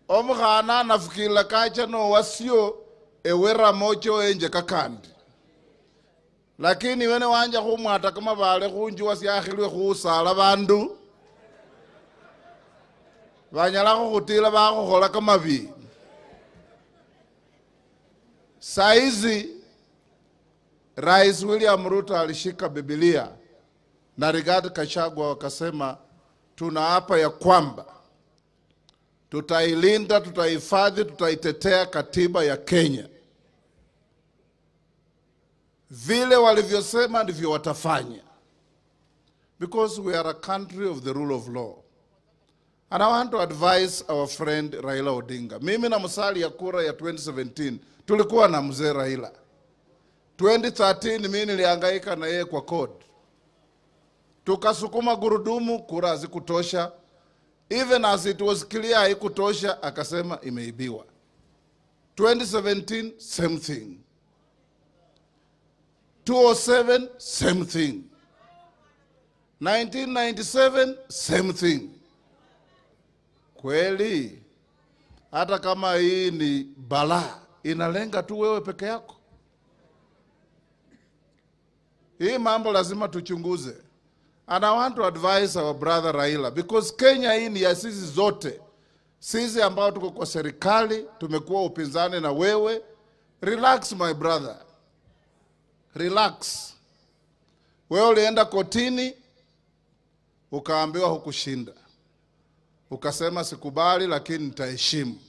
Omkhana anafukila kacha no wasio ewera mocho enje kakandi. Lakini wene wanja khumwata kama bale khunju wasiakhilwe khusala bandu. Banyala khutila bakhukhola kamabi. Saizi Rais William Ruto alishika Biblia na Rigathi Gachagua wakasema tunaapa ya kwamba tutailinda, tutahifadhi, tutaitetea katiba ya Kenya. Vile walivyosema ndivyo watafanya. Because we are a country of the rule of law. And I want to advise our friend Raila Odinga. Mimi na Musalia kura ya 2017 tulikuwa na mzee Raila. 2013 mimi nilihangaika na yeye kwa code. Tukasukuma gurudumu, kura hazikutosha. Even as it was clear haikutosha, akasema imeibiwa. 2017 same thing. 2007 same thing. 1997 same thing. Kweli hata kama hii ni balaa inalenga tu wewe peke yako. Hii mambo lazima tuchunguze. And I want to advise our brother Raila, because Kenya hii ni ya sisi zote. Sisi ambao tuko kwa serikali, tumekuwa upinzani na wewe. Relax my brother. Relax. Wewe ulienda kotini, ukaambiwa hukushinda. Ukasema sikubali lakini nitaheshimu.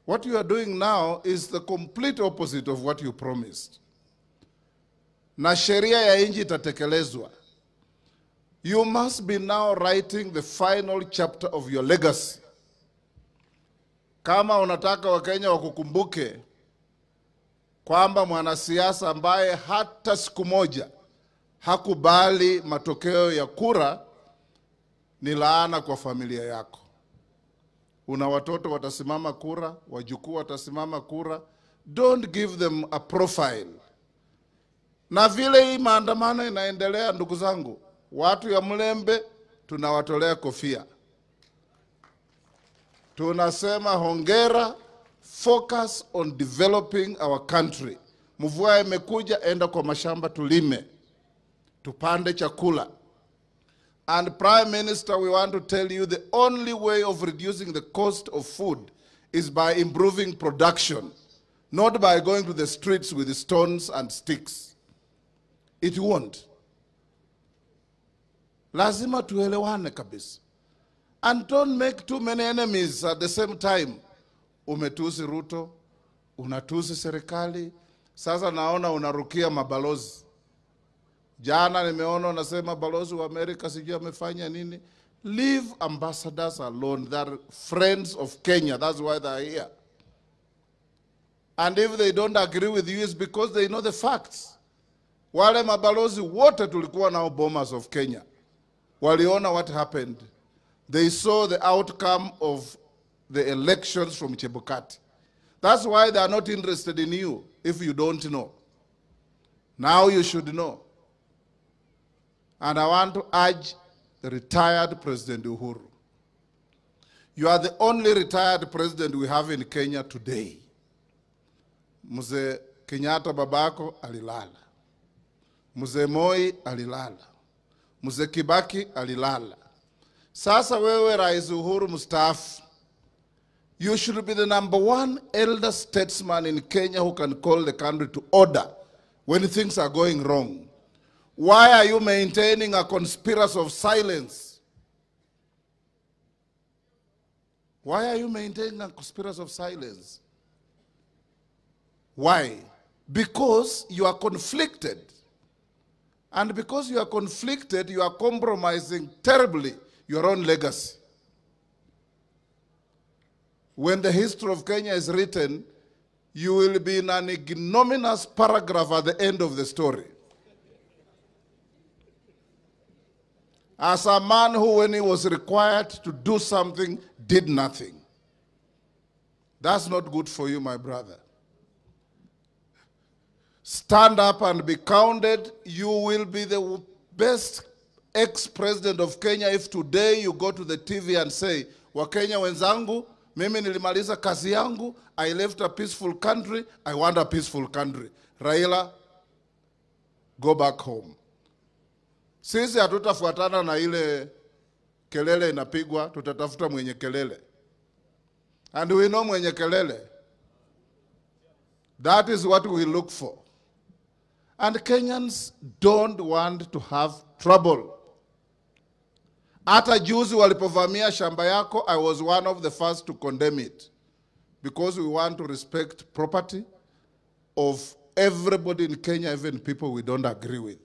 What you are doing now is the complete opposite of what you promised. Na sheria ya nchi itatekelezwa. You must be now writing the final chapter of your legacy. Kama unataka Wakenya wakukumbuke kwamba mwanasiasa ambaye hata siku moja hakubali matokeo ya kura ni laana kwa familia yako. Una watoto watasimama kura, wajukuu watasimama kura. Don't give them a profile. Na vile hii maandamano inaendelea, ndugu zangu, watu ya Mlembe tunawatolea kofia. Tunasema hongera, focus on developing our country. Mvua imekuja, enda kwa mashamba tulime, tupande chakula. And Prime Minister, we want to tell you the only way of reducing the cost of food is by improving production, not by going to the streets with the stones and sticks. It won't. Lazima tuelewane kabisa. And don't make too many enemies at the same time. Umetusi Ruto, unatusi serikali, sasa naona unarukia mabalozi. Jana nimeona unasema balozi wa Amerika sijui amefanya nini. Leave ambassadors alone. They are friends of Kenya. That's why they are here. And if they don't agree with you, it's because they know the facts. Wale mabalozi wote tulikuwa nao Bomas of Kenya. Waliona what happened. They saw the outcome of the elections from Chebukati. That's why they are not interested in you if you don't know. Now you should know. And I want to urge the retired President Uhuru. You are the only retired president we have in Kenya today. Mzee Kenyatta babako alilala. Mzee Moi alilala. Mzee Kibaki alilala. Sasa wewe Rais Uhuru mstaafu, you should be the number one elder statesman in Kenya who can call the country to order when things are going wrong. Why are you maintaining a conspiracy of silence? Why are you maintaining a conspiracy of silence? Why? Because you are conflicted. And because you are conflicted, you are compromising terribly your own legacy. When the history of Kenya is written, you will be in an ignominious paragraph at the end of the story. As a man who, when he was required to do something, did nothing. That's not good for you, my brother. Stand up and be counted. You will be the best ex-president of Kenya if today you go to the TV and say, Wakenya wenzangu, mimi nilimaliza kazi yangu, I left a peaceful country, I want a peaceful country. Raila, go back home. Sisi hatutafuatana na ile kelele inapigwa, tutatafuta mwenye kelele. And we know mwenye kelele. That is what we look for. And Kenyans don't want to have trouble. Hata juzi walipovamia shamba yako, I was one of the first to condemn it. Because we want to respect property of everybody in Kenya, even people we don't agree with.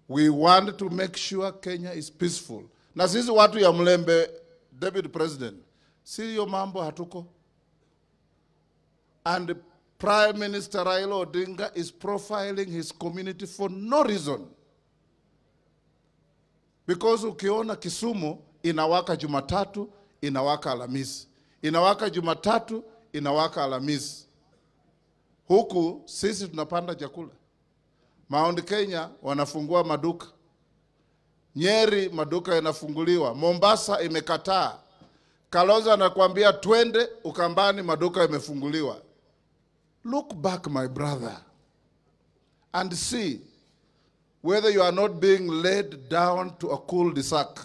We want to make sure Kenya is peaceful. Na sisi watu ya Mlembe, Deputy President, siyo mambo hatuko. And Prime Minister Raila Odinga is profiling his community for no reason. Because ukiona Kisumu inawaka Jumatatu, inawaka Alhamisi. Inawaka Jumatatu, inawaka Alhamisi. Huku sisi tunapanda chakula. Mount Kenya wanafungua maduka. Nyeri maduka yanafunguliwa. Mombasa imekataa. Kalonzo anakuambia twende Ukambani, maduka yamefunguliwa. Look back, my brother, and see whether you are not being led down to a cul-de-sac.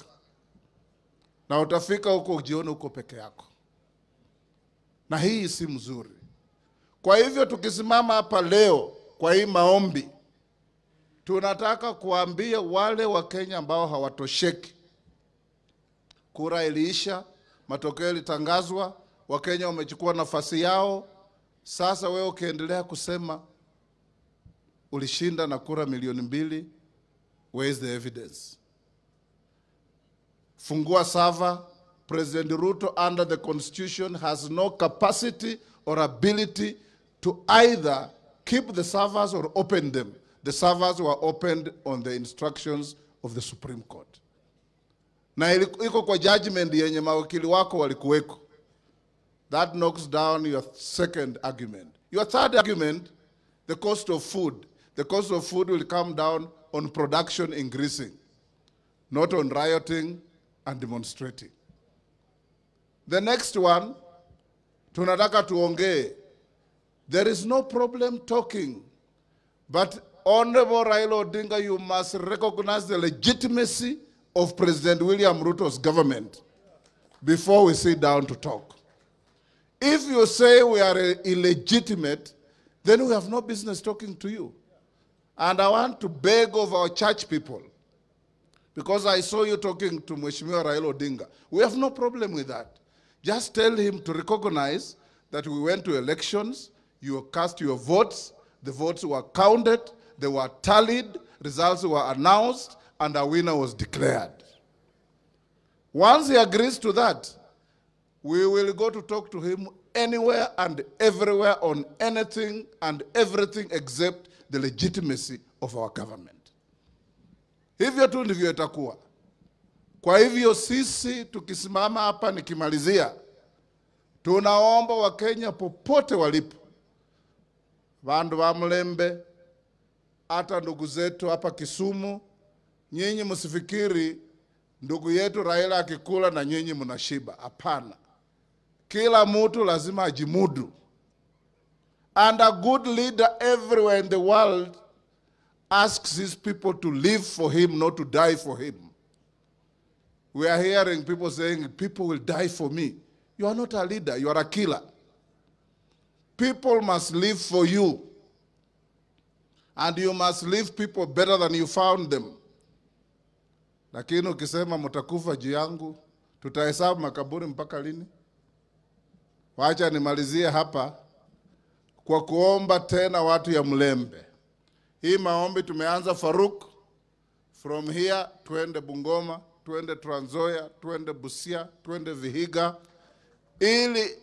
Na utafika huko ujione huko peke yako. Na hii si mzuri. Kwa hivyo tukisimama hapa leo kwa hii maombi, tunataka kuambia wale wa Kenya ambao hawatosheki. Kura iliisha, matokeo yalitangazwa, Wakenya wamechukua nafasi yao. Sasa wewe ukiendelea kusema ulishinda na kura 2 milioni, where is the evidence? Fungua server. President Ruto under the constitution has no capacity or ability to either keep the servers or open them. The servers were opened on the instructions of the Supreme Court. Na iko kwa judgment yenye mawakili wako walikuweko. That knocks down your second argument. Your third argument, the cost of food. The cost of food will come down on production increasing, not on rioting and demonstrating. The next one, tunataka tuongee. There is no problem talking, but Honorable Raila Odinga, you must recognize the legitimacy of President William Ruto's government before we sit down to talk. If you say we are illegitimate, then we have no business talking to you. And I want to beg of our church people, because I saw you talking to Mheshimiwa Raila Odinga. We have no problem with that. Just tell him to recognize that we went to elections, you cast your votes, the votes were counted, they were tallied, results were announced, and a winner was declared. Once he agrees to that, we will go to talk to him anywhere and everywhere on anything and everything except the legitimacy of our government. Hivyo tu ndivyo itakuwa. Kwa hivyo sisi tukisimama hapa nikimalizia, tunaomba Wakenya popote walipo, vandu wa Mlembe, hata ndugu zetu hapa Kisumu, nyinyi msifikiri ndugu yetu Raila akikula na nyinyi mnashiba. Hapana. Kila mtu lazima ajimudu. And a good leader everywhere in the world asks his people to live for him, not to die for him. We are hearing people saying, "People will die for me." You are not a leader, you are a killer. People must live for you. And you must leave people better than you found them. Lakini ukisema mtakufa juu yangu, tutahesabu makaburi mpaka lini? Wacha nimalizie hapa. kwa kuomba tena watu ya Mlembe. Hii maombi tumeanza Faruk, from here tuende Bungoma, tuende Trans Nzoia, tuende Busia, tuende Vihiga, ili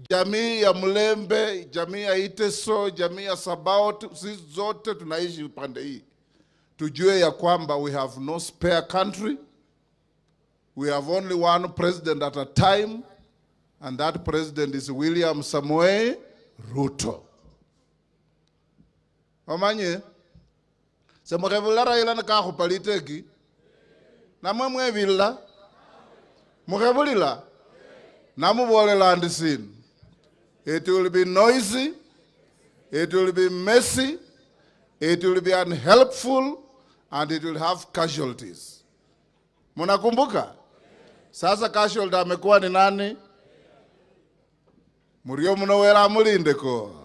jamii ya Mlembe, jamii ya Iteso, jamii ya Sabaot, sisi zote tunaishi upande hii, tujue ya kwamba we have no spare country. We have only one president at a time, and that president is William Samoei Ruto. Omanye, semukhebulila Raila nikakhupa liteki, namwe mwebila, mukhebulila, namubolela ndi sinu. It will be noisy, it will be messy, it will be unhelpful, and it will have casualties. Munakumbuka? Sasa casualty amekuwa ni nani? Murio munowera mulindeko.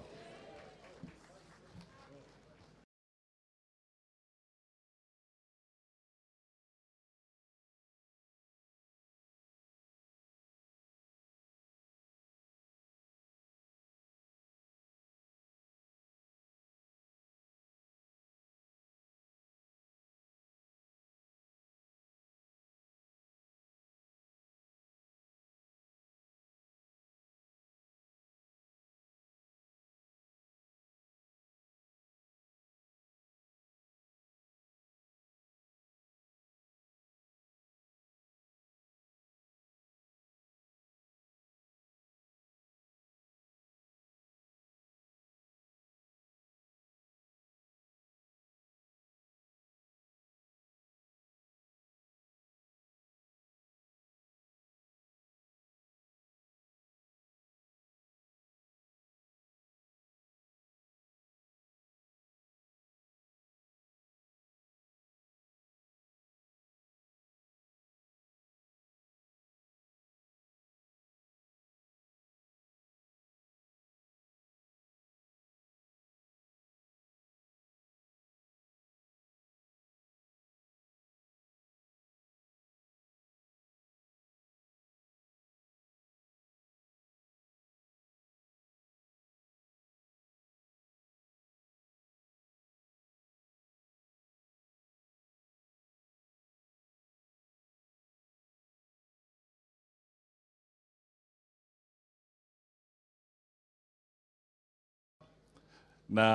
Na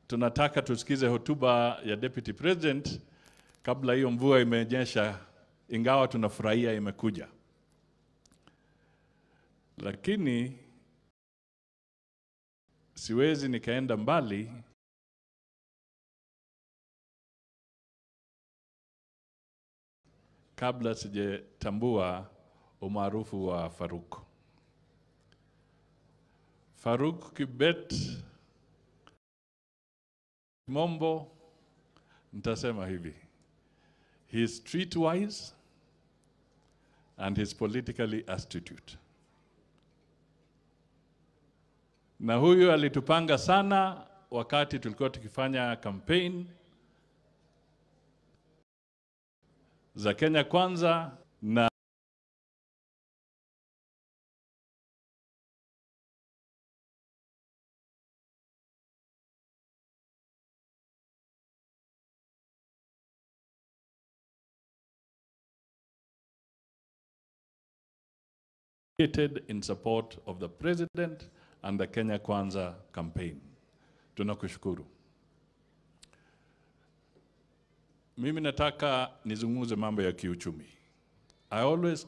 tunataka tusikize hotuba ya Deputy President kabla hiyo mvua imenyesha, ingawa tunafurahia imekuja. Lakini siwezi nikaenda mbali kabla sijatambua umaarufu wa Faruk. Faruk Kibet Mombo, nitasema hivi: he is streetwise and he is politically astute. Na huyu alitupanga sana wakati tulikuwa tukifanya campaign za Kenya Kwanza na in support of the president and the Kenya Kwanza campaign. Tunakushukuru. Mimi nataka nizungumze mambo ya kiuchumi. I always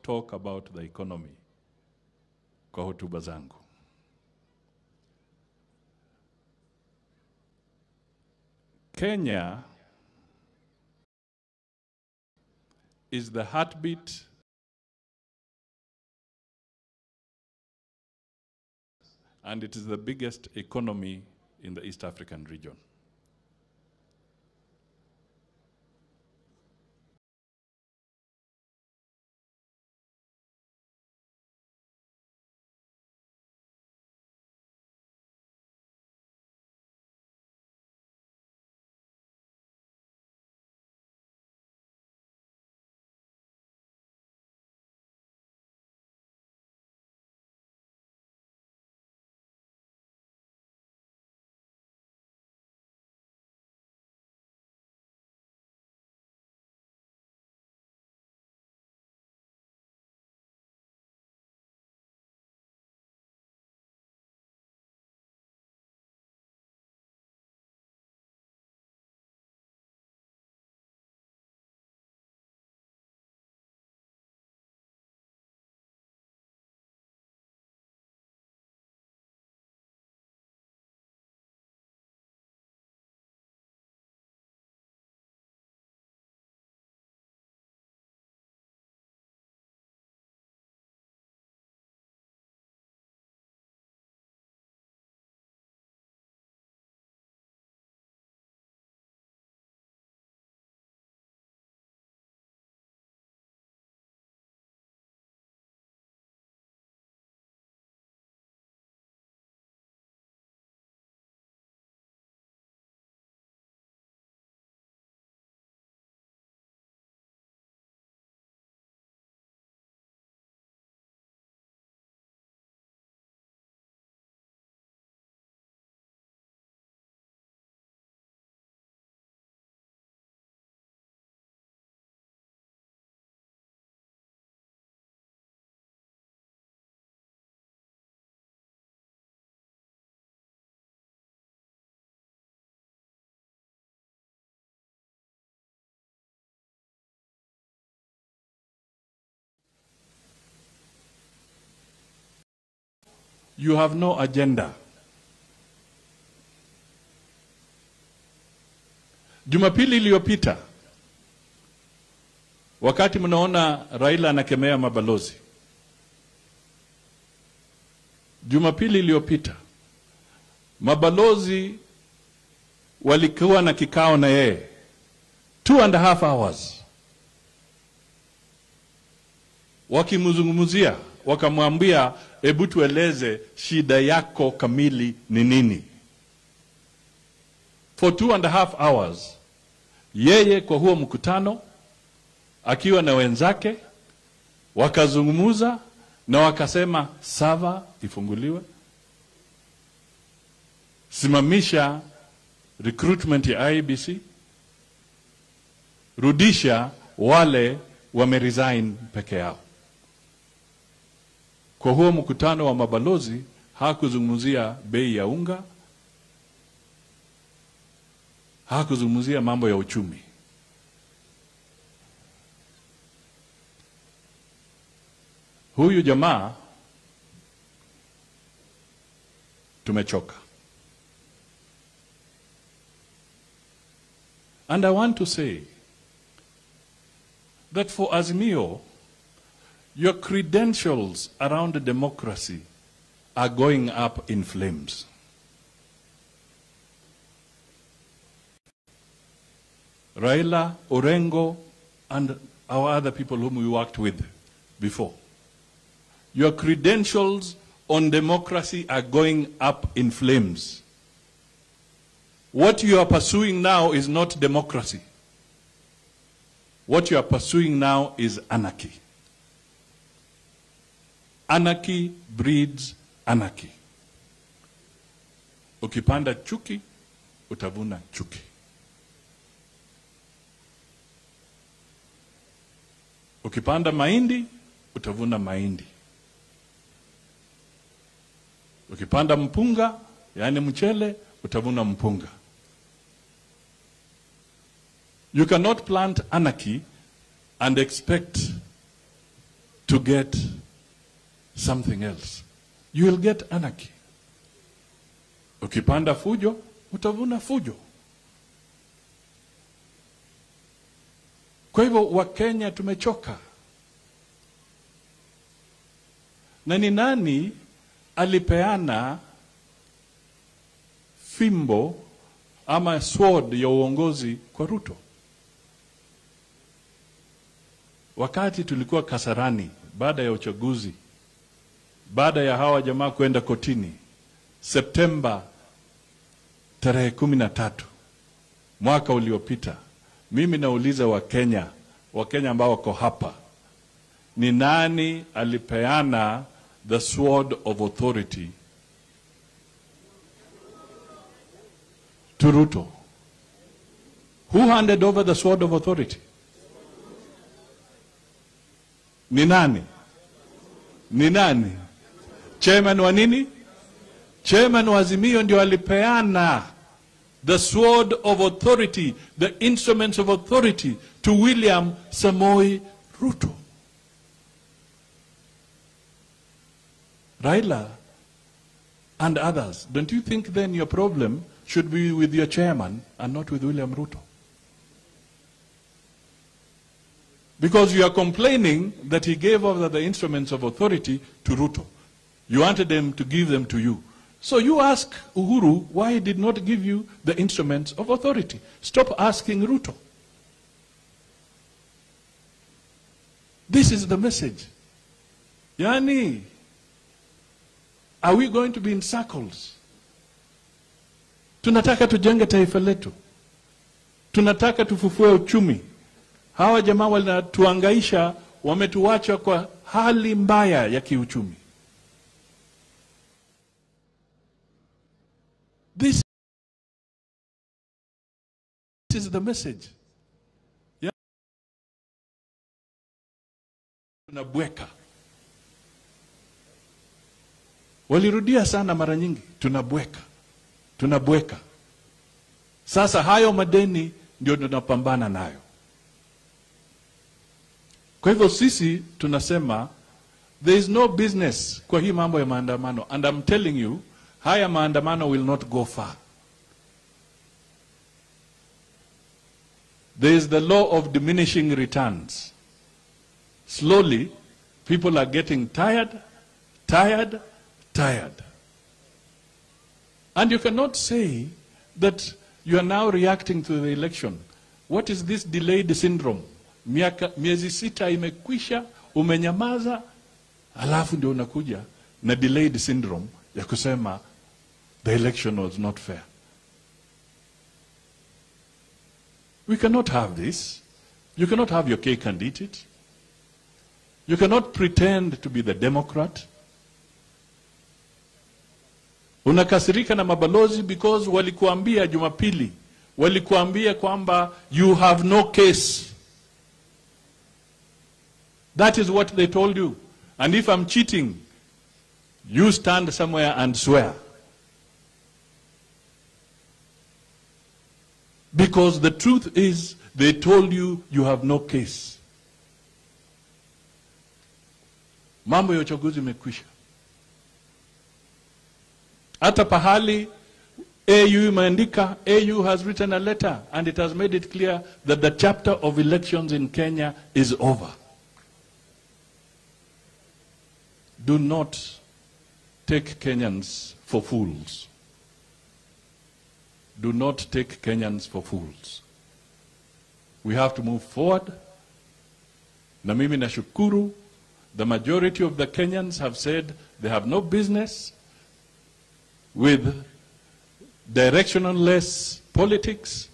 talk about the economy kwa hotuba zangu. Kenya is the heartbeat and it is the biggest economy in the East African region. You have no agenda. Jumapili iliyopita, wakati mnaona Raila anakemea mabalozi, Jumapili iliyopita mabalozi walikuwa na kikao na yeye 2.5 hours, wakimzungumzia, wakamwambia hebu tueleze shida yako kamili ni nini. For 2.5 hours yeye kwa huo mkutano akiwa na wenzake wakazungumza na wakasema sava ifunguliwe, simamisha recruitment ya IEBC, rudisha wale wameresign peke yao. Kwa huo mkutano wa mabalozi hakuzungumzia bei ya unga, hakuzungumzia mambo ya uchumi. Huyu jamaa tumechoka. And I want to say that for Azimio, your credentials around democracy are going up in flames. Raila, Orengo, and our other people whom we worked with before. Your credentials on democracy are going up in flames. What you are pursuing now is not democracy. What you are pursuing now is anarchy. Anarchy breeds anarchy. Ukipanda chuki, utavuna chuki. Ukipanda mahindi, utavuna mahindi. Ukipanda mpunga, yani mchele, utavuna mpunga. You cannot plant anarchy and expect to get something else. You will get anarchy. Ukipanda fujo, utavuna fujo. Kwa hivyo Wakenya tumechoka. Na ni nani alipeana fimbo ama sword ya uongozi kwa Ruto? Wakati tulikuwa Kasarani baada ya uchaguzi, baada ya hawa jamaa kwenda kotini, Septemba tarehe 13 mwaka uliopita, mimi nauliza Wakenya, Wakenya ambao wako hapa, ni nani alipeana the sword of authority to Ruto? Who handed over the sword of authority? Ni nani? Ni nani? Chairman wa nini? Chairman wa Azimio ndio alipeana the sword of authority, the instruments of authority to William Samoei Ruto. Raila and others, don't you think then your problem should be with your chairman and not with William Ruto? Because you are complaining that he gave over the instruments of authority to Ruto. You wanted them to give them to you. So you ask Uhuru why he did not give you the instruments of authority. Stop asking Ruto. This is the message. Yani, are we going to be in circles? Tunataka tujenge taifa letu. Tunataka tufufue uchumi. Hawa jamaa wanatuhangaisha, wametuacha kwa hali mbaya ya kiuchumi. This is the message. Tunabweka. Walirudia sana mara nyingi, tunabweka. Tunabweka. Sasa hayo madeni ndio tunapambana nayo. Kwa hivyo sisi tunasema There is no business kwa hii mambo ya maandamano. And I'm telling you, haya maandamano will not go far. There is the law of diminishing returns. Slowly, people are getting tired, tired, tired. And you cannot say that you are now reacting to the election. What is this delayed syndrome? Miezi 6 imekwisha, umenyamaza, alafu ndio unakuja na delayed syndrome ya kusema the election was not fair. We cannot have this. You cannot have your cake and eat it. You cannot pretend to be the Democrat. Unakasirika na mabalozi because walikuambia Jumapili, walikuambia kwamba you have no case. That is what they told you. And if I'm cheating, you stand somewhere and swear. Because the truth is, they told you you have no case. Mambo ya uchaguzi imekwisha. Hata pahali AU imeandika, AU has written a letter and it has made it clear that the chapter of elections in Kenya is over. Do not take Kenyans for fools. Do not take Kenyans for fools. We have to move forward. Na mimi nashukuru, the majority of the Kenyans have said they have no business with directionless politics.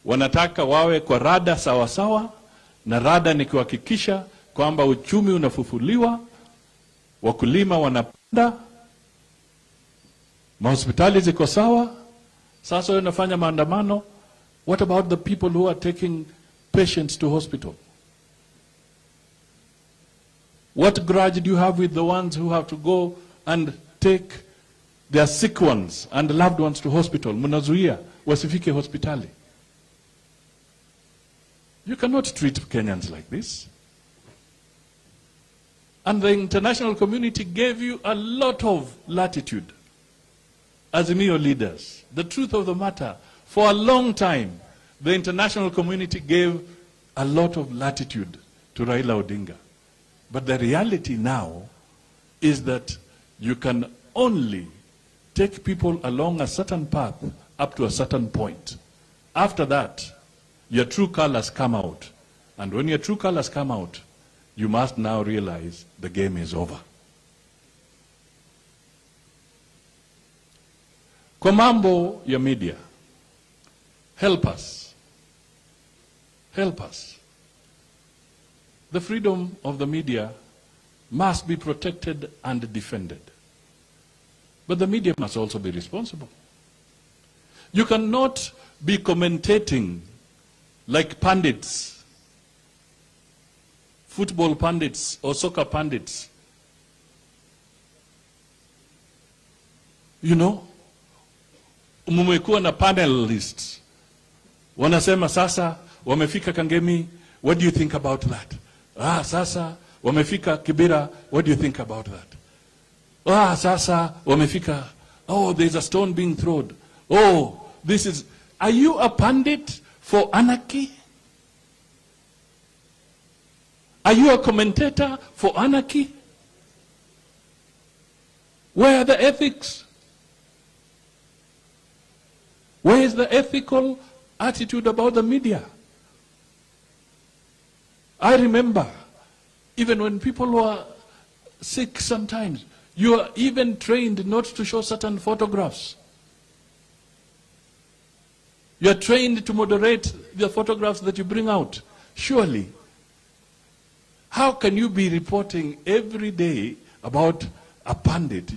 Wanataka wawe kwa rada sawa sawa, na rada ni kuhakikisha kwamba uchumi unafufuliwa, wakulima wanapanda, mahospitali ziko sawa. Sasa unafanya maandamano. What about the people who are taking patients to hospital? What grudge do you have with the ones who have to go and take their sick ones and loved ones to hospital? Mnazuia wasifike hospitali. You cannot treat Kenyans like this. And the international community gave you a lot of latitude. Azimio leaders, the truth of the matter, for a long time, the international community gave a lot of latitude to Raila Odinga. But the reality now is that you can only take people along a certain path up to a certain point. After that, your true colors come out. And when your true colors come out, you must now realize the game is over. Kwa mambo ya media, help us. Help us. The freedom of the media must be protected and defended. But the media must also be responsible. You cannot be commentating like pundits, football pundits or soccer pundits. You know, mumekuwa na panelists. Wanasema sasa wamefika Kangemi, what do you think about that? Ah, sasa wamefika Kibera, what do you think about that? Ah, sasa wamefika, oh, there's a stone being thrown. Oh, this is, are you a pundit for anarchy? Are you a commentator for anarchy? Where are the ethics? Where is the ethical attitude about the media? I remember, even when people were sick sometimes, you are even trained not to show certain photographs. You are trained to moderate the photographs that you bring out. Surely, how can you be reporting every day about a pundit?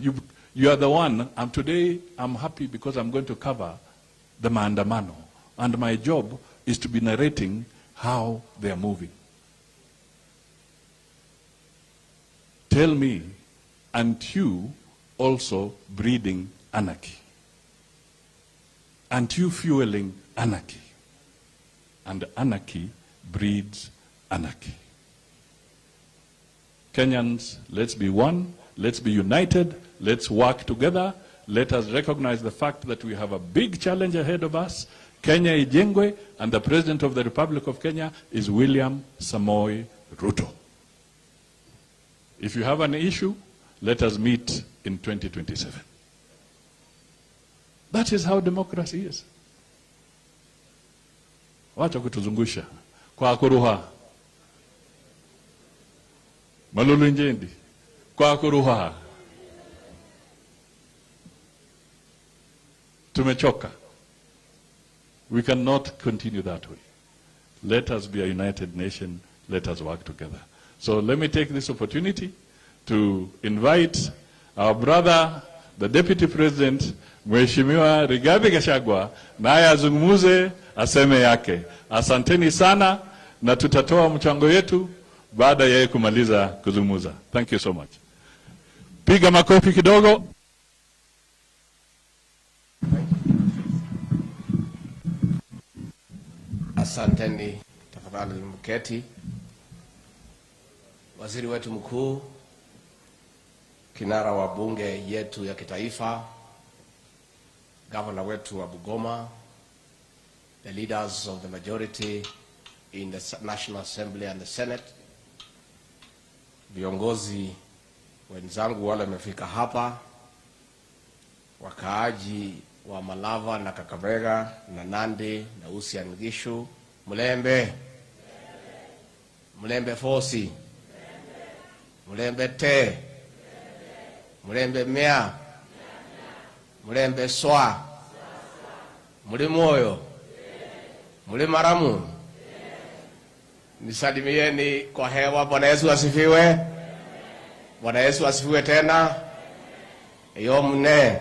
You are the one, and today I'm happy because I'm going to cover the maandamano. And my job is to be narrating how they are moving. Tell me, aren't you also breeding anarchy? Aren't you fueling anarchy? And anarchy breeds anarchy. Kenyans, let's be one, let's be united, let's work together, let us recognize the fact that we have a big challenge ahead of us. Kenya ijengwe, and the President of the Republic of Kenya is William Samoei Ruto. If you have an issue, let us meet in 2027. That is how democracy is. Wacha kutuzungusha kwa kuruha malulu njendi kwa kuruha. Tumechoka. We cannot continue that way. Let us be a united nation. Let us work together. So let me take this opportunity to invite our brother, the Deputy President, Mheshimiwa Rigathi Gachagua, naye azungumuze aseme yake. Asanteni sana, na tutatoa mchango yetu baada ya yeye kumaliza kuzungumza. Thank you so much. Piga makofi kidogo. Asanteni, tafadhali mketi. Waziri wetu mkuu, kinara wa bunge yetu ya kitaifa, governor wetu wa Bungoma, the leaders of the majority in the National Assembly and the Senate, viongozi wenzangu wale wamefika hapa, wakaaji wa Malava na Kakamega na Nandi na Uasin Gishu, Mulembe, Mulembe Fosi, Mulembe Te, Mulembe Mea, Mulembe Swa, Mulimoyo, Mulimaramu. Nisalimieni kwa hewa. Bwana Yesu asifiwe. Bwana Yesu asifiwe tena. Yomne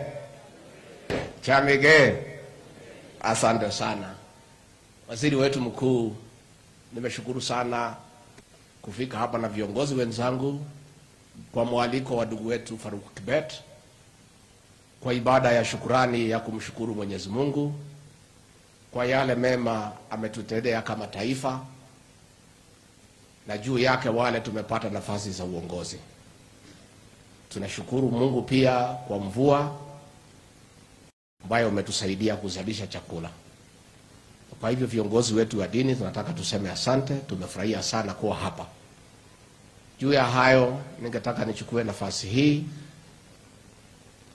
Chamige, asante sana. Waziri wetu mkuu, nimeshukuru sana kufika hapa na viongozi wenzangu kwa mwaliko wa ndugu wetu Farouk Kibet kwa ibada ya shukurani ya kumshukuru Mwenyezi Mungu kwa yale mema ametutendea kama taifa, na juu yake wale tumepata nafasi za uongozi. Tunashukuru Mungu pia kwa mvua ambayo umetusaidia kuzalisha chakula. Kwa hivyo viongozi wetu wa dini tunataka tuseme asante, tumefurahia sana kuwa hapa. Juu ya hayo, ningetaka nichukue nafasi hii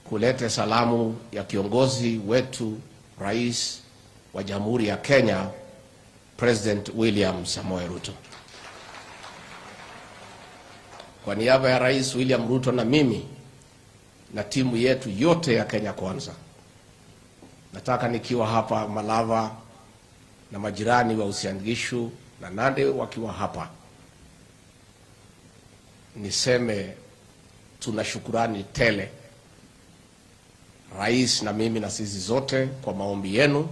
kulete salamu ya kiongozi wetu, Rais wa Jamhuri ya Kenya, President William Samoei Ruto. Kwa niaba ya Rais William Ruto na mimi na timu yetu yote ya Kenya Kwanza, nataka nikiwa hapa Malava na majirani wa Uasin Gishu na Nandi wakiwa hapa, niseme tuna shukurani tele, Rais na mimi na sisi zote, kwa maombi yenu.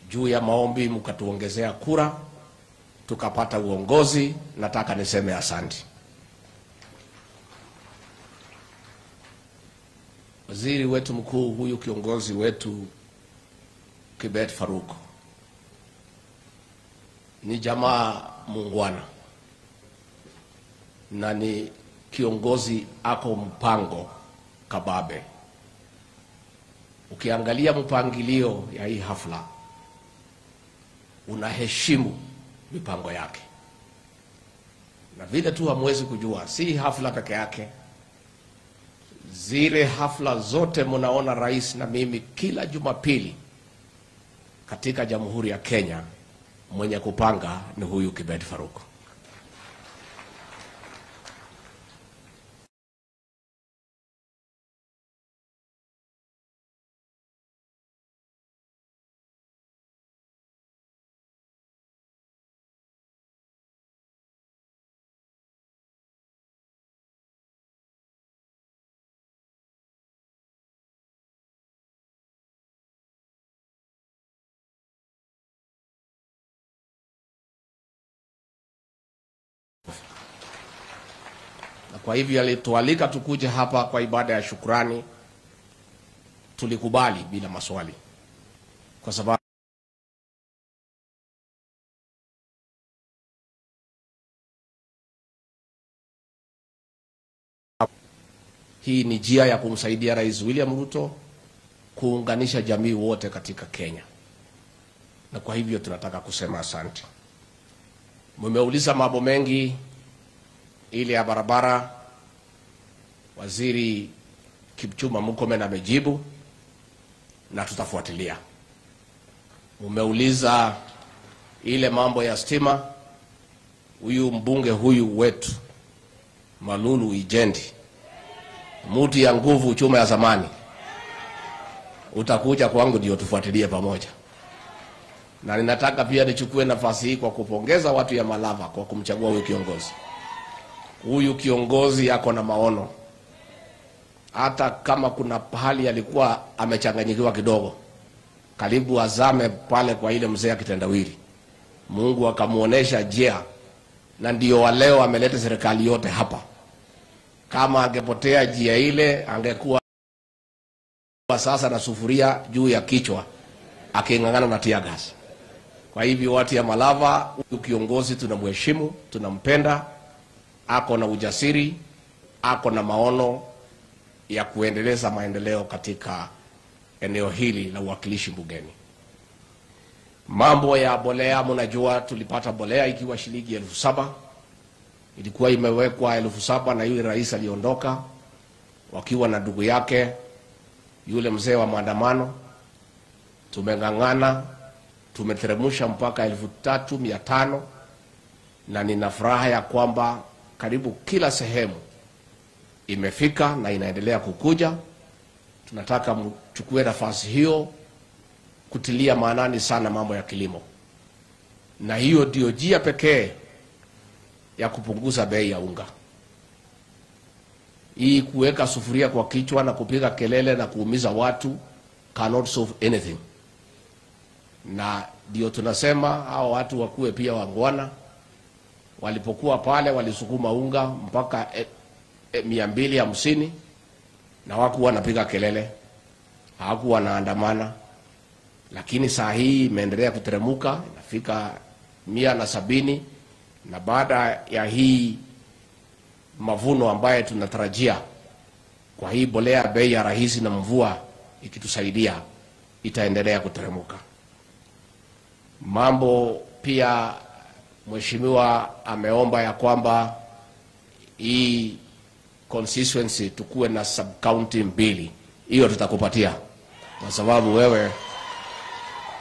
Juu ya maombi mkatuongezea kura, tukapata uongozi. Nataka niseme asante. Waziri wetu mkuu huyu kiongozi wetu Kibet Farouk ni jamaa muungwana na ni kiongozi ako mpango kababe. Ukiangalia mpangilio ya hii hafla, unaheshimu mipango yake. Na vile tu hamwezi kujua, si hafla peke yake, zile hafla zote mnaona rais na mimi kila Jumapili katika Jamhuri ya Kenya, mwenye kupanga ni huyu Kibet Farouk. Kwa hivyo alitualika tukuje hapa kwa ibada ya shukrani, tulikubali bila maswali, kwa sababu Hii ni njia ya kumsaidia Rais William Ruto kuunganisha jamii wote katika Kenya. Na kwa hivyo tunataka kusema asante. Mmeuliza mambo mengi, ile ya barabara, Waziri Kipchumba Murkomen amejibu na tutafuatilia. Mmeuliza ile mambo ya stima, huyu mbunge huyu wetu Malulu Ijendi, muti ya nguvu chuma ya zamani, utakuja kwangu ndio tufuatilie pamoja. Na ninataka pia nichukue nafasi hii kwa kupongeza watu ya Malava kwa kumchagua huyu kiongozi. Huyu kiongozi ako na maono. Hata kama kuna pahali alikuwa amechanganyikiwa kidogo, karibu azame pale kwa ile mzee akitendawili, Mungu akamuonesha njia, na ndio wa leo ameleta serikali yote hapa. Kama angepotea njia ile, angekuwa sasa na sufuria juu ya kichwa aking'ang'ana na tear gas. Kwa hivyo watu ya Malava, huyu kiongozi tunamheshimu, tunampenda, ako na ujasiri, ako na maono ya kuendeleza maendeleo katika eneo hili la uwakilishi bungeni. Mambo ya bolea, mnajua tulipata bolea ikiwa shilingi 7,000. Ilikuwa imewekwa 7,000 na yule rais aliondoka wakiwa na ndugu yake yule mzee wa maandamano. Tumeng'ang'ana, tumeteremsha mpaka 3,500, na nina furaha ya kwamba karibu kila sehemu imefika na inaendelea kukuja. Tunataka mchukue nafasi hiyo kutilia maanani sana mambo ya kilimo, na hiyo ndio njia pekee ya kupunguza bei ya unga. Hii kuweka sufuria kwa kichwa na kupiga kelele na kuumiza watu cannot solve anything. Na ndio tunasema hao watu wakuwe pia wangwana. Walipokuwa pale walisukuma unga mpaka 250 na hawakuwa wanapiga kelele, hawakuwa wanaandamana. Lakini saa hii imeendelea kuteremuka, inafika 170, na baada ya hii mavuno ambaye tunatarajia kwa hii bolea bei ya rahisi na mvua ikitusaidia, itaendelea kuteremuka. Mambo pia mheshimiwa ameomba ya kwamba hii constituency tukue na sub county 2. Hiyo tutakupatia kwa sababu wewe,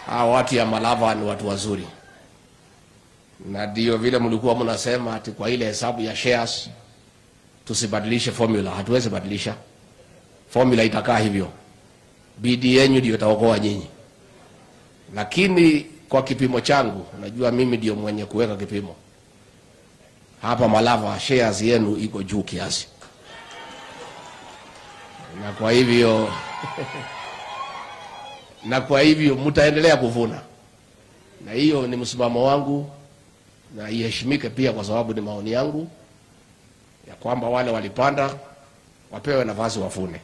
hao watu ya Malava ni watu wazuri. Na ndio vile mlikuwa mnasema ati kwa ile hesabu ya shares tusibadilishe formula. Hatuwezi badilisha formula, itakaa hivyo. Bidii yenu ndio itaokoa nyinyi. Lakini kwa kipimo changu, unajua mimi ndio mwenye kuweka kipimo hapa Malava, shares yenu iko juu kiasi. Na kwa hivyo na kwa hivyo mtaendelea kuvuna. Na hiyo ni msimamo wangu, na iheshimike pia kwa sababu ni maoni yangu ya kwamba wale walipanda wapewe nafasi wavune.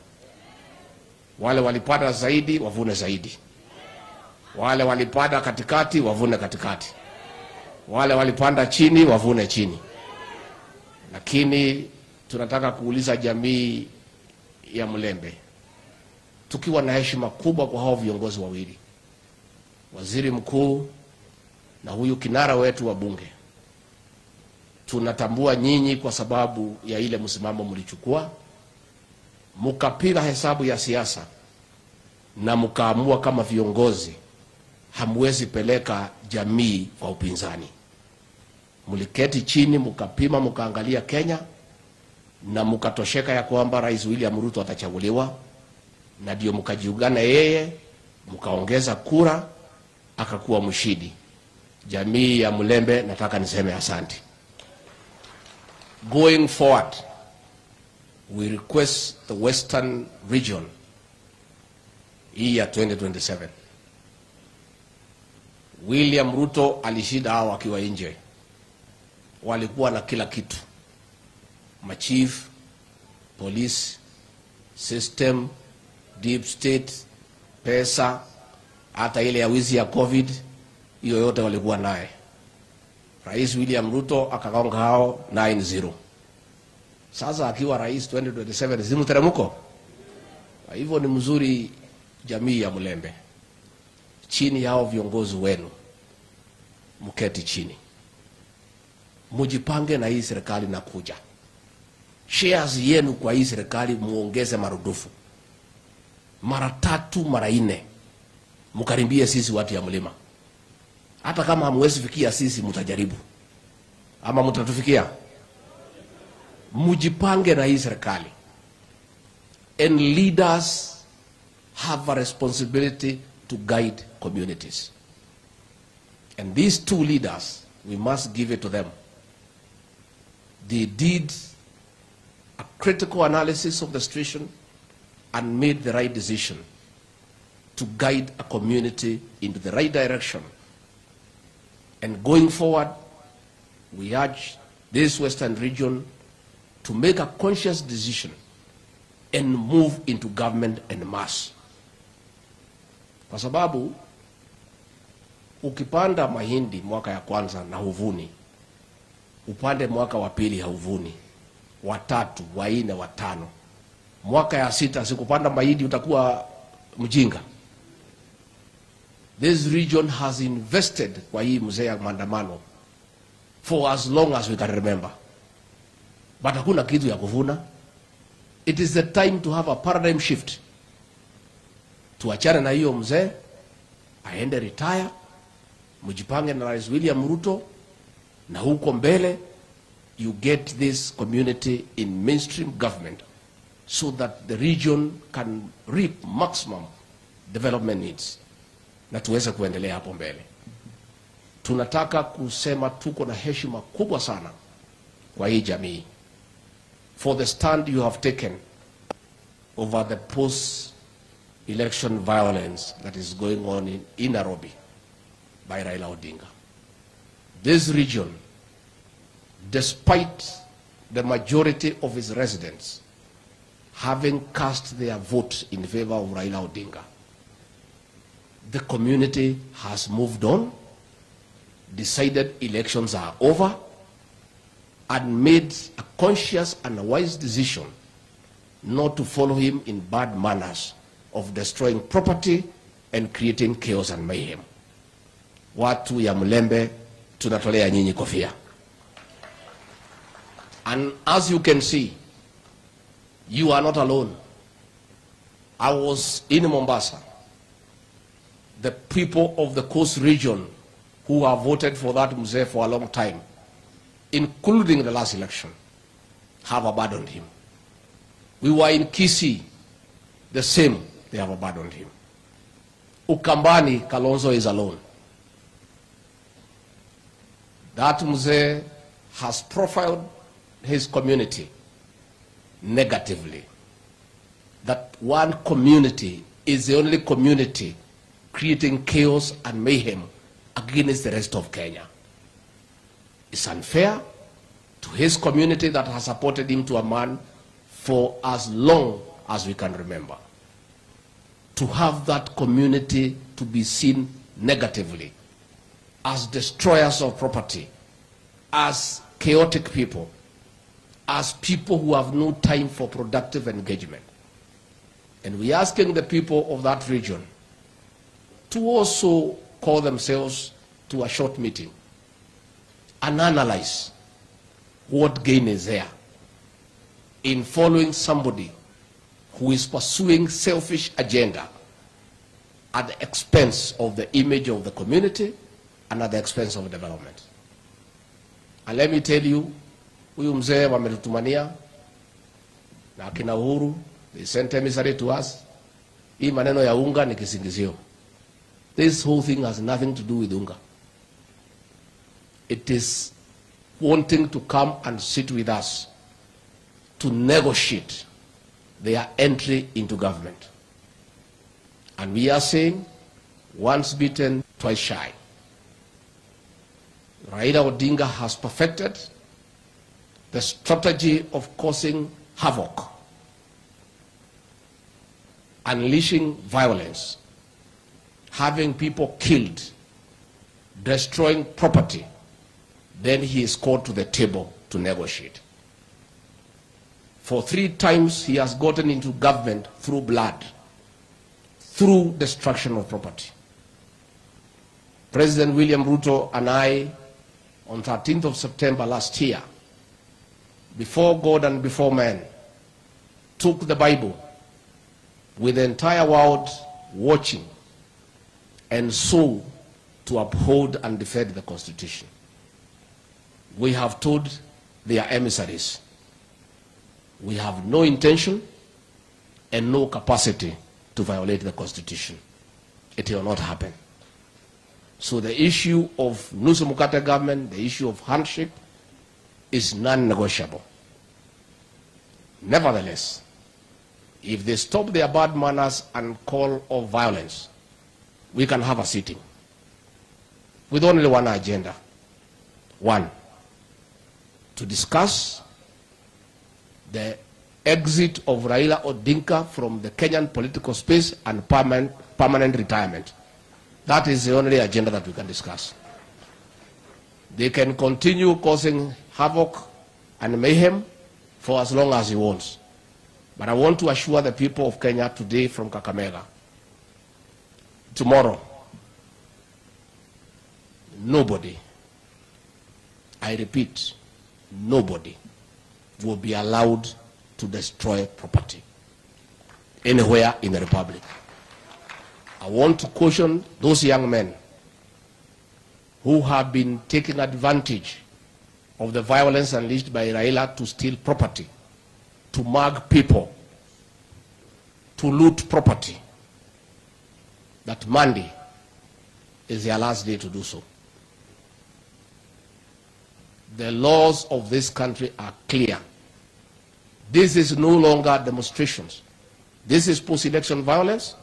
Wale walipanda zaidi wavune zaidi. Wale walipanda katikati wavune katikati. Wale walipanda chini wavune chini. Lakini tunataka kuuliza jamii ya Mulembe, tukiwa na heshima kubwa kwa hao viongozi wawili, waziri mkuu na huyu kinara wetu wa bunge, tunatambua nyinyi kwa sababu ya ile msimamo mlichukua, mkapiga hesabu ya siasa na mkaamua kama viongozi hamwezi peleka jamii kwa upinzani. Mliketi chini mkapima, mkaangalia Kenya na mkatosheka ya kwamba Rais William Ruto atachaguliwa, na ndio mkajiungana yeye, mkaongeza kura, akakuwa mshindi. Jamii ya Mulembe nataka niseme asante. Going forward, we request the Western region year 2027. William Ruto alishinda hao wakiwa nje. Walikuwa na kila kitu. Machief, police, system, deep state, pesa, hata ile ya wizi ya COVID, hiyo yote walikuwa naye. Rais William Ruto akagonga hao 9-0. Sasa akiwa rais 2027 si mteremko? Kwa hivyo ni mzuri jamii ya Mulembe, chini yao viongozi wenu, mketi chini, mujipange na hii serikali na kuja. Shares yenu kwa hii serikali muongeze marudufu, mara 3 mara 4, mkaribie sisi watu ya mlima. Hata kama hamwezi fikia sisi, mtajaribu ama mtatufikia. Mujipange na hii serikali. And leaders have a responsibility to guide communities. And these two leaders, we must give it to them. They did a critical analysis of the situation and made the right decision to guide a community into the right direction. And going forward, we urge this Western region to make a conscious decision and move into government en masse. Kwa sababu ukipanda mahindi mwaka ya kwanza na huvuni, upande mwaka wa pili hauvuni, wa 3, wa 4, wa 5, mwaka ya 6 sikupanda mahindi utakuwa mjinga. This region has invested kwa hii mzee ya maandamano for as long as we can remember. But hakuna kitu ya kuvuna. It is the time to have a paradigm shift. Tuachane na hiyo mzee, aende retire, mjipange na Rais William Ruto, na huko mbele you get this community in mainstream government so that the region can reap maximum development needs. Na tuweze kuendelea hapo mbele. Tunataka kusema tuko na heshima kubwa sana kwa hii jamii for the stand you have taken over the post-election violence that is going on in Nairobi by Raila Odinga. This region, despite the majority of its residents having cast their vote in favor of Raila Odinga, the community has moved on, decided elections are over, and made a conscious and a wise decision not to follow him in bad manners of destroying property and creating chaos and mayhem. Watu ya Mulembe, tunatolea nyinyi kofia. And as you can see, you are not alone. I was in Mombasa. The people of the coast region who have voted for that mzee for a long time, including the last election, have abandoned him. We were in Kisii, the same, they have abandoned him. Ukambani, Kalonzo is alone. That mzee has profiled his community negatively. That one community is the only community creating chaos and mayhem against the rest of Kenya. It's unfair to his community that has supported him to a man for as long as we can remember. To have that community to be seen negatively as destroyers of property, as chaotic people, as people who have no time for productive engagement. And we're asking the people of that region to also call themselves to a short meeting and analyze what gain is there in following somebody who is pursuing selfish agenda at the expense of the image of the community and at the expense of development. And let me tell you, huyu mzee wametutumania na akina Uhuru, they sent emissary to us. Hii maneno ya unga ni kisingizio. This whole thing has nothing to do with unga. It is wanting to come and sit with us to negotiate their entry into government. And we are saying, once bitten, twice shy. Raila Odinga has perfected the strategy of causing havoc, unleashing violence, having people killed, destroying property. Then he is called to the table to negotiate. For 3 times he has gotten into government through blood, through destruction of property. President William Ruto and I, on 13th of September last year, before God and before man, took the Bible with the entire world watching and so to uphold and defend the Constitution. We have told their emissaries, we have no intention and no capacity to violate the Constitution. It will not happen. So the issue of Nusu Mukate government, the issue of handshake, is non-negotiable. Nevertheless, if they stop their bad manners and call of violence, we can have a sitting with only one agenda. One, to discuss the exit of Raila Odinga from the Kenyan political space and permanent retirement. That is the only agenda that we can discuss. They can continue causing havoc and mayhem for as long as he wants. But I want to assure the people of Kenya today from Kakamega, tomorrow, nobody, I repeat, nobody will be allowed to destroy property anywhere in the Republic. I want to caution those young men who have been taking advantage of the violence unleashed by Raila to steal property, to mug people, to loot property, that Monday is their last day to do so. The laws of this country are clear. This is no longer demonstrations. This is post-election violence,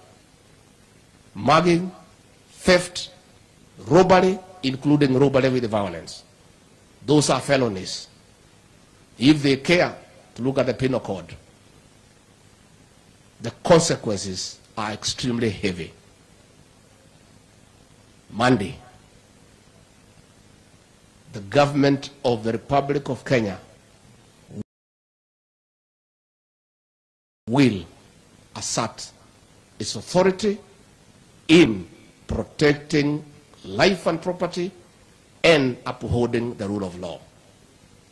mugging, theft, robbery, including robbery with violence. Those are felonies. If they care to look at the penal code, the consequences are extremely heavy. Monday, the government of the Republic of Kenya will assert its authority in protecting life and property and upholding the rule of law.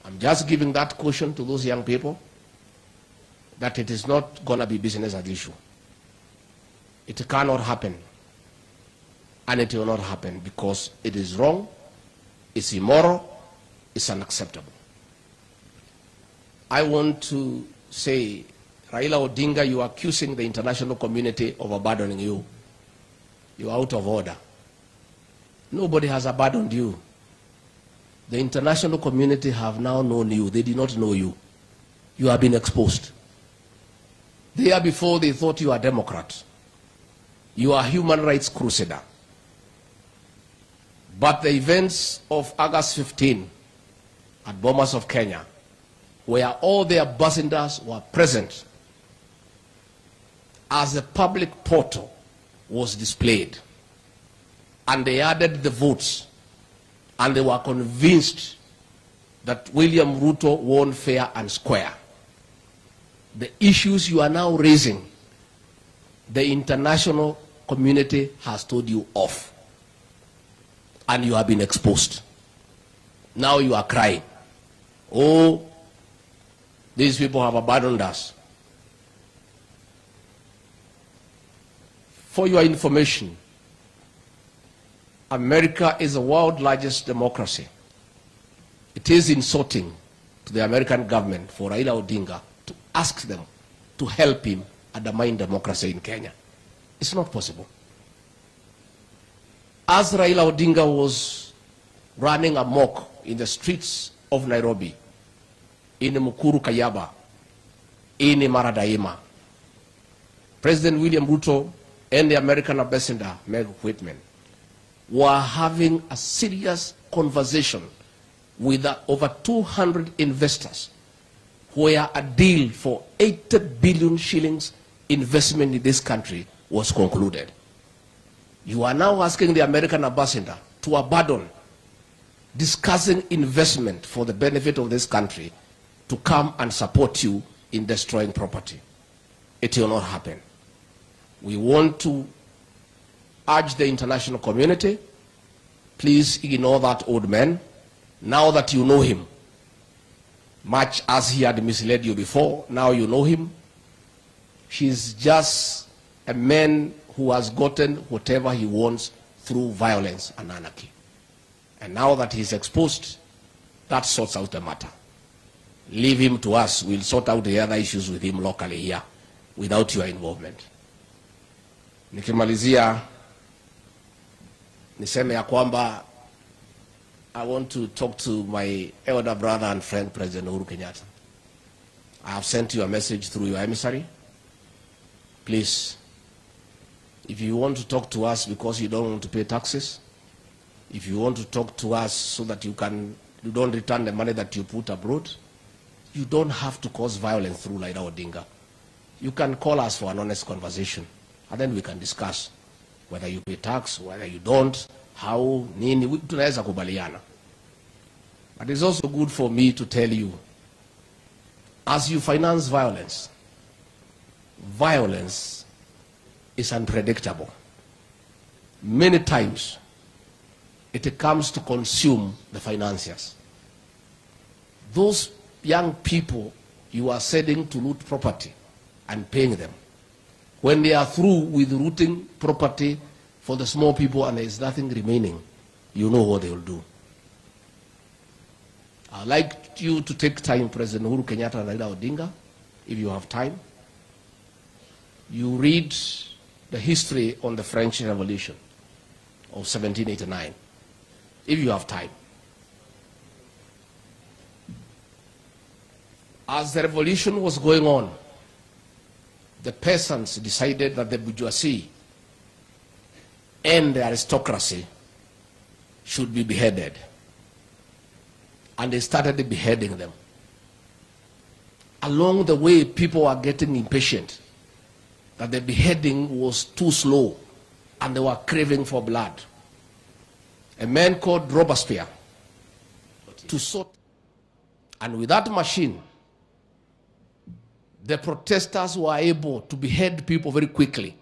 I'm just giving that caution to those young people that it is not going to be business as usual. It cannot happen, and it will not happen because it is wrong, it's immoral, it's unacceptable. I want to say, Raila Odinga, you are accusing the international community of abandoning you. You are out of order. Nobody has abandoned you. The international community have now known you. They did not know you. You have been exposed. The year before, they thought you are a Democrat. You are a human rights crusader. But the events of August 15 at Bomas of Kenya, where all the ambassadors were present, as a public portal was displayed, and they added the votes, and they were convinced that William Ruto won fair and square. The issues you are now raising, the international community has told you off, and you have been exposed. Now you are crying, oh, these people have abandoned us. For your information, America is the world's largest democracy. It is insulting to the American government for Raila Odinga to ask them to help him undermine democracy in Kenya. It's not possible. As Raila Odinga was running amok in the streets of Nairobi, in Mukuru Kayaba, in Maradaima, President William Ruto and the American ambassador, Meg Whitman, were having a serious conversation with over 200 investors, where a deal for 80 billion shillings investment in this country was concluded. You are now asking the American ambassador to abandon discussing investment for the benefit of this country to come and support you in destroying property. It will not happen. We want to urge the international community, please ignore that old man. Now that you know him, much as he had misled you before, now you know him. He's just a man who has gotten whatever he wants through violence and anarchy. And now that he's exposed, that sorts out the matter. Leave him to us. We'll sort out the other issues with him locally here without your involvement. Nikimalizia, niseme ya kwamba I want to talk to my elder brother and friend, President Uhuru Kenyatta. I have sent you a message through your emissary. Please, if you want to talk to us because you don't want to pay taxes, if you want to talk to us so that you don't return the money that you put abroad, you don't have to cause violence through Raila Odinga. You can call us for an honest conversation, and then we can discuss whether you pay tax, whether you don't, how, nini, tunaweza kubaliana. But it's also good for me to tell you, as you finance violence, violence is unpredictable. Many times, it comes to consume the financiers. Those young people you are sending to loot property and paying them, when they are through with looting property for the small people and there is nothing remaining, you know what they will do. I'd like you to take time, President Uhuru Kenyatta and Raila Odinga, if you have time. You read the history on the French Revolution of 1789, if you have time. As the revolution was going on, the peasants decided that the bourgeoisie and the aristocracy should be beheaded. And they started beheading them. Along the way, people were getting impatient that the beheading was too slow and they were craving for blood. A man called Robespierre to sort, and with that machine, the protesters were able to behead people very quickly.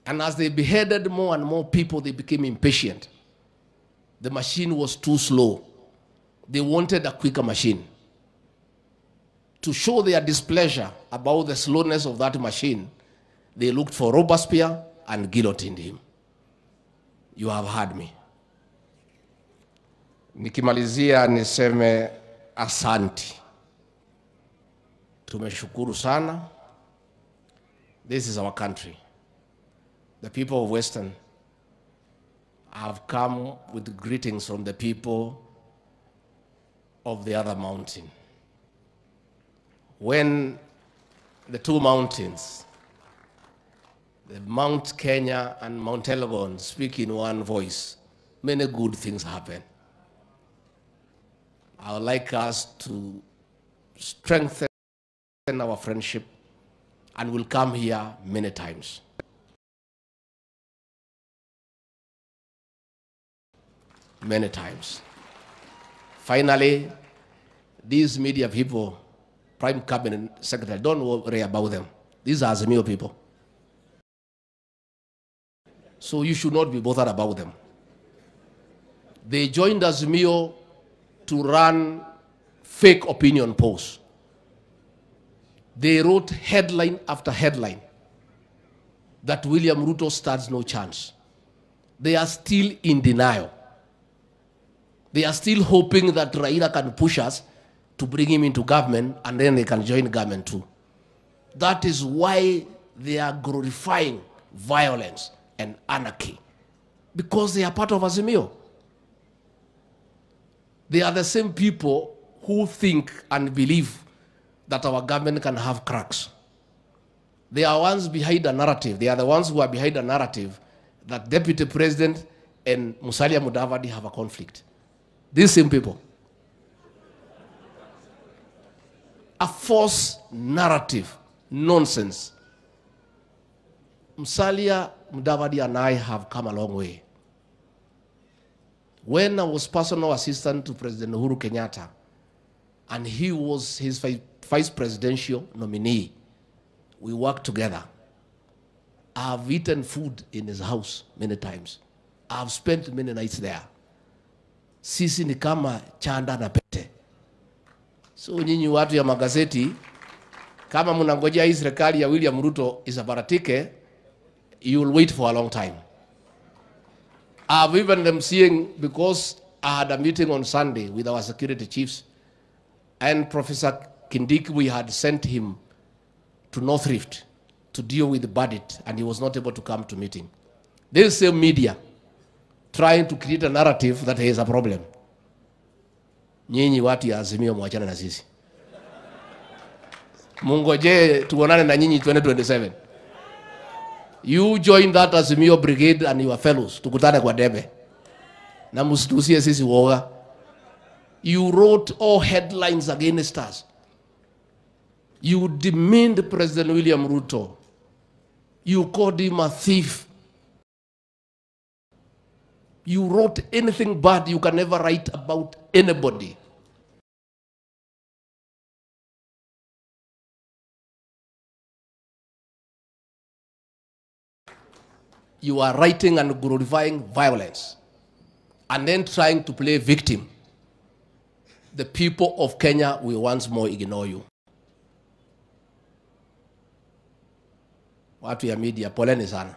And as they beheaded more and more people, they became impatient. The machine was too slow. They wanted a quicker machine. To show their displeasure about the slowness of that machine, they looked for Robespierre and guillotined him. You have heard me. Nikimalizia niseme asanti. Tumeshukuru sana. This is our country. The people of Western have come with greetings from the people of the other mountain. When the two mountains, the Mount Kenya and Mount Elgon, speak in one voice, many good things happen. I would like us to strengthen our friendship, and we'll come here many times. Many times. Finally, these media people, Prime Cabinet Secretary, don't worry about them. These are Azimio people. So you should not be bothered about them. They joined Azimio to run fake opinion polls. They wrote headline after headline that William Ruto stands no chance. They are still in denial. They are still hoping that Raila can push us to bring him into government, and then they can join government too. That is why they are glorifying violence and anarchy, because they are part of Azimio. They are the same people who think and believe that our government can have cracks. They are ones behind the narrative. They are the ones who are behind the narrative that Deputy President and Musalia Mudavadi have a conflict. These same people. A false narrative. Nonsense. Musalia Mudavadi and I have come a long way. When I was personal assistant to President Uhuru Kenyatta, and he was his vice presidential nominee. We work together. I've eaten food in his house many times. I've spent many nights there. Sisi ni kama chanda na pete. So nyinyi watu ya magazeti, kama mnangojea hii serikali ya William Ruto isabaratike, you will wait for a long time. I've even them seeing, because I had a meeting on Sunday with our security chiefs, and Professor Kindiki, we had sent him to North Rift to deal with the bandit, and he was not able to come to meeting. This same media trying to create a narrative that there is a problem. Nyinyi watu ya Azimio mwachane na sisi. Mungoje tuonane na nyinyi 2027. You join that Azimio brigade and your fellows. Tukutane kwa debe. Na msitusie sisi woga. You wrote all headlines against us. You demeaned President William Ruto. You called him a thief. You wrote anything bad you can never write about anybody. You are writing and glorifying violence and then trying to play victim. The people of Kenya will once more ignore you. Watu ya media, poleni sana.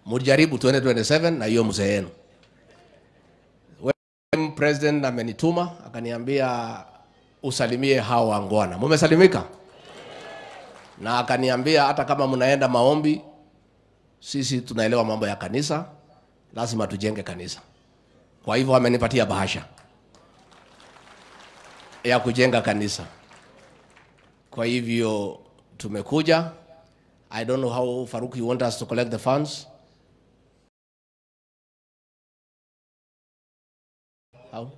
Mujaribu 2027 na hiyo mzee yenu. President amenituma akaniambia usalimie hao wangwana. Mumesalimika? Na akaniambia hata kama mnaenda maombi, sisi tunaelewa mambo ya kanisa, lazima tujenge kanisa. Kwa hivyo amenipatia bahasha ya kujenga kanisa. Kwa hivyo tumekuja. I don't know how, Farouk, you want us to collect the funds? How?